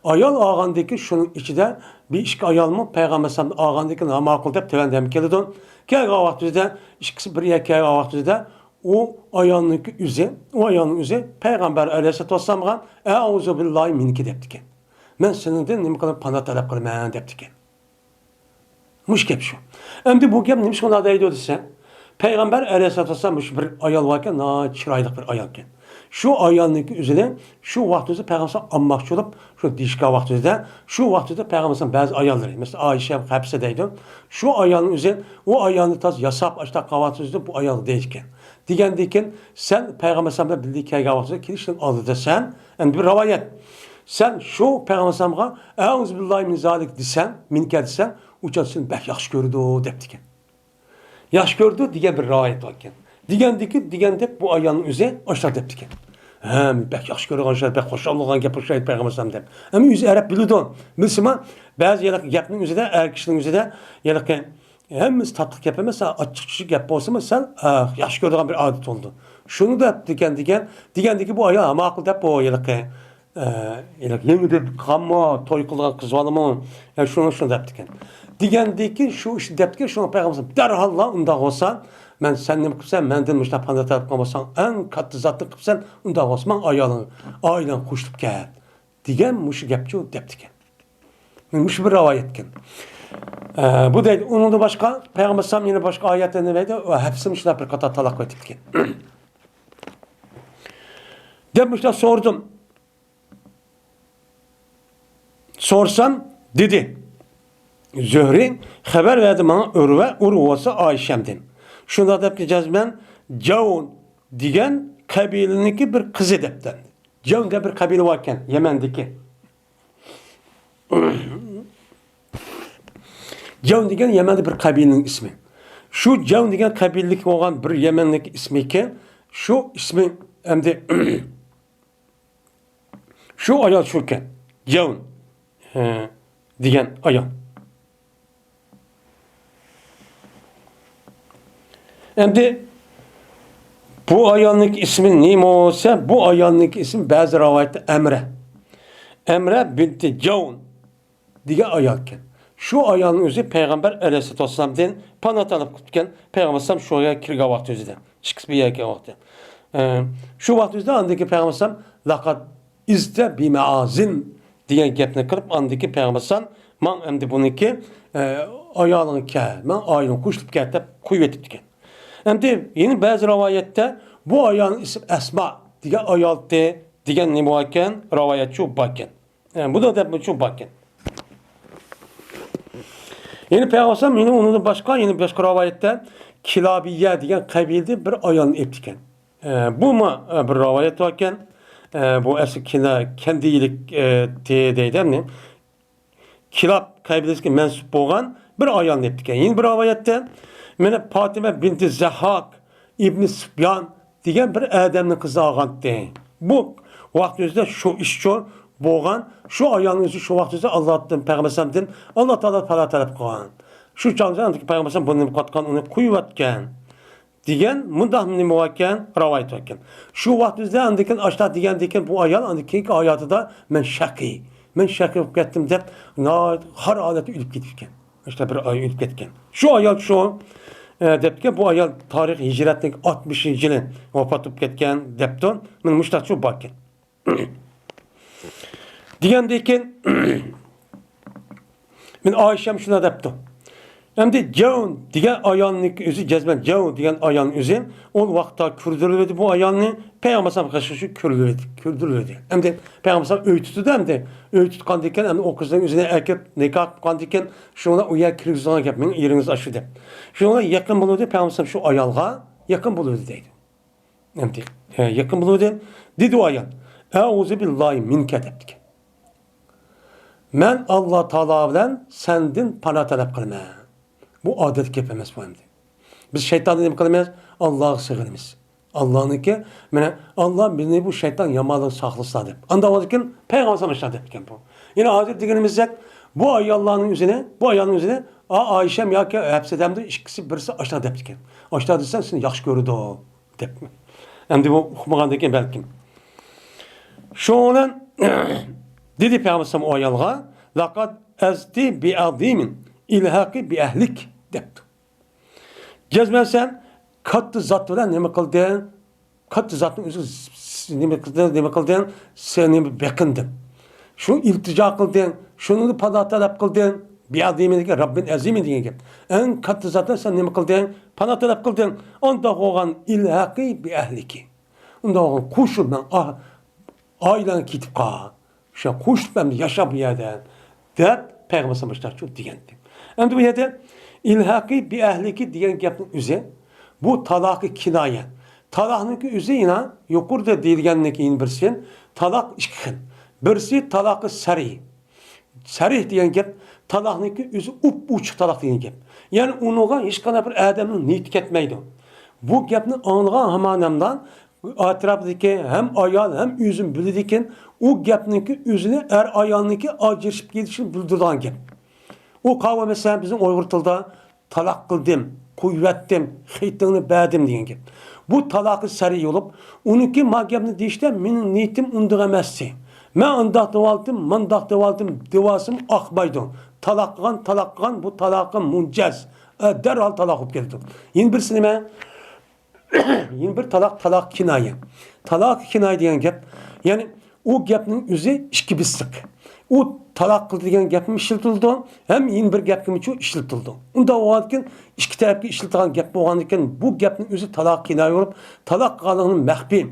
ئايال ئالغاندىكى شۇنىڭ ئىچىدە بىر ئىككى ئايالمۇ پەيغەمبەر ئەلەيھىسسالام ئالغاندىكى ناماقۇل دەپ تۆۋەندە كېلىدۇ. كەلگەن ۋاقتىدا ئىككىسى بىر يەرگە كەلگەن ۋاقتىدا ئۇ ئايالنىڭكى ئۆزى، ئۇ ئايالنىڭ ئۆزى پەيغەمبەر ئەلەيھىسسالاتۇ ۋەسسالامغا ئەئۇزۇ بىللاھى مىنكى دەپتىكەن. مەن سېنىڭدىن نېمە قىلىپ پانا تەلەپ قىلىمەن دەپتىكەن. مۇشۇ گەپ شۇ. ئەمدى بۇ گەپ نېمىشقا ئۇنداق دەيدۇ دېسە، پەيغەمبەر ئەلەيھىسسالاتۇ ۋەسسالام مۇشۇ بىر ئايال باركەن، ناھايىتى چىرايلىق بىر ئايالكەن. شۇ ئايالنىڭكى ئۆزىنى شۇ ۋاقىت ئۆزى پەيغەمبەر ئەلەيھىسسالام ئامماقچى بولۇپ، شۇ دېيىشكەن ۋاقتىدا، شۇ ۋاقىت ئۆزىدە پەيغەمبەر ئەلەيھىسسالام بەزى ئاياللىرى، مەسىلەن، ئائىشە، ھەپسە دەيدۇ. شۇ ئايالنىڭ ئۆزى ئۇ ئايالنى تازا ياساپ، ئاشتاق قىلغان ۋاقىت ئۆزىدە بۇ ئايال دەيدىكەن. دېگەندىكىن، سەن پەيغەمبەر ئەلەيھىسسالام بىلەن بىللە كەلگەن ۋاقتىدا كېلىشنىڭ ئالدىدا سەن، ئەمدى بىر رىۋايەت. سەن شۇ پەيغەمبەر ئەلەيھىسسالامغا ئەئۇزۇ بىللاھى مىن زالىك دېسەڭ، مىنكە دېسەڭ، ئۇ چاغدا سېنى بەك ياخشى كۆرىدۇ دەپتىكەن. ياخشى كۆرىدۇ دېگەن بىر رىۋايەت باركەن. دېگەندىكى، دېگەن دەپ بۇ ئايالنىڭ ئۆزى ئاشۇنداق دەپتىكەن. ھە، بەك ياخشى كۆرىدىغان ئوخشايدۇ، بەك خۇشال بولغان گەپ ئوخشايدۇ پەيغەمبەر ئەلەيھىسسالام دەپ. ئەمما ئۆزى ئەرەب بىلىدۇ. بىلسىمۇ، بەزى ھېلىقى گەپنىڭ ئۆزىدە، ئەر كىشىنىڭ ئۆزىدە ھېلىقى ھەممىسى تاتلىق گەپ ئەمەس، ئاچچىق چۈشۈك گەپ بولسىمۇ سەل، ئە، ياخشى كۆرىدىغان بىر ئادەت بولىدۇ. شۇنى دەپ دېگەن، دېگەن، دېگەندىكى بۇ ئايال ماقۇل دەپ بۇ ھېلىقى ئە، ھېلىقى يېڭىدىن قىلغانمۇ، توي قىلىدىغان قىز بالىمۇ، ئە، شۇنى، شۇنى دەپتىكەن. دېگەندىكىن شۇ ئىشنى دەپتىكەن، شۇڭا پەيغەمبەر دەرھاللا ئۇنداق بولسا، مەن سەن نېمە قىپسەن، مەندىن مۇشۇنداق پانا تەلەپ قىلغان بولساڭ، ئەڭ كاتتا زاتنى قىپسەن، ئۇنداق بولسا ماڭا ئايالىڭ، ئائىلەڭ قوشۇلۇپ كەت، دېگەن مۇشۇ گەپچۇ دەپتىكەن. مۇشۇ بىر رىۋايەتكەن. ئە، بۇ دەيدۇ، ئۇنىڭدىن باشقا پەيغەمبەر ئەلەيھىسسالام يەنە باشقا ئايەتلەردە نېمە دەيدۇ؟ ۋە ھەپسىمۇ شۇنداق بىر قاتار تالاق ئېتىپتىكەن. دەپ مۇشۇنداق سورىدىم. سورىسام، دېدى زۆھرى، خەۋەر بەردى ماڭا ئۇرۋە، ئۇرۋە بولسا ئائىشەمدىن. شۇنداق دەپتۇ جەزمەن، جەۋن دېگەن قەبىلىنىڭكى بىر قىزى دەپتۇ. جەۋن دېگەن بىر قەبىلە باركەن يەمەندىكى. جەۋن دېگەن يەمەندە بىر قەبىلىنىڭ ئىسمى. شۇ جەۋن دېگەن قەبىلىلىك بولغان بىر يەمەنلىك ئىسمىكەن. شۇ ئىسمى ئەمدى شۇ ئايال شۇكەن، جەۋن، ھە، دېگەن ئايال. ئەمدى بۇ ئايالنىڭ ئىسمى نېمە بولسا، بۇ ئايالنىڭ ئىسمى بەزى رىۋايەتتە ئەمرە. ئەمرە بىنتى جەۋن دېگەن ئايالكەن. شۇ ئايالنىڭ ئۆزى پەيغەمبەر ئەلەيھىسسالاتۇ ۋەسسالامدىن پانا تەلەپ قىپتىكەن. پەيغەمبەر ئەلەيھىسسالام شۇ يەرگە كىرگەن ۋاقتى ئۆزىدە. ئىككىسى بىر يەرگە كەلگەن ۋاقتى. ئە، شۇ ۋاقتى ئۆزىدە ئاندىن كېيىن پەيغەمبەر ئەلەيھىسسالام، لەقەد ئىزتە بىمەئازىن دېگەن گەپنى قىلىپ، ئاندىن كېيىن پەيغەمبەر ئەلەيھىسسالام، ماڭ ئەمدى بۇنىڭكى، ئە، ئايالىڭغا كەل، ماڭ ئائىلەڭگە قوشۇلۇپ كەت دەپ قويۇۋېتىپتىكەن. ئەمدى يەنە بەزى رىۋايەتتە بۇ ئايالنىڭ ئىسمى ئەسما دېگەن ئايالتى دېگەن نېمە باركەن؟ رىۋايەتچۇ باركەن. ئە، بۇ دەپ شۇ باركەن. يەنە پەيغەمبەر ئەلەيھىسسالام يەنە ئۇنىڭدىن باشقا، يەنە باشقا رىۋايەتتە كىلابىيە دېگەن قەبىلىدىن بىر ئايالنى ئېپتىكەن. ئە، بۇمۇ، ئە، بىر رىۋايەت باركەن. ئە، بۇ ئەسلى كىلا-، كەندىيلىك، ئە، تى دەيدۇ، ئەمدى. كىلاب قەبىلىسىگە مەنسۇپ بولغان بىر ئايالنى ئېپتىكەن. يەنە بىر رىۋايەتتە، مانا پاتىمە بىنتى زەھھاك ئىبنى سۇپيان دېگەن بىر ئادەمنىڭ قىزى ئالغانتى. بۇ ۋاقىت ئۆزىدە شۇ ئىشچۇ بولغان، شۇ ئايالنىڭ ئۆزى شۇ ۋاقىت ئۆزىدە ئاللادىن، پەيغەمبەر ئەلەيھىسسالامدىن ئاللا تائالا پانا تەلەپ قىلغان. شۇ چاغدا پەيغەمبەر ئەلەيھىسسالام بۇنى نېمە قىلىۋاتقان، ئۇنى قويۇۋەتكەن. دېگەن مۇنداق نېمە باركەن، رىۋايەت باركەن. شۇ ۋاقىت بىزدە ئاندىن كېيىن ئاشۇنداق دېگەندىن كېيىن بۇ ئايال ئاندىن كېيىنكى ھاياتىدا مەن شەقىي، مەن شەقىي بولۇپ كەتتىم دەپ ناھايىتى خار ھالەتتە ئۆلۈپ كېتىپتىكەن. ئاشۇنداق بىر ئايال ئۆلۈپ كەتكەن. شۇ ئايال شۇ، ئە، دەپتىكەن، بۇ ئايال تارىخ ھىجرەتنىڭ ئاتمىشىنچى يىلى ۋاپات بولۇپ كەتكەن دەپتۇ. مانا مۇشۇنداق شۇ باركەن. دېگەندىن كېيىن، مېنى ئائىشەم شۇنداق دەپتۇ. ئەمدى جەۋ دېگەن ئايالنىڭكى ئۆزى، جەزمەن جەۋ دېگەن ئايالنىڭ ئۆزى ئۇ ۋاقىتتا كۆردۈرۈلۈۋىدى بۇ ئايالنى، پەيغەمبەر ئەلەيھىسسالام قېشىغا شۇ كۆرۈلۈۋىدى، كۆردۈرۈلۈۋىدى. ئەمدى پەيغەمبەر ئەلەيھىسسالام ئۆي تۇتىدۇ، ئەمدى ئۆي تۇتقاندىن كېيىن، ئەمدى ئۇ قىزنىڭ ئۆزىنى ئەكىرىپ نىكاھ قىلغاندىن كېيىن، شۇڭا ئۇ يەرگە كىرگۈزۈڭلار گەپ، مېنىڭ ئېرىڭىز ئاشۇ دەپ. شۇڭا يېقىن بولۇۋىدى، پەيغەمبەر ئەلەيھىسسالام شۇ ئايالغا يېقىن بولۇۋىدى دەيدۇ. ئەمدى، ھە، يېقىن بولۇۋىدى. دېدى ئۇ ئايال، «ئەئۇزۇ بىللاھى مىنكە» دەپتىكەن. «مەن ئاللا تائالا بىلەن سەندىن پانا تەلەپ قىلىمەن.» بۇ ئادەتتىكى گەپ ئەمەس بۇ ئەمدى. بىز شەيتاندىن نېمە قىلىمىز؟ ئاللاغا سىغىنىمىز. ئاللانىڭكى، مانا، «ئاللا مېنى بۇ شەيتان يامانلىقتىن ساقلىسا» دەپ. ئاندىن كېيىن پەيغەمبەر ئالەيھىسسالام شۇنداق دەپتىكەن بۇ. يەنە ھازىر دېگىنىمىزدەك، بۇ ئاياللارنىڭ ئۆزىنى، بۇ ئايالنىڭ ئۆزىنى، «ئا، ئائىشەم ياكى ھەپسە دەمدۇ، ئىككىسى بىرسى ئاشۇنداق دەپتىكەن. ئاشۇنداق دېسەڭ سېنى ياخشى كۆرىدۇ» دەپ. ئەمدى بۇ ئۇقمىغاندىن كېيىن بەلكىم. شۇنىڭ بىلەن دېدى پەيغەمبەر ئەلەيھىسسالام ئۇ ئايالغا، «لەقەد ئەزتى بىئەزىمىن، ئىلھەقى بىئەھلىك» دەپتۇ. جەزمەن سەن كاتتا زات بىلەن نېمە قىلدىڭ؟ كاتتا زاتنىڭ ئۆزىگە ز-، ز-، نېمە قىلدىڭ؟ نېمە قىلدىڭ؟ سەن نېمە بېقىندىڭ؟ شۇ ئىلتىجا قىلدىڭ، شۇنىڭدىن پانا تەلەپ قىلدىڭ. بىئەزىمىن دېگەن رەببىن ئەزىمىن دېگەن گەپ. ئەڭ كاتتا زاتنى سەن نېمە قىلدىڭ؟ پانا تەلەپ قىلدىڭ. ئانداق بولغان ئىلھەقى بىئەھلىكى. ئۇنداق بولغان قوشۇل مەن ئا-، ئائىلەڭگە كېتىپ قال. شۇ قوشۇلۇپ ئەمدى ياشا بۇ يەردە دەپ پەيغەمبەر ئەلەيھىسسالام مۇشۇنداق دېگەنتى. ئەمدى بۇ يەردە ئىلھەقى بىئەھلىكى دېگەن گەپنىڭ ئۆزى بۇ تالاققا كىنايە. تالاقنىڭكى ئۆزى يەنە يۇقىرىدا دېيىلگەندىن كېيىن بىرسى تالاق ئىككى خىل. بىرسى تالاقى سەرىي. سەرىھ دېگەن گەپ تالاقنىڭكى ئۆزى ئوپئوچۇق تالاق دېگەن گەپ. يەنى ئۇنىڭغا ھېچقانداق بىر ئادەمنىڭ نىيىتى كەتمەيدۇ. بۇ گەپنى ئاڭلىغان ھامان ئەتراپىدىكى ھەم ئايال ھەم ئۆزىمۇ بىلىدىكەن، ئۇ گەپنىڭكى ئۆزىنى ئەر ئايالنىڭكى ئاجرىشىپ كېتىشىنى بىلدۈرىدىغان گەپ. ئۇ قاۋا مەسىلەن بىزنىڭ ئۇيغۇر تىلىدا تالاق قىلدىم، قويۇۋەتتىم، خېتىڭنى بەردىم دېگەن گەپ. بۇ تالاقى سەرىي بولۇپ، ئۇنىڭكى ما گەپنى دېيىشتە مېنىڭ نىيىتىم ئۇنداق ئەمەستى. مەن ئۇنداق دېۋالدىم، مۇنداق دېۋالدىم دېۋالسىمۇ ئاقمايدۇ. تالاق قىلغان، تالاق قىلغان، بۇ تالاقى مۇنجەز. ئە، دەرھال تالاق بولۇپ كېتىدۇ. يەنە بىرسى نېمە؟ يەنە بىر تالاق، تالاق كىنايە. تالاق كىنايە دېگەن گەپ، يەنى ئۇ گەپنىڭ ئۆزى ئىككى بېسىق. ئۇ تالاق قىلدى دېگەن گەپمۇ ئىشلىتىلىدۇ، ھەم يەنە بىر گەپكىمۇ ئىشلىتىلىدۇ. ئۇنداق بولغاندىكىن ئىككى تەرەپكە ئىشلىتىدىغان گەپ بولغاندىكىن بۇ گەپنىڭ ئۆزى تالاق كىنايە بولۇپ، تالاق قىلغانلىقىنى مەخپىي،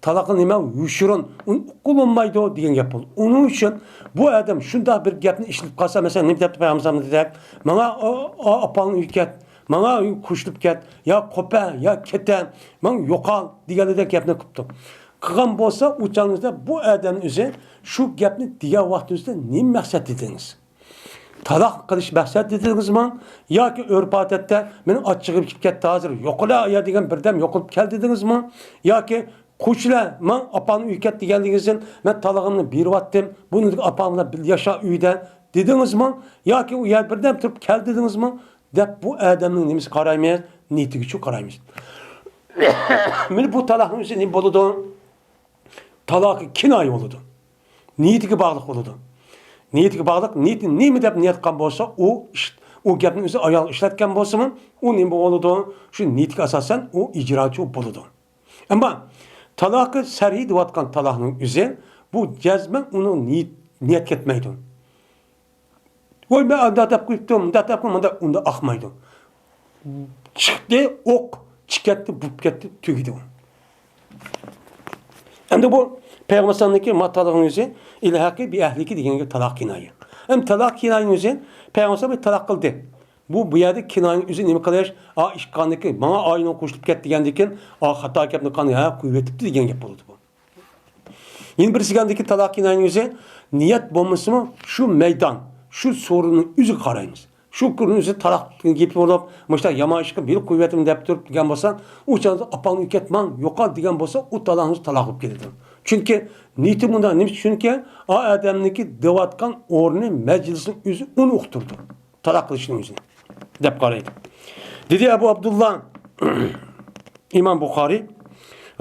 تالاقنى نېمە يوشۇرۇن، ئۇنى ئۇققىلى بولمايدۇ دېگەن گەپ بولىدۇ. ئۇنىڭ ئۈچۈن بۇ ئادەم شۇنداق بىر گەپنى ئىشلىتىپ قالسا، مەسىلەن، نېمە دەپتۇ پەيغەمبەر دېسەك، ماڭا ئا-، ئا-، ئاپاڭنىڭ ئۆيىگە كەت، ماڭا قوشۇلۇپ كەت، يا قوپە، يا كېتە، ماڭا يوقال دېگەنلىدەك گەپنى قىپتۇ. قىلغان بولسا، ئۇ چاغنىڭدا بۇ ئادەم ئۆزى شۇ گەپنى دېگەن ۋاقتىڭىزدا نېمە مەقسەت دېدىڭىز؟ تالاق قىلىش مەقسەت دېدىڭىزمۇ؟ ياكى ئۆرپ-ئادەتتە مېنىڭ ئاچچىقىم چىقىپ كەتتى، ھازىر يوقىلا يا دېگەن بىردەم يوقىلىپ كەل دېدىڭىزمۇ؟ ياكى قوشۇلە، ماڭ ئاپاڭنىڭ ئۆيىگە كەت دېگەنلىكىڭىزدىن مەن تالاغىمنى بېرىۋاتتىم، بۇنى ئاپاڭ بىلەن بىللە ياشا ئۆيدە دېدىڭىزمۇ؟ ياكى ئۇ يەردە بىردەم تۇرۇپ كەل دېدىڭىزمۇ؟ دەپ بۇ ئادەمنىڭ نېمىسىگە قارايمىز؟ نىيىتىگىچۇ قارايمىز. مانا بۇ تالاقنىڭ ئۆزى نېمە بولىدۇ؟ تالاقى كىنايە بولىدۇ. نىيىتىگە باغلىق بولىدۇ. نىيىتىگە باغلىق، نىيىتى نېمە دەپ نىيەت قىلغان بولسا، ئۇ ئىش، ئۇ گەپنى ئۆزى ئايال ئىشلەتكەن بولسىمۇ، ئۇ نېمە بولىدۇ؟ شۇ نىيىتىگە ئاساسەن ئۇ ئىجراچى بولىدۇ. ئەمما تالاقى سەرىي دەۋاتقان تالاقنىڭ ئۆزى، بۇ جەزمەن ئۇنىڭ نىيىت، نىيەت كەتمەيدۇ. ۋاي، مەن ئانداق دەپ قويۇپتۇم، مۇنداق دەپ قويۇپتۇم، مۇنداق، ئۇنداق ئاقمايدۇ. چىقتى، ئوق چىقىپ كەتتى، بوپ كەتتى، تۈگىدى ئۇ. ئەمدى بۇ پەيغەمبەر ئەلەيھىسسالامنىڭكى ما تالاقنىڭ ئۆزى ئىلھەقى بىئەھلىكى دېگەنگە تالاق كىنايە. ئەمدى تالاق كىنايىنىڭ ئۆزى پەيغەمبەر ئەلەيھىسسالام تالاق قىلدى. بۇ، بۇ يەردە كىنايىنىڭ ئۆزى نېمە قىلىش؟ ئا، ئىشقاندىكى ماڭا ئائىلەڭگە قوشۇلۇپ كەت دېگەندىكىن، ئا، خاتا گەپنى قىلغان، ھە، قويۇۋېتىپتۇ دېگەن گەپ بولىدۇ بۇ. يەنە بىرسى دېگەندىكى تالاق كىنايىنىڭ ئۆزى نىيەت بولمىسىمۇ، شۇ مەيدان، شۇ سورۇننىڭ ئۆزىگە قارايمىز. شۇ كۈننىڭ ئۆزى تالاق گېپى بولۇپ، مۇشۇنداق يامان ئىشقا بېرىپ قويۇۋەتىمەن دەپ تۇرۇپ دېگەن بولسا، ئۇ چاغدا ئاپاڭنى ئەكەت ماڭ، يوقال دېگەن بولسا، ئۇ تالاقنىڭ ئۆزى تالاق بولۇپ كېتىدۇ. چۈنكى نىيىتى مۇنداق، نېمە ئۈچۈن؟ چۈنكى ئا ئادەمنىڭكى دەۋاتقان ئورنى، مەجلىسنىڭ ئۆزى ئۇنى ئۇقتۇرىدۇ. تالاق قىلىشنىڭ ئۆزىنى دەپ قارايدۇ. دېدى ئەبۇ ئابدۇللا ئىمام بۇخارىي،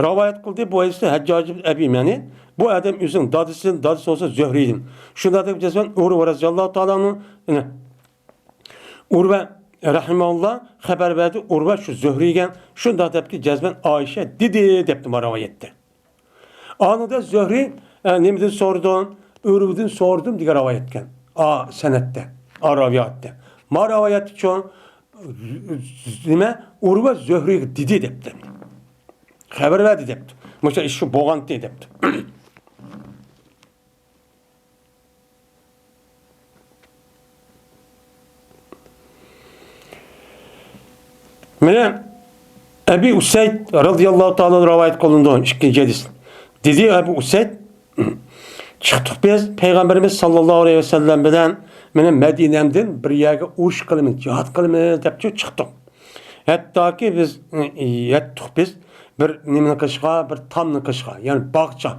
رىۋايەت قىلدى بۇ ھەدىسنى ھەججاج ئىبن ئەبى مەنى. بۇ ئادەم ئۆزىنىڭ دادىسىدىن، دادىسى بولسا زۆھرىيدىن. شۇنداق دەپ جەزمەن ئۇرۋە رەزىياللاھۇ تائالا ئەنھۇ، ئۇرۋە رەھىمەھۇللا خەۋەر بەردى، ئۇرۋە شۇ زۆھرىيگە شۇنداق دەپتۇ، جەزمەن ئائىشە دېدى دەپتۇ ما رىۋايەتتە. ئانىدا زۆھرى، ئە، نېمىدىن سورىدۇ؟ ئۇرۋىدىن سورىدىم دېگەن رىۋايەت ئىكەن. ئا سەنەدتە، ئا رىۋايەتتە. ما رىۋايەتتىچۇ، نېمە، ئۇرۋە زۆھرىگە دېدى دەپتۇ. خەۋەر بەردى دەپتۇ. مۇشۇ ئىش شۇ بولغانتى دەپتۇ. مانا ئەبى ئۇسەيد رازىياللاھۇ تائالا رىۋايەت قىلىنىدۇ، ئىككىنچى ھەدىس. دېدى ئەبۇ ئۇسەيد، چىقتۇق بىز پەيغەمبىرىمىز ساللاللاھۇ ئەلەيھى ۋەسەللەم بىلەن مانا مەدىنەمدىن بىر يەرگە ئۇرۇش قىلىمىز، جىھاد قىلىمىز دەپچۇ چىقتۇق. ھەتتاكى بىز، ئە، يەتتۇق بىز بىر نېمىنى قېشىغا، بىر تامنى قېشىغا، يەنى باغچا.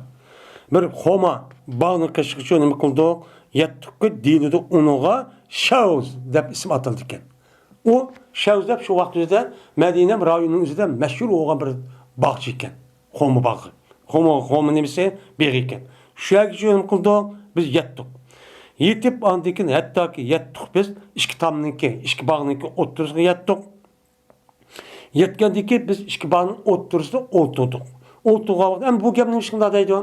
بىر خورما باغنى قېشىغىچۇ نېمە قىلدۇق؟ يەتتۇققى دېيىلىدۇ ئۇنىڭغا شەۋز دەپ ئىسىم ئاتىلىدىكەن. ئۇ شەۋز دەپ شۇ ۋاقىت ئۆزىدە مەدىنە رايونىنىڭ ئۆزىدە مەشھۇر بولغان بىر باغچە ئىكەن. خورما باغى. خورما، خورما نېمىسى؟ بېغى ئىكەن. شۇ يەرگىچۇ نېمە قىلدۇق؟ بىز يەتتۇق. يېتىپ ئاندىن كېيىن ھەتتاكى يەتتۇق بىز ئىككى تامنىڭكى، ئىككى باغنىڭكى ئوتتۇرىسىغا يەتتۇق. يەتكەندىن كېيىن بىز ئىككى باغنىڭ ئوتتۇرىسىدا ئولتۇردۇق. ئولتۇرغان ۋاقىت، ئەمدى بۇ گەپنى نېمىشقا دەيدۇ؟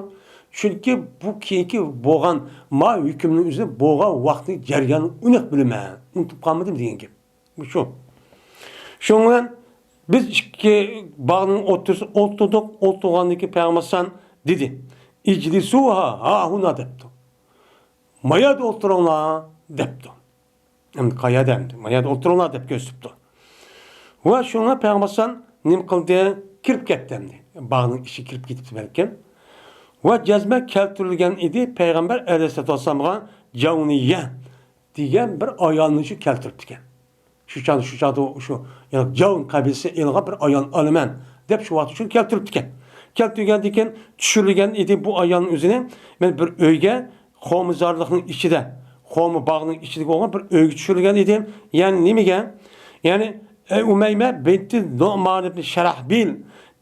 چۈنكى بۇ كېيىنكى بولغان ما ھۆكۈمنىڭ ئۆزى بولغان ۋاقىتنى جەريانىنى ئېنىق بىلىمەن، ئۇنتۇپ قالمىدىم دېگەن گەپ. شۇ. شۇنىڭ بىلەن بىز ئىككى باغنىڭ ئوتتۇرىسىدا ئولتۇردۇق. ئولتۇرغاندىن كېيىن پەيغەمبەر ئەلەيھىسسالام دېدى، ئىجلىسۇ ھا، ھا ھۇنا دەپتۇ. ما يەردە ئولتۇرۇڭلار دەپتۇ. ئەمدى قايەردە ئەمدى؟ ما يەردە ئولتۇرۇڭلار دەپ كۆرسىتىپتۇ. ۋە شۇڭا پەيغەمبەر ئەلەيھىسسالام نېمە قىلدى؟ كىرىپ كەتتى ئەمدى. باغنىڭ ئىچىگە كىرىپ كېتىپتۇ بەلكىم. ۋە جەزمە كەلتۈرۈلگەن ئىدى پەيغەمبەر ئەلەيھىسسالاتۇ ۋەسسالامغا جەۋنىيە دېگەن بىر ئايالنى شۇ كەلتۈرۈپتىكەن. شۇ چاغدا، شۇ چاغدا شۇ، يەنى جەۋن قەبىلىسى ئېلىغان بىر ئايال ئالىمەن دەپ شۇ ۋاقىتتا شۇنى كەلتۈرۈپتىكەن. كەلتۈرگەندىن كېيىن چۈشۈرۈلگەن ئىدى بۇ ئايالنىڭ ئۆزىنى مەن بىر ئۆيگە، خورمىزارلىقنىڭ ئىچىدە، خورما باغنىڭ ئىچىدىكى بولغان بىر ئۆيگە چۈشۈرۈلگەن ئىدى. يەنى نېمىگە؟ يەنى، ئەي ئۇمەيمە بىنتى نۇئمان ئىبن شەرەھبىل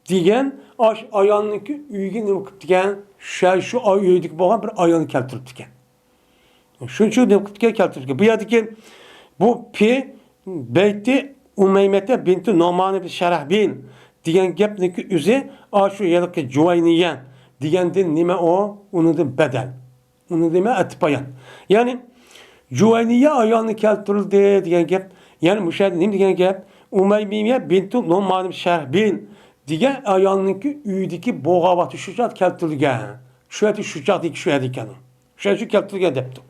دېگەن ئاش ئايالنىڭكى ئۆيىگە نېمە قىپتىكەن؟ شۇ، شۇ ئۆيدىكى بولغان بىر ئايالنى كەلتۈرۈپتىكەن. شۇنچە نېمە قىپتىكەن، كەلتۈرۈپتىكەن. بۇ يەردىكى بۇ پى بەيتى ئۇمەيمەتە بىنتى نومان ئىبن شەرەھبىل دېگەن گەپنىڭكى ئۆزى ئاشۇ ھېلىقى جۇۋەينىيە دېگەندىن نېمە ئۇ؟ ئۇنىڭدىن بەدەل. ئۇنىڭدىن نېمە؟ ئەتىپايان. يەنى جۇۋەينىيە ئايالنى كەلتۈرۈلدى دېگەن گەپ. يەنى مۇشۇ يەردە نېمە دېگەن گەپ؟ ئۇمەيمىيە بىنتى نومان ئىبن شەرەھبىل دېگەن ئايالنىڭكى ئۆيىدىكى بولغان ۋاقتى شۇ چاغدا كەلتۈرۈلگەن. شۇ يەردە، شۇ چاغدىكى شۇ يەردە ئىكەن. شۇ يەردە شۇ كەلتۈرگەن دەپتۇ.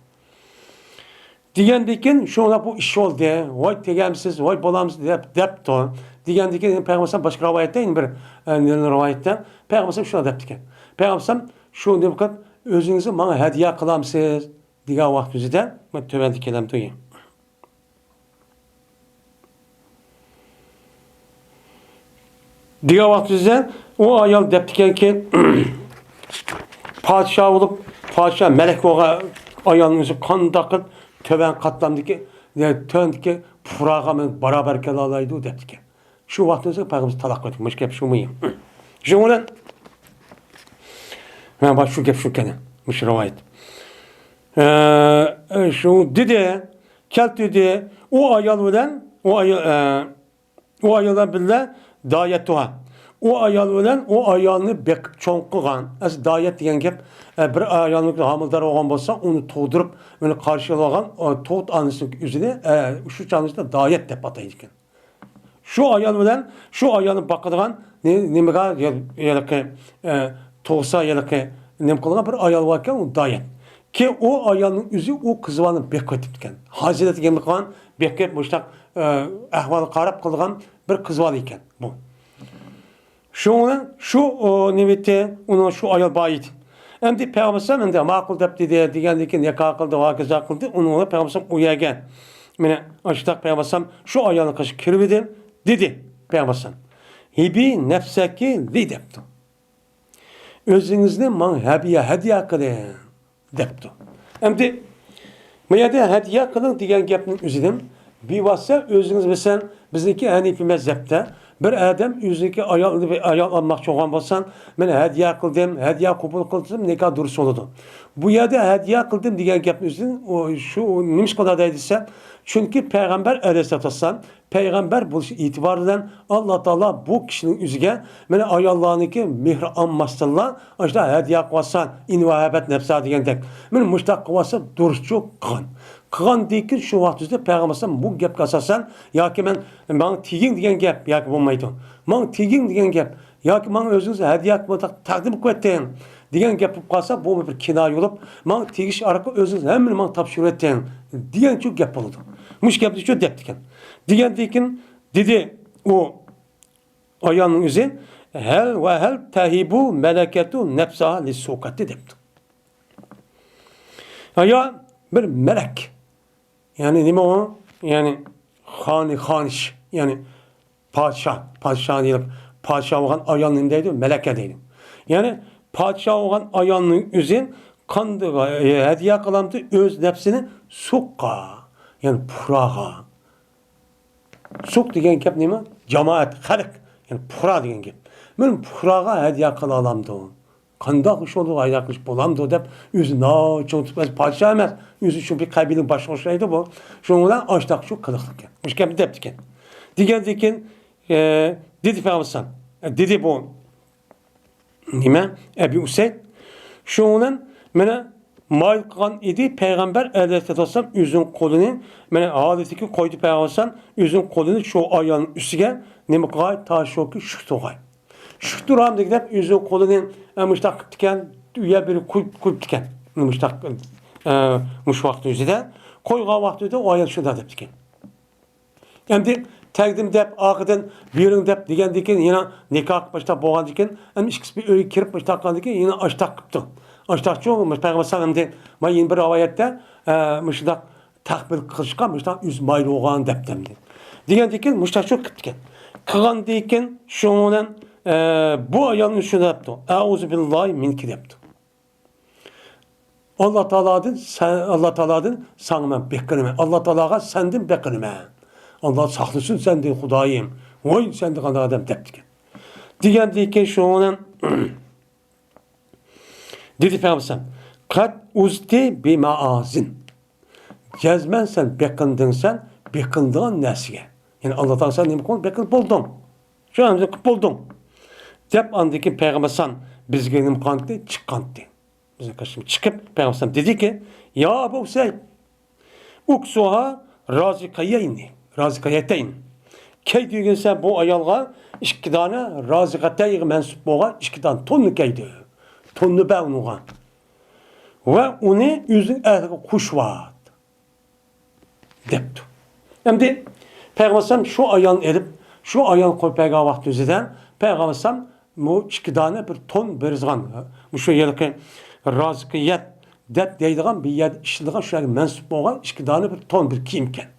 دېگەندىن كېيىن شۇڭلار بۇ ئىش بولدى. ۋاي تېگەمسىز، ۋاي بولامسىز دەپ، دەپتۇ. دېگەندىن كېيىن پەيغەمبەر باشقا رىۋايەتتە، يەنە بىر، ئە، رىۋايەتتە پەيغەمبەر شۇنداق دەپتىكەن. پەيغەمبەر شۇ نېمە قىلىپ، ئۆزىڭىزنى ماڭا ھەدىيە قىلامسىز؟ دېگەن ۋاقىت ئۆزىدە مانا تۆۋەندە كېلەمدۇ. دېگەن ۋاقتىدا ئۇ ئايال دەپتىكەنكى، پادىشاھ بولۇپ، پادىشاھ مەلىك بولغان ئايالنىڭ ئۆزى قانداق قىلىپ تۆۋەن قاتلامدىكى، يەنى تۆۋەندىكى پۇقراغا مەن باراۋەر كېلەلايدۇ دەپتىكەن. شۇ ۋاقىتتا پەيغەمبەر تالاق قىلدى. مۇشۇ گەپ شۇمۇ؟ شۇنىڭ بىلەن، ھە، بۇ شۇ گەپ شۇكەن، مۇشۇ رىۋايەت. ئە، شۇ دېدى، كەلتۈردى. ئۇ ئايال بىلەن، ئۇ ئايال، ئە، ئۇ ئايال بىلەن بىللە دايەتۇھا. ئۇ ئايال بىلەن ئۇ ئايالنى بېقىپ چوڭ قىلغان. ئەسلى دايەت دېگەن گەپ، ئە، بىر ئايالنىڭ ھامىلىدار بولغان بولسا، ئۇنى تۇغدۇرۇپ، ئۇنى قارشى ئالغان، ئە، تۇغۇت ئانىسىنىڭ ئۆزىنى، ئە، شۇ چاغنىڭ دايەت دەپ ئاتايدىكەن. شۇ ئايال بىلەن شۇ ئايالنى باقىدىغان نې-، نېمىگە، ھېلىقى، ئە، تۇغسا ھېلىقى نېمە قىلغان بىر ئايال باركەن، ئۇ دايەت. كېيىن ئۇ ئايالنىڭ ئۆزى ئۇ قىز بالىنى بېقىۋېتىپتىكەن. ھازىرەت دېگەن قىلغان، بېقىپ، مۇشۇنداق، ئە، ئەھۋالغا قاراپ قىلغان بىر قىز بالا ئىكەن بۇ. شۇنىڭ بىلەن شۇ، ئۇ، نېمىتى، ئۇنىڭ شۇ ئايال بار ئىدى. ئەمدى پەيغەمبەر ئەلەيھىسسالام ئەمدى ماقۇل دەپ دېدى، دېگەندىن كېيىن نىكاھ قىلدى، ھاكازا قىلدى. ئۇنىڭ بىلەن پەيغەمبەر ئەلەيھىسسالام ئۇ يەرگە، مانا، ئاشۇنداق پەيغەمبەر ئەلەيھىسسالام شۇ ئايالنىڭ قېشىغا كىرىۋىدى، دېدى پەيغەمبەر ئەلەيھىسسالام، ھىبى نەفسەكى لى دەپتۇ. ئۆزىڭىزنى ماڭا ھەدىيە، ھەدىيە قىلىڭ دەپتۇ. ئەمدى بۇ يەردە ھەدىيە قىلىڭ دېگەن گەپنىڭ ئۆزىدىن بىۋاسىتە ئۆزىڭىز، مەسىلەن، بىزنىڭكى ھەنىپىي مەزھەپتە بىر ئادەم ئۆزىنىڭكى ئايال، ئايال ئالماقچى بولغان بولسا، مەن ھەدىيە قىلدىم، ھەدىيە قوبۇل قىلدىم، نىكاھ دۇرۇس بولىدۇ. بۇ يەردە ھەدىيە قىلدىم دېگەن گەپنىڭ ئۆزىدىن ئۇ شۇ نېمىشقا ئۇنداق دەيدۇ دېسە، چۈنكى پەيغەمبەر ئەلەيھىسسالاتۇ ۋەسسالام پەيغەمبەر بولۇش ئېتىبارى بىلەن ئاللا تائالا بۇ كىشىنىڭ ئۆزىگە مانا ئاياللارنىڭكى مېھرى ئالماستىنلا ئاشۇنداق ھەدىيە قىلىۋاتسا، ئىن ۋەھەبەت نەپسا دېگەندەك، مانا مۇشۇنداق قىلىۋاتسا دۇرۇسچۇ قىلغان. قىلغاندىن كېيىن شۇ ۋاقىت ئۆزىدە پەيغەمبەر ئەلەيھىسسالام بۇ گەپكە ئاساسەن، ياكى مەن، ماڭا تېگىڭ دېگەن گەپ ياكى بولمايدۇ. ماڭا تېگىڭ دېگەن گەپ ياكى ماڭا ئۆزىڭىز ھەدىيە قىلىپ تەقدىم قىلىۋەتتىڭ دېگەن گەپ بولۇپ قالسا، بۇ بىر كىنايە بولۇپ، ماڭا تېگىش ئارقىلىق ئۆزىڭىز ھەممىنى ماڭا تاپشۇرۇۋەتتىڭ دېگەنچۇ گەپ بولىدۇ. مۇشۇ گەپنىچۇ دەپتىكەن. دېگەندىن كېيىن دېدى ئۇ ئايالنىڭ ئۆزى، ھەل ۋە ھەل تەھىبۇ مەلەكەتۇ نەپسىھا لىسسۇقەتى دەپتۇ. ئايا بىر مەلەك. يەنى نېمە ئۇ؟ يەنى خانى، خانىش، يەنى پادىشاھ، پادىشاھ دېيىلىپ، پادىشاھ بولغان ئايال نېمە دەيدۇ؟ مەلەكە دەيدۇ. يەنى پادىشاھ بولغان ئايالنىڭ ئۆزى قاندىغا، ئە، ھەدىيە قىلامدۇ؟ ئۆز نەپسىنى سۇققا، يەنى پۇقراغا. سۇق دېگەن گەپ نېمە؟ جامائەت، خەلق، يەنى پۇقرا دېگەن گەپ. مەن پۇقراغا ھەدىيە قىلالامدۇ؟ قانداق ئىش بولىدۇ، ھەدىيە قىلىپ بولامدۇ دەپ ئۆزى ناچىڭ تۇتۇپ، ئۆزى پادىشاھ ئەمەس، ئۆزى شۇ بىر قەبىلىنىڭ باشلىقى ئوخشايدۇ بۇ. شۇنىڭ بىلەن ئاشتاق شۇ قىلىقلىقكەن. مۇشۇ گەپنى دەپتىكەن. دېگەندىن كېيىن، ئە، دېدى پەيغەمبەر، ئە، دېدى بۇ نېمە؟ ئەبى ئۇسەيد. شۇنىڭ بىلەن مانا مايىل قىلغان ئىدى پەيغەمبەر ئەلەيھىسسالاتۇ ۋەسسالام ئۆزىنىڭ قولىنى، مانا ھالىتىگە قويدى پەيغەمبەر ئەلەيھىسسالام ئۆزىنىڭ قولىنى شۇ ئايالنىڭ ئۈستىگە نېمە قىلغاي؟ تاشوكى شۇ تۇرغاي. شۇ تۇرام دېگەن گەپ ئۆزىنىڭ قولىنى، ئە، مۇشتاق قىپتىكەن، ئۇ يەر بىر قويۇپ، قويۇپتىكەن. مۇشتاق، ئە، مۇشۇ ۋاقىت ئۆزىدە قويغان ۋاقىت ئۆزىدە ئۇ ئايال شۇنداق دەپتىكەن. ئەمدى تەگدىم دەپ، ئارقىدىن بېرىڭ دەپ دېگەندىن كېيىن، يەنە نىكاھ باشلاپ بولغاندىن كېيىن، ئەمدى ئىككىسى بىر ئۆيگە كىرىپ مۇشۇنداق قىلغاندىن كېيىن، يەنە ئاشتاق قىپتۇ. ئاشتاقچۇ، پەيغەمبەر ئەلەيھىسسالام ئەمدى، مانا يەنە بىر رىۋايەتتە، ئە، مۇشۇنداق تەقبىل قىلىشقا مۇشۇنداق يۈز مايىل بولغان دەپتۇ ئەمدى. دېگەندىن كېيىن مۇشۇنداقچۇ قىپتىكەن. قىلغاندىن كېيىن شۇنىڭ بىلەن، ئە، بۇ ئايالنى شۇنداق دەپتۇ. ئەئۇزۇ بىللاھى مىنكى دەپتۇ. ئاللا تائالادىن سەن، ئاللا تائالادىن ساڭا مەن بېقىنىمەن. ئاللا تائالاغا سەندىن بېقىنىمەن. ئاللا ساقلىسۇن سەندىن، خۇدايىم. ۋاي، سەندىن قانداق ئادەم دەپتىكەن. دېگەندىن كېيىن شۇنىڭ بىلەن دېدى پەيغەمبەر، قەد ئۇزتى بىمائازىن. جەزمەن سەن بېقىندىڭ سەن بېقىنىدىغان نەرسىگە. يەنى ئاللا تائالا سەن نېمە قىلدىڭ؟ بېقىنىپ بولدۇڭ. شۇ ئەمدى قىلىپ بولدۇڭ. دەپ ئاندىن كېيىن پەيغەمبەر ئەلەيھىسسالام بىزگە نېمە قىلغانتى؟ چىققانتى. بىزنىڭ قېشىمىزغا چىقىپ پەيغەمبەر ئەلەيھىسسالام دېدىكى، يا ئەبۇ ئۇسەيد، ئۇكسۇھا رازىقەيەينى، رازىقەيەتەين. كەي دېگىن سەن بۇ ئايالغا ئىككى دانە رازىقەتەيگە مەنسۇپ بولغان ئىككى دانە توننى كەيدى. توننى بەر ئۇنىڭغا. ۋە ئۇنى ئۆزىنىڭ ئەھلىگە قوشۇۋات. دەپتۇ. ئەمدى پەيغەمبەر ئەلەيھىسسالام شۇ ئايالنى ئېلىپ، شۇ ئايالنى قويۇپ بەرگەن ۋاقتى ئۆزىدە، پەيغەمبەر ئەلەيھىسسالام بۇ ئىككى دانە بىر تون بېرىزغان، مۇشۇ ھېلىقى رازىقىيەت دەپ دەيدىغان بىر يەردە ئىشلىتىدىغان، شۇ يەرگە مەنسۇپ بولغان ئىككى دانە بىر تون بىر كىيىمكەن.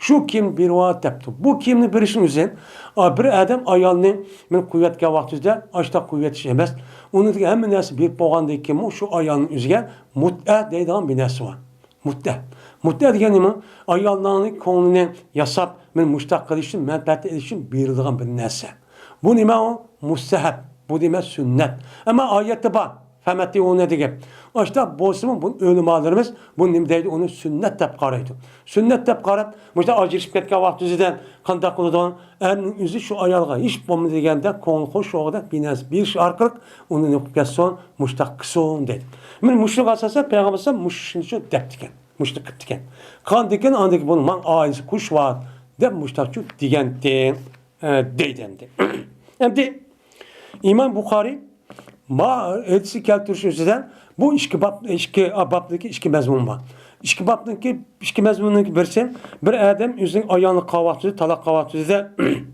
شۇ كىيىمنى بېرىۋات دەپتۇ. بۇ كىيىمنى بېرىشنىڭ ئۆزى، ئا، بىر ئادەم ئايالنى مەن قويۇۋەتكەن ۋاقتىدا ئاشتاق قويۇۋېتىش ئەمەس. ئۇنىڭدىكى ھەممە نەرسە بېرىپ بولغاندىن كېيىنمۇ شۇ ئايالنىڭ ئۆزىگە مۇتئە دەيدىغان بىر نەرسە بار. مۇتئە. مۇتئە دېگەن نېمە؟ ئاياللارنىڭ كۆڭلىنى ياساپ، مەن مۇشتاق قىلىشىم، مەنپەئەت ئېلىشىم بېرىلىدىغان بىر نەرسە. بۇ نېمە ئۇ؟ مۇستەھەب. بۇ دېمەك سۈننەت. ئەمما ئايەتتە بار. فەمەتىئۇنە دېگەن. ئاشۇنداق بولسىمۇ، بۇ ئۆلىمالىرىمىز بۇ نېمە دەيدۇ؟ ئۇنى سۈننەت دەپ قارايدۇ. سۈننەت دەپ قاراپ، مۇشۇنداق ئاجرىشىپ كەتكەن ۋاقتىمىزدا قانداق قىلىدۇ؟ ئەرنىڭ ئۆزى شۇ ئايالغا ھېچ بولمىدى دېگەندە كۆڭلى خوش بولغۇدەك بىر نەرسە بېرىش ئارقىلىق ئۇنى نېمە قىلىپ كەتسۇن؟ مۇشتاق قىلسۇن دەيدۇ. مەن مۇشۇنىڭغا ئاساسەن پەيغەمبەر ئەلەيھىسسالام مۇشۇنى شۇ دەپتىكەن. مۇشۇنى قىپتىكەن. قاندىكىن ئاندىن كېيىن بۇنى ماڭ ئائىلىسى قوشۇۋات دەپ مۇشتاقچۇ دېگەنتى، ئە، دەيدۇ ئەمدى. ئەمدى ئىمام بۇخارى ما ھەدىسى كەلتۈرۈش ئۈستىدە بۇ ئىككى باب، ئىككى بابتىكى ئىككى مەزمۇن بار. ئىككى بابتىكى ئىككى مەزمۇننىڭ بىرسى، بىر ئادەم ئۆزىنىڭ ئايالىنى قىلىۋاتقان، تالاق قىلىۋاتقان،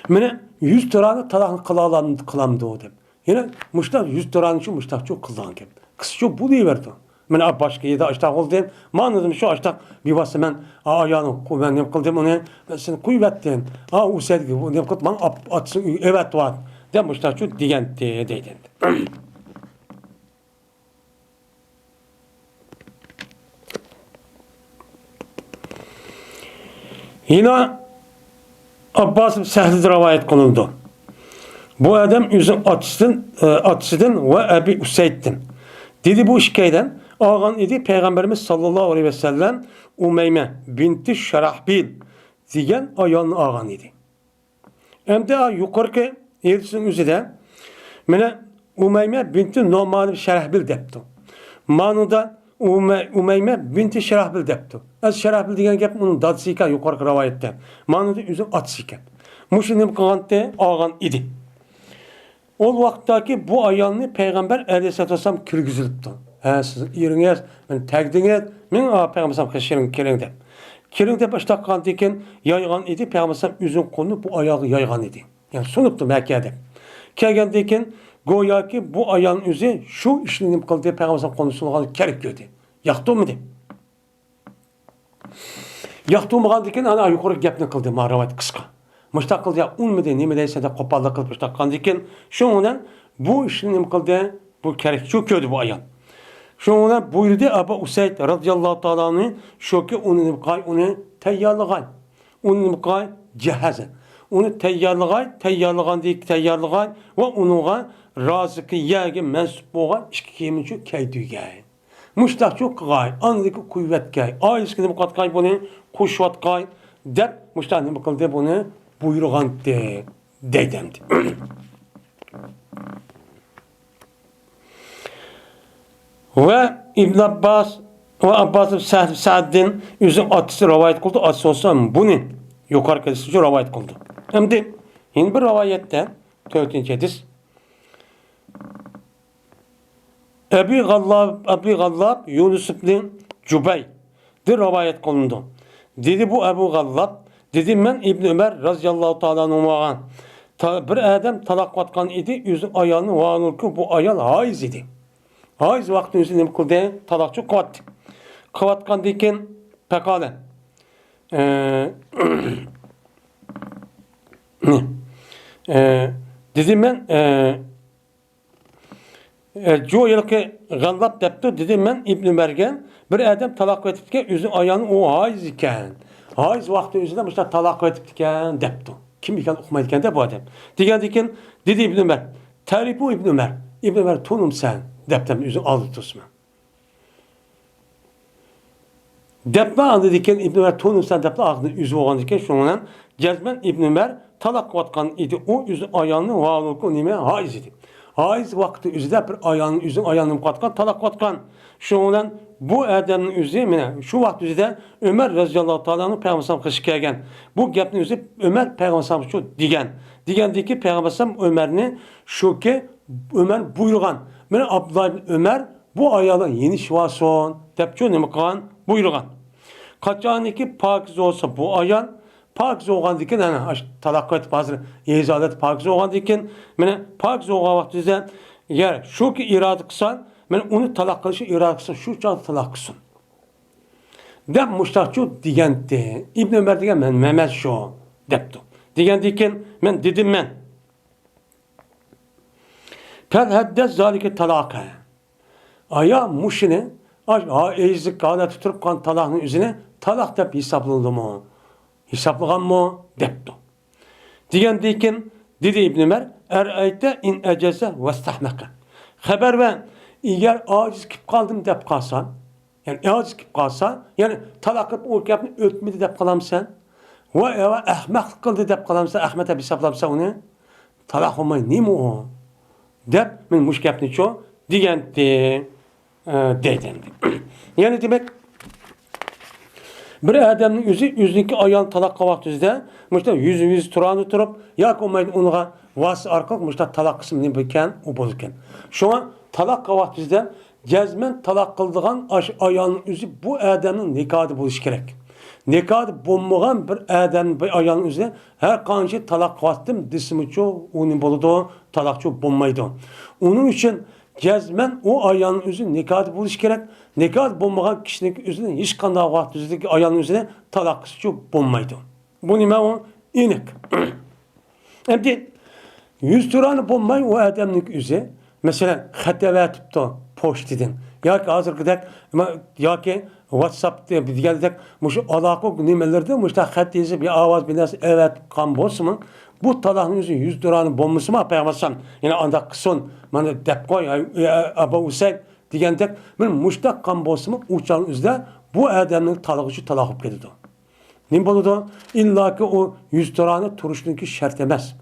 مانا يۈز تۇرانە تالاقنى قىلالام-، قىلامدۇ دەپ. يەنە مۇشتاق يۈز تۇرانىچۇ مۇشتاقچۇ قىلىدىغان گەپ. قىسچۇ بولۇۋېرىدۇ. مانا باشقا يەردە ئاشتاق بولدى. مانا شۇ ئاشتاق بىۋاسىتە مەن ئايالىم، مەن نېمە قىلدىم ئۇنى، سېنى قويۇۋەتتىم. ئا، ئۇ سەدىگە نېمە قىلىپ، ماڭا ئاتىسىنىڭ ئۆيىگە ئەۋەتىۋات دەپ مۇشتاقچۇ دېگەنتى دەيدۇ. يەنە ئابباس ئىبن سەھلدىن رىۋايەت قىلىنىدۇ. بۇ ئادەم ئۆزىنىڭ ئاتىسىدىن، ئاتىسىدىن ۋە ئەبى ئۇسەيدتىن. دېدى، بۇ ئىككىيلەن ئالغان ئىدى پەيغەمبىرىمىز ساللاللاھۇ ئەلەيھى ۋەسەللەم ئۇمەيمە بىنتى شاراھبىل دېگەن ئايالنى ئالغان ئىدى. ئەمدى يۇقىرىقى ھەدىسنىڭ ئۆزىدە مانا ئۇمەيمە بىنتى نومان شەرەھبىل دەپتۇ. مانىدا ئۇمەي-، ئۇمەيمە بىنتى شەرەھبىل دەپتۇ. ئەز شەرەھبىل دېگەن گەپ ئۇنىڭ دادىسى ئىكەن، يۇقىرىقى رىۋايەتتە. مانىدا ئۆزى ئاتىسى ئىكەن. مۇشۇ نېمە قىلغانتى؟ ئالغان ئىدى. ئۇ ۋاقىتتاكى بۇ ئايالنى پەيغەمبەر ئەلەيھىسسالاتۇ ۋەسسالام كىرگۈزۈلۈپتۇ. ھە، سىز ئېرىڭىز، مېنى تەگدىڭىز، مېنىڭ پەيغەمبەر ئەلەيھىسسالام قېشىغا كىرىڭ دەپ. كىرىڭ دەپ ئىشتاق قىلغاندىكىن يايغان ئىدى، پەيغەمبەر ئەلەيھىسسالام ئۆزىنىڭ قولىنى بۇ ئايالغا يايغان ئىدى. يەنى سۇنۇپتۇ مەككە دەپ. كەلگەندىكىن گوياكى بۇ ئايالنىڭ ئۆزى شۇ ئىشنى نېمە قىلدى، پەيغەمبەر ئەلەيھىسسالام قولىنى سۇنغان كېرەك كۆردى. ياقتۇرمىدى. ياقتۇرمىغاندىكىن ئانا يۇقىرىقى گەپنى قىلدى، ما رىۋايەت قىسقا. مۇشتاق قىلدى، يا ئۇنمىدى، نېمە دەيسەن دەپ قوپاللىق قىلىپ مۇشتاق قىلغاندىكىن، شۇنىڭ بىلەن بۇ ئىشنى نېمە قىلدى؟ بۇ كېرەك شۇ كۆردى بۇ ئايال. شۇنىڭ بىلەن بۇيرۇدى ئەبۇ ئۇسەيد رازىياللاھۇ تائالا ئانھۇ، شۇكى ئۇنى نېمە قىلغاي، ئۇنى تەييارلىغاي. ئۇنى نېمە قىلغاي؟ جەھەزە. ئۇنى تەييارلىغاي، تەييارلىغاندىن تەييارلىغاي ۋە ئۇنىڭغا رازىقى يەرگە مەنسۇپ بولغان ئىككى كىيىمنى شۇ كىيدۈرگەي. مۇشتاقچۇ قىغاي، ئاندىكى قۇيۇۋەتكەي، ئائىلىسىگە نېمە قىلىۋاتقاي، بۇنى قوشۇۋاتقاي دەپ، مۇشتاق نېمە قىلدى، بۇنى بۇيرۇغانتى دەيدۇ ئەمدى. ۋە ئىبن ئابباس ۋە ئابباس ئىبن سەئد، سەئدتىن ئۆزى ئاتىسى رىۋايەت قىلدى، ئاتىسى بولسا بۇنى يۇقىرىقى ھەدىسنى رىۋايەت قىلدى. ئەمدى يەنە بىر رىۋايەتتە، تۆتىنچى ھەدىس. ئەبى غاللاب، ئەبى غاللاب يۇنۇس ئىبنى جۇبەيدىن رىۋايەت قىلىنىدۇ. دېدى بۇ ئەبۇ غاللاب، دېدى، مەن ئىبن ئۆمەر رازىياللاھۇ تائالا ئەنھۇماغا، تا-، بىر ئادەم تالاق قىلىۋاتقان ئىدى، ئۆزى ئايالنى، ۋاھالەنكى بۇ ئايال ھايز ئىدى. ھايز ۋاقتىدا ئۆزى نېمە قىلدى؟ تالاقچۇ قىلىۋاتتى. قىلىۋاتقاندىن كېيىن پەقالە، ئە، ئە، دېدى، مەن، ئە، ئە، جۇ ھېلىقى غاللاب دەپتۇ، دېدى، مەن ئىبن ئۆمەرگە، بىر ئادەم تالاق قىلىۋېتىپتىكەن، ئۆزىنىڭ ئايالىنى، ئۇ ھايز ئىكەن. ھايز ۋاقتى ئۆزىدە مۇشۇنداق تالاق قىلىۋېتىپتىكەن دەپتۇ. كىم ئىكەنلىكىنى ئۇقمايدىكەن-دە بۇ ئادەم. دېگەندىكىن دېدى ئىبن ئۆمەر، تەرىپۇ ئىبن ئۆمەر، ئىبن ئۆمەر تونۇمسەن دەپتۇ، ئۆزىنىڭ ئالدىدا تۇرسىمەن. دەپلا ئاندىن كېيىن ئىبن ئۆمەر تونۇمسەن دەپلا ئاغزىنى ئۈزۈپ بولغاندىن كېيىن، شۇنىڭ بىلەن جەزمەن ئىبن ئۆمەر تالاق قىلىۋاتقان ئىدى. ئۇ ئۆزى ئايالنى ۋاھالەنكى نېمە ھايز ئىدى. ھايز ۋاقتى ئۆزىدە بىر ئايالنى ئۆزىنىڭ ئايالىنى نېمە قىلىۋاتقان، تالاق قىلىۋاتقان. شۇنىڭ بىلەن بۇ ئادەمنىڭ ئۆزى مانا شۇ ۋاقىت ئۆزىدە ئۆمەر رەزىياللاھۇ تائالا ئەنھۇ پەيغەمبەر ئەلەيھىسسالامغا قېشىپ كەلگەن. بۇ گەپنى ئۆزى ئۆمەر پەيغەمبەر ئەلەيھىسسالامغا شۇ دېگەن. دېگەندىكى پەيغەمبەر ئەلەيھىسسالام ئۆمەرنى شۇكى ئۆمەر بۇيرۇغان. مانا ئابدۇللا ئىبن ئۆمەر بۇ ئايالنى يېنىشىۋالسۇن دەپچۇ نېمە قىلغان؟ بۇيرۇغان. قاچانكى پاكىز بولسا بۇ ئايال، پاكىز بولغاندىن كېيىن، ئەنە، ئاش-، تالاق قىلىۋېتىپ، ھازىر ھېزالەت پاكىز بولغاندىن كېيىن، مانا، پاكىز بولغان ۋاقتىدا، يەر شۇكى ئىرادە قىلسا، مانا، ئۇنى تالاق قىلىشنى ئىرادە قىلسا، شۇ چاغدا تالاق قىلسۇن. دەپ مۇشتاقچۇ دېگەنتى. ئىبن ئۆمەر دېگەن مەن، مەن ئەمەس شۇ، دەپتۇ. دېگەندىن كېيىن مەن دېدىم مەن. فەل ھەددەس زالىكە تالاقە. ئايا مۇشۇنى، ئاش-، ھا-، ئېجىزلىك ھالەتتە تۇرۇپ قالغان تالاقنىڭ ئۆزىنى تالاق دەپ ھېسابلىنىدۇمۇ؟ ھېسابلىغانمۇ؟ دەپتۇ. دېگەندىن كېيىن دېدى ئىبن ئۆمەر، ئەرئەيتە ئىن ئەجەزە ۋەستەھمەقە. خەۋەر بەر، ئەگەر ئاجىز كېلىپ قالدىم دەپ قالسا، يەنى ئاجىز كېلىپ قالسا، يەنى تالاق قىلىپ ئۇ گەپنى ئۆتمىدى دەپ قالامسەن؟ ۋە، ۋە ئەخمەقلىق قىلدى دەپ قالامسەن؟ ئەخمەق دەپ ھېسابلامسەن ئۇنى؟ تالاق بولماي نېمە ئۇ؟ دەپ، مەن مۇشۇ گەپنىچۇ دېگەنتى، ئە، دەيدۇ ئەمدى. يەنى دېمەك، بىر ئادەمنىڭ ئۆزى ئۆزىنىڭكى ئايالىنى تالاق قىلغان ۋاقتىدا مۇشۇنداق يۈزمۇ يۈز تۇرالماي تۇرۇپ، ياكى بولمايدۇ ئۇنىڭغا ۋاسىتە ئارقىلىق مۇشۇنداق تالاق قىلسا نېمە بولىدىكەن، ئۇ بولىدىكەن. شۇڭا تالاق قىلغان ۋاقتىدا جەزمەن تالاق قىلىدىغان ئاشۇ ئايالنىڭ ئۆزى بۇ ئادەمنىڭ نىكاھىدا بولۇشى كېرەك. نىكاھىدا بولمىغان بىر ئادەم، بىر ئايالنىڭ ئۆزى ھەر قانچە تالاق قىلىۋاتتىم دېسىمۇچۇ، ئۇ نېمە بولىدۇ؟ تالاقچۇ بولمايدۇ. ئۇنىڭ ئۈچۈن جەزمەن ئۇ ئايالنىڭ ئۆزى نىكاھدا بولۇشى كېرەك. نىكاھدا بولمىغان كىشىنىڭ ئۆزىنى ھېچقانداق ۋاقىت ئۆزىدىكى ئايالنىڭ ئۆزىنى تالاق قىلسىچۇ بولمايدۇ. بۇ نېمە ئۇ؟ ئېنىق. ئەمدى يۈزتۇرانە بولماي ئۇ ئادەمنىڭ ئۆزى، مەسىلەن، خەت ئەۋەتىپتۇ پوچتىدىن ياكى ھازىرقىدەك، ياكى ۋاتساپ دېگەندەك مۇشۇ ئالاقە نېمىلىرىدە مۇشۇنداق خەت يېزىپ يا ئاۋاز بىر نەرسە ئەۋەتكەن بولسىمۇ، بۇ تالاقنىڭ ئۆزى يۈزتۇرانە بولمىسىمۇ، پەيغەمبەر ئەلەيھىسسالام يەنە ئانداق قىلسۇن، مانا دەپ قوي، ئەي، ئەي، ئەبۇ ئۇسەيد دېگەندەك، مانا مۇشۇنداق قىلغان بولسىمۇ، ئۇ چاغنىڭ ئۆزىدە بۇ ئادەمنىڭ تالاقى شۇ تالاق بولۇپ كېتىدۇ. نېمە بولىدۇ؟ ئىللاكى ئۇ يۈزتۇرانە تۇرۇشنىڭكى شەرت ئەمەس.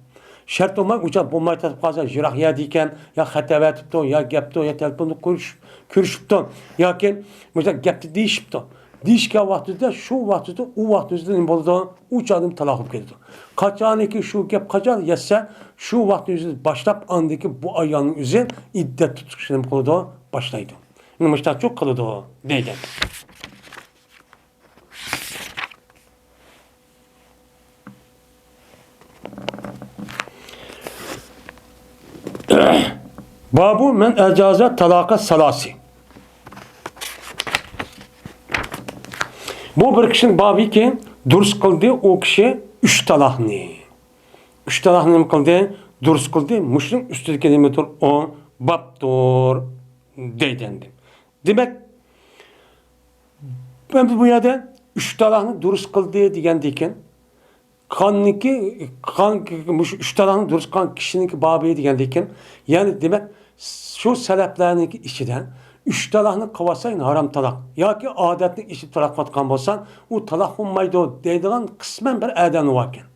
شەرت بولماي، ئۇچاق بولماي تېلېفون قالسا، يىراق يەردە ئىكەن، يا خەت ئەۋەتىپتۇ، يا گەپتۇ، يا تېلېفوندا كۆرۈش-، كۆرۈشۈپتۇ، ياكى مۇشۇنداق گەپتە دېيىشىپتۇ. دېيىشكەن ۋاقتىدا، شۇ ۋاقتىدا، ئۇ ۋاقتىدا نېمە بولىدۇ؟ ئۇ چاغدىمۇ تالاق بولۇپ كېتىدۇ. قاچانكى شۇ گەپ قاچان يەتسە، شۇ ۋاقىت ئۆزى باشلاپ، ئاندىكى بۇ ئايالنىڭ ئۆزى ئىددەت تۇتۇشنى نېمە قىلىدۇ؟ باشلايدۇ. مۇشۇنداقچۇ قىلىدۇ دەيدۇ. بابۇ مەن ئەجازە تالاقە سالاسى. بۇ بىر كىشىنىڭ بابىكى، دۇرۇس قىلدى ئۇ كىشى ئۈچ تالاقنى. ئۈچ تالاقنى نېمە قىلدى؟ دۇرۇس قىلدى. مۇشۇنىڭ ئۈستىدىكى نېمىدۇر؟ ئۇ بابتۇر دەيدۇ ئەمدى. دېمەك، ئەمدى بۇ يەردە ئۈچ تالاقنى دۇرۇس قىلدى دېگەندىكىن، قىلغاننىكى، قىلغان، مۇشۇ ئۈچ تالاقنى دۇرۇس قىلغان كىشىنىڭكى بابى دېگەندىكىن، يەنى دېمەك، شۇ سەلەپلەرنىڭكى ئىچىدە ئۈچ تالاقنى قىلىۋاتسا، يەنى ھارام تالاق ياكى ئادەتنىڭ ئىچىدە تالاق قىلىۋاتقان بولسا، ئۇ تالاق بولمايدۇ دەيدىغان قىسمەن بىر ئادەم باركەن.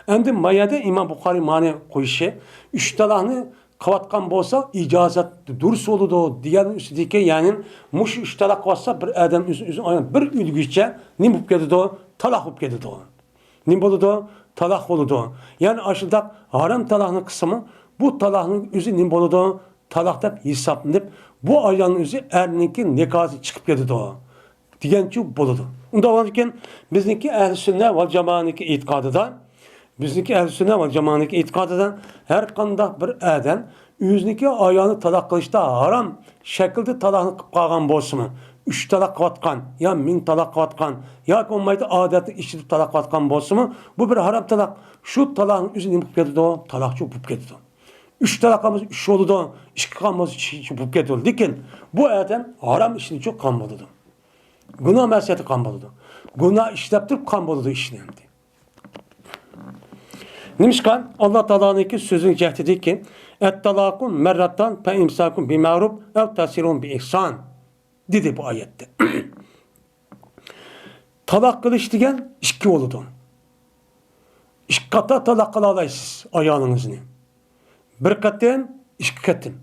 ئەمدى ما يەردە ئىمام بۇخارىي مانى قويۇشى، ئۈچ تالاقنى قىلىۋاتقان بولسا، ئىجازەت دۇرۇس بولىدۇ دېگەننىڭ ئۈستىدىكى، يەنى مۇشۇ ئۈچ تالاق قىلىۋاتسا، بىر ئادەم ئۆزىنى، ئۆزىنى ئايان بىر ئۆلگۈچە نېمە بولۇپ كېتىدۇ؟ تالاق بولۇپ كېتىدۇ. نېمە بولىدۇ؟ تالاق بولىدۇ. يەنى ئاشۇنداق ھارام تالاقنى قىلسىمۇ، بۇ تالاقنىڭ ئۆزى نېمە بولىدۇ؟ تالاق دەپ ھېسابلىنىپ، بۇ ئايالنىڭ ئۆزى ئەرنىڭكى نىكاھى چىقىپ كېتىدۇ دېگەنچۇ بولىدۇ. ئۇنداق بولغاندىكىن، بىزنىڭكى ئەھلى سۈننە ۋەل جامانىڭكى ئېتىقادىدا، بىزنىڭكى ئەھلى سۈننە ۋەل جامانىڭكى ئېتىقادىدا ھەر قانداق بىر ئادەم ئۆزىنىڭكى ئايالىنى تالاق قىلىشتا ھارام شەكىلدە تالاقنى قىلىپ قالغان بولسىمۇ، ئۈچ تالاق قىلىۋاتقان يا مىڭ تالاق قىلىۋاتقان ياكى بولمايدۇ ئادەتنىڭ ئىچىدە تالاق قىلىۋاتقان بولسىمۇ، بۇ بىر ھارام تالاق. شۇ تالاقنىڭ ئۆزى نېمە بولۇپ كېتىدۇ؟ تالاقچۇ بولۇپ كېتىدۇ. ئۈچ تالاق قىلمىسا ئۈچ بولىدۇ، ئىككى قىلمىسا ئىككى بولۇپ كېتىدۇ. لېكىن بۇ ئادەم ھارام ئىشنىچۇ قىلغان بولىدۇ. گۇناھ مەسىيەتنى قىلغان بولىدۇ. گۇناھ ئىشلەپ تۇرۇپ قىلغان بولىدۇ ئىشنى ئەمدى. نېمىشقا؟ ئاللا تائالانىڭكى سۆزىنىڭ جەھدىدىكى، «ئەتتالاقۇ مەرراتان فەئىمساكۇن بىمەرۇپ ئەۋ تەسرىھۇن بىئىھسان» دېدى بۇ ئايەتتە. تالاق قىلىش دېگەن ئىككى بولىدۇ. ئىككى قاتا تالاق قىلالايسىز ئايالىڭىزنى. بىر قېتىم، ئىككى قېتىم.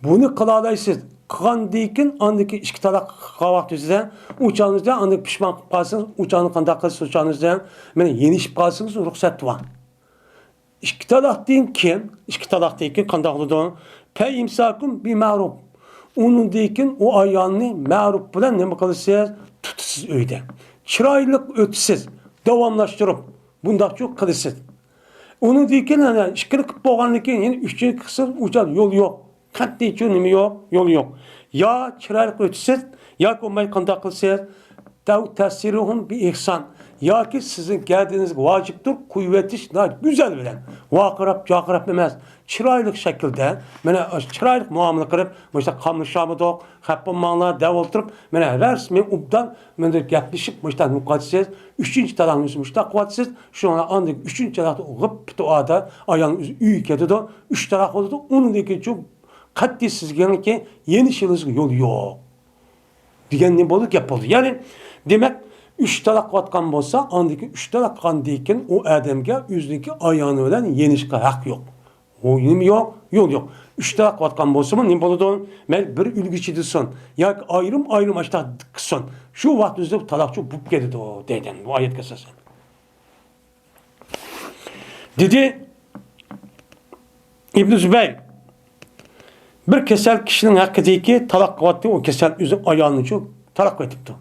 بۇنى قىلالايسىز. قىلغاندىن كېيىن ئاندىن كېيىن ئىككى تالاق قىلغان ۋاقتىڭىزدا، ئۇ چاغىڭىزدا ئاندىن پۇشمان قىلىپ قالسىڭىز، ئۇ چاغنى قانداق قىلىسىز؟ ئۇ چاغنىڭىزدا مانا يېنىشىپ قالسىڭىز رۇخسەت بار. ئىككى تالاقتىن كېيىن، ئىككى تالاقتىن كېيىن قانداق بولىدۇ؟ پەئىمساكۇن بىمەرۇپ. ئۇنىڭدىن كېيىن ئۇ ئايالنى مەرۇپ بىلەن نېمە قىلىسىز؟ تۇتىسىز ئۆيدە. چىرايلىق ئۆتىسىز. داۋاملاشتۇرۇپ بۇنداقچۇ قىلىسىز. ئۇنىڭدىن كېيىن يەنە ئىككىنى قىلىپ بولغاندىن كېيىن يەنە ئۈچىنچى قىلسىڭىز، ئۇ چاغ يول يوق. قەتئىيچۇ نېمە يوق؟ يول يوق. يا چىرايلىق ئۆتىسىز، ياكى بولماي قانداق قىلىسىز؟ تەۋ تەسىرۇھۇم بىئىھسان. ياكى سىزنىڭ گەدىنىڭىزگە ۋاجىپتۇر، قويۇۋېتىش ناھايىتى گۈزەل بىلەن. ۋارقىراپ، جارقىراپ ئەمەس، چىرايلىق شەكىلدە، مانا، چىرايلىق مۇئامىلە قىلىپ، مۇشۇنداق قاملىشالمىدۇق، خەپ بولماڭلار دەپ ئولتۇرۇپ، مانا، رەسمىي ئوبدان مانا گەپلىشىپ، مۇشۇنداق نېمە قىلىۋاتىسىز، ئۈچىنچى تالاقنى مۇشۇنداق قىلىۋاتىسىز، شۇڭا ئاندىن ئۈچىنچى تالاقتا غىپپىتى ئادا ئايالنىڭ ئۆزى ئۆيگە كېتىدۇ، ئۈچ تالاق بولىدۇ، ئۇنىڭدىن كېيىن شۇ قەتئىي سىزگىكى يېنىشىڭىزغا يول يوق. دېگەن نېمە بولدى؟ گەپ بولدى. يەنى، دېمەك، ئۈچ تالاق قىلىۋاتقان بولسا، ئاندىن كېيىن ئۈچ تالاق قىلغاندىن كېيىن ئۇ ئادەمگە ئۆزىنىڭكى ئايالى بىلەن يېنىشقا ھەق يوق. ئۇ نېمە يوق؟ يول يوق. ئۈچ تالاق قىلىۋاتقان بولسىمۇ نېمە بولىدۇ؟ مەيلى بىر ئۆلگۈچە دېسۇن ياكى ئايرىم-ئايرىم ئاشتاق قىلسۇن. شۇ ۋاقىت ئۆزىدە تالاقچۇ بولۇپ كېتىدۇ، دەيدۇ بۇ ئايەتكە ئاساسەن. دېدى ئىبنى زۇبەير، بىر كېسەل كىشىنىڭ ھەققىدىكى تالاق قىلىۋاتتى، ئۇ كېسەل ئۆزى ئايالىنىچۇ تالاق قىلىۋېتىپتۇ.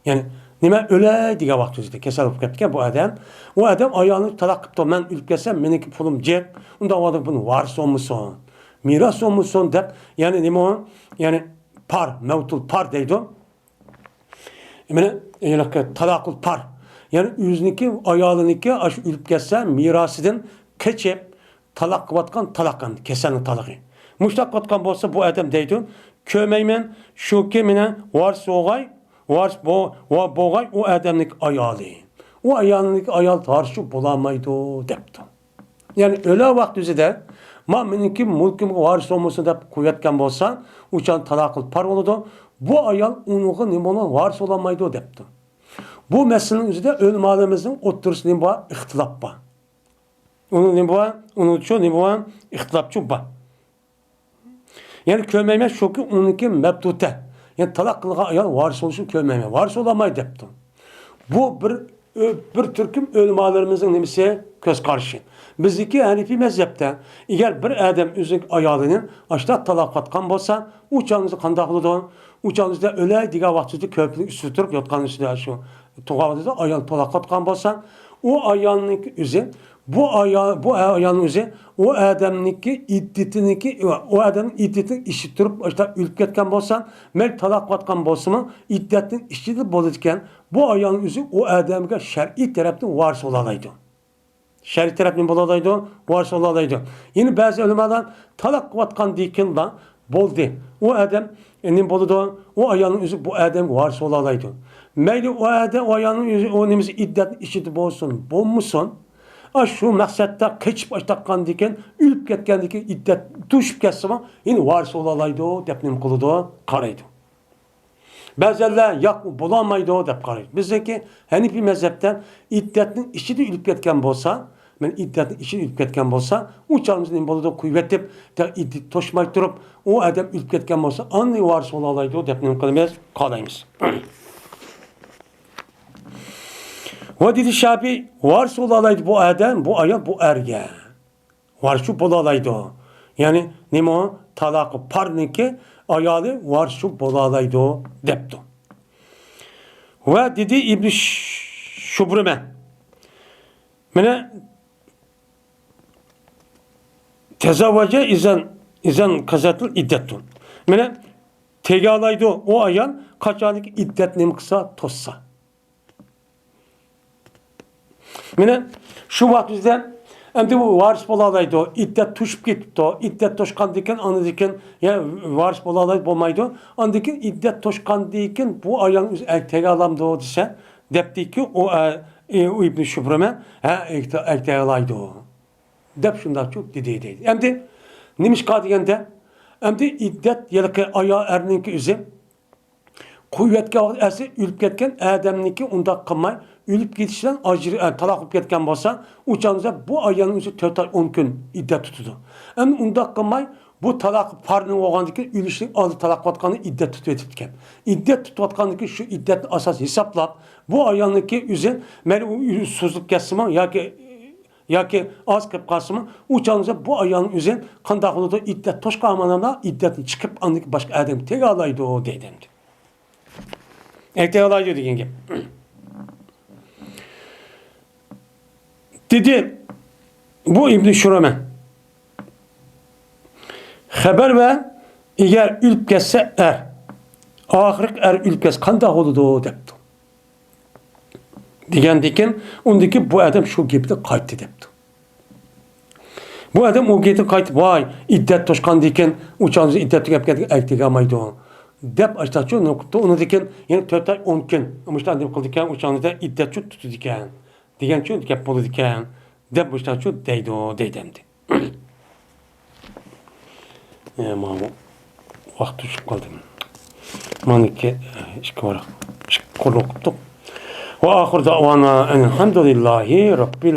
يەنى نېمە، ئۆلەي دېگەن ۋاقتى ئۆزىدە كېسەل بولۇپ كەتكەن بۇ ئادەم. ئۇ ئادەم ئايالىنى تالاق قىپتۇ، مەن ئۆلۈپ كەتسەم مېنىڭكى پۇلۇم جىق، ئۇنداق ۋاقىتتا بۇنىڭ ۋارىسى بولمىسۇن، مىراس بولمىسۇن دەپ، يەنى نېمە ئۇ؟ يەنى پار، مەۋتۇل پار دەيدۇ. مانا، ھېلىقى تالاقۇل پار. يەنى ئۆزىنىڭكى، ئايالىنىڭكى ئاشۇ ئۆلۈپ كەتسە مىراسىدىن قېچىپ تالاق قىلىۋاتقان تالاق ئەمدى، كېسەلنىڭ تالاقى. مۇشۇنداق قىلىۋاتقان بولسا بۇ ئادەم دەيدۇ، كۆرمەيمەن، شۇكى مانا ۋارىس بولغاي، ۋارىس بو-، ۋا-، بولغاي ئۇ ئادەمنىڭكى ئايالى. ئۇ ئايالنىڭكى ئايالى ۋارىسچۇ بولالمايدۇ دەپتۇ. يەنى ئۆلە ۋاقتى ئۆزىدە، ما مېنىڭكى مۈلكۈمگە ۋارىس بولمىسۇن دەپ قويۇۋەتكەن بولسا، ئۇ چاغ تالاقۇل پار بولىدۇ. بۇ ئايال ئۇنىڭغا نېمە بولۇپ ۋارىس بولالمايدۇ دەپتۇ. بۇ مەسىلىنىڭ ئۆزىدە ئۆلىمالىرىمىزنىڭ ئوتتۇرىسىدا نېمە بار؟ ئىختىلاپ بار. ئۇنىڭ نېمە بار؟ ئۇنىڭچۇ نېمە بار؟ ئىختىلاپچۇ بار. يەنى كۆرمەيمەن، شۇكى ئۇنىڭكى مەبتۇتە، يەنى تالاق قىلغان ئايال ۋارىس بولۇشىنى كۆرمەيمەن، ۋارىس بولالمايدۇ دەپتۇ. بۇ بىر، بىر تۈركۈم ئۆلىمالىرىمىزنىڭ نېمىسى؟ كۆز قارىشى. بىزنىڭكى ھەنىفىي مەزھەپتە، ئەگەر بىر ئادەم ئۆزىنىڭ ئايالىنى ئاشۇنداق تالاق قىلىۋاتقان بولسا، ئۇ چاغنىڭىزدا قانداق بولىدۇ؟ ئۇ چاغنىڭىزدا ئۆلەي دېگەن ۋاقتىدا كۆرپىنىڭ ئۈستىدە تۇرۇپ، يوتقاننىڭ ئۈستىدە، شۇ تۇغان ۋاقتىدا ئايال تالاق قىلىۋاتقان بولسا، ئۇ ئايالنىڭكى ئۆزى، بۇ ئايال، بۇ ئايالنىڭ ئۆزى ئۇ ئادەمنىڭكى ئىددىتىنىڭكى، ئۇ ئادەمنىڭ ئىددىتىنىڭ ئىچىدە تۇرۇپ، ئاشۇنداق ئۆلۈپ كەتكەن بولسا، مەيلى تالاق قىلىۋاتقان بولسىمۇ، ئىددەتنىڭ ئىچىدە بولىدىكەن. بۇ ئايالنىڭ ئۆزى ئۇ ئادەمگە شەرئىي تەرەپتىن ۋارىس بولالايدۇ. شەرئىي تەرەپ نېمە بولالايدۇ؟ ۋارىس بولالايدۇ. يەنە بەزى ئۆلىمالار تالاق قىلىۋاتقاندىن كېيىنلا بولدى. ئۇ ئادەم، ئە، نېمە بولىدۇ؟ ئۇ ئايالنىڭ ئۆزى بۇ ئادەمگە ۋارىس بولالايدۇ. مەيلى ئۇ ئادەم، ئۇ ئايالنىڭ ئۆزى، ئۇ نېمىسى ئىددەتنىڭ ئىچىدە بولسۇن، بولمىسۇن. ئاشۇ مەقسەتتە قېچىپ ئاشتاققاندىن كېيىن، ئۆلۈپ كەتكەندىن كېيىن ئىددەت توشۇپ كەتسىمۇ، يەنە ۋارىس بولالايدۇ دەپ نېمە قىلىدۇ؟ قارايدۇ. بەزەنلەر ياق، بولالمايدۇ دەپ قارايدۇ. بىزنىڭكى ھەنىپىي مەزھەپتە ئىددەتنىڭ ئىچىدە ئۆلۈپ كەتكەن بولسا، مەن ئىددەتنىڭ ئىچىدە ئۆلۈپ كەتكەن بولسا، ئۇ چاغىمىز نېمە بولىدۇ؟ قويۇۋېتىپ، تا ئىددىتى توشماي تۇرۇپ، ئۇ ئادەم ئۆلۈپ كەتكەن بولسا، ئاندىن ۋارىس بولالايدۇ دەپ نېمە قىلىمىز؟ قارايمىز. ۋە دېدى شافىئىي، ۋارىس بولالايدۇ بۇ ئادەم، بۇ ئايال، بۇ ئەرگە. ۋارىسچۇ بولالايدۇ. يەنى نېمە ئۇ؟ تالاقى پارنىڭكى ئايالى ۋارىسچۇ بولالايدۇ دەپتۇ. ۋە دېدى ئىبنى شۇبرىمە، مانا، تەزەۋۋەجە ئىزەن، ئىزەن قەزەتىل ئىددەتتۇ. مانا، تېگەلايدۇ ئۇ ئايال، قاچانكى ئىددەت نېمە قىلسا، توسسا. مانا شۇ ۋاقىت بىزدە ئەمدى ئۇ ۋارىس بولالايدۇ، ئىددەت توشۇپ كېتىپتۇ، ئىددەت توشقاندىكىن، ئاندىكىن يا ۋارىس بولالايدۇ، بولمايدۇ. ئاندىكىن ئىددەت توشقاندىكىن بۇ ئايالنىڭ ئۆزى ئەگتەگەلامدۇ دېسە، دەپتىكى ئۇ، ئە، ئۇ ئىبنى شۇبرىمە، ھە، ئەگتەگەلايدۇ دەپ شۇنداقچۇ دېدى دەيدۇ. ئەمدى نېمىشقا دېگەندە، ئەمدى ئىددەت ھېلىقى ئايال ئەرنىڭكى ئۆزى قويۇۋەتكەن ۋاقىت ئەسلى ئۆلۈپ كەتكەن ئادەمنىڭكى ئۇنداق قىلماي، ئۆلۈپ كېتىش بىلەن ئاجرى-، ئە، تالاق بولۇپ كەتكەن بولسا، ئۇ چاغدا بۇ ئايالنىڭ ئۆزى تۆت ئاي ئون كۈن ئىددەت تۇتىدۇ. ئەمدى ئۇنداق قىلماي، بۇ تالاق پارنىڭ بولغاندىكىن ئۆلۈشنىڭ ئالدى تالاق قىلىۋاتقاندا ئىددەت تۇتۇۋېتىپتىكەن. ئىددەت تۇتۇۋاتقاندىكىن شۇ ئىددەتنى ئاساس ھېسابلاپ، بۇ ئايالنىڭكى ئۆزى مەيلى ئۇ سوزۇلۇپ كەتسىمۇ ياكى ياكى ئاز قېلىپ قالسىمۇ، ئۇ چاغدا بۇ ئايالنىڭ ئۆزى قانداق بولىدۇ؟ ئىددەت توشقان ئامالدا ئىددەتتىن چىقىپ، ئاندىن باشقا ئادەمگە تېگەلايدۇ دەيدۇ ئەمدى. ئەي، تېگەلايدۇ دېگەن گەپ. دېدى، بۇ ئىبنى شۇرەمە. خەبەر ۋە ئەگەر ئۆلۈپ كەتسە ئەر، ئاخىرقى ئەر ئۆلۈپ كەتسە قانداق بولىدۇ؟ دەپتۇ. دېگەندىكىن، ئۇندىكى بۇ ئادەم شۇ گېپىدە قايتتى دەپتۇ. بۇ ئادەم ئۇ گېپىدە قايتىپ، ۋاي، ئىددەت توشقاندىكىن، ئۇ چاغدا ئىددەت تۈگەپ كەتكەن ئەر تېگەلمەيدۇ دەپ ئاشتاچۇ نېمە قىپتۇ. ئۇنىڭدىكىن يەنە تۆت ئاي ئون كۈن مۇشۇنداق نېمە قىلىدىكەن، ئۇ چاغدا ئىددەتچۇ تۇتىدىكەن دېگەنچۇ گەپ بولىدىكەن دەپ مۇشۇنداقچۇ دەيدۇ، دەيدۇ ئەمدى. ئە، ماۋۇ ۋاقىت توشۇپ قالدى. مانىكى، ئىككى ۋاراق، ئىككى قۇر ئوقۇپتۇق. ۋە ئاخىر دەۋانا ئەلھەمدۇلىللاھى رەببىل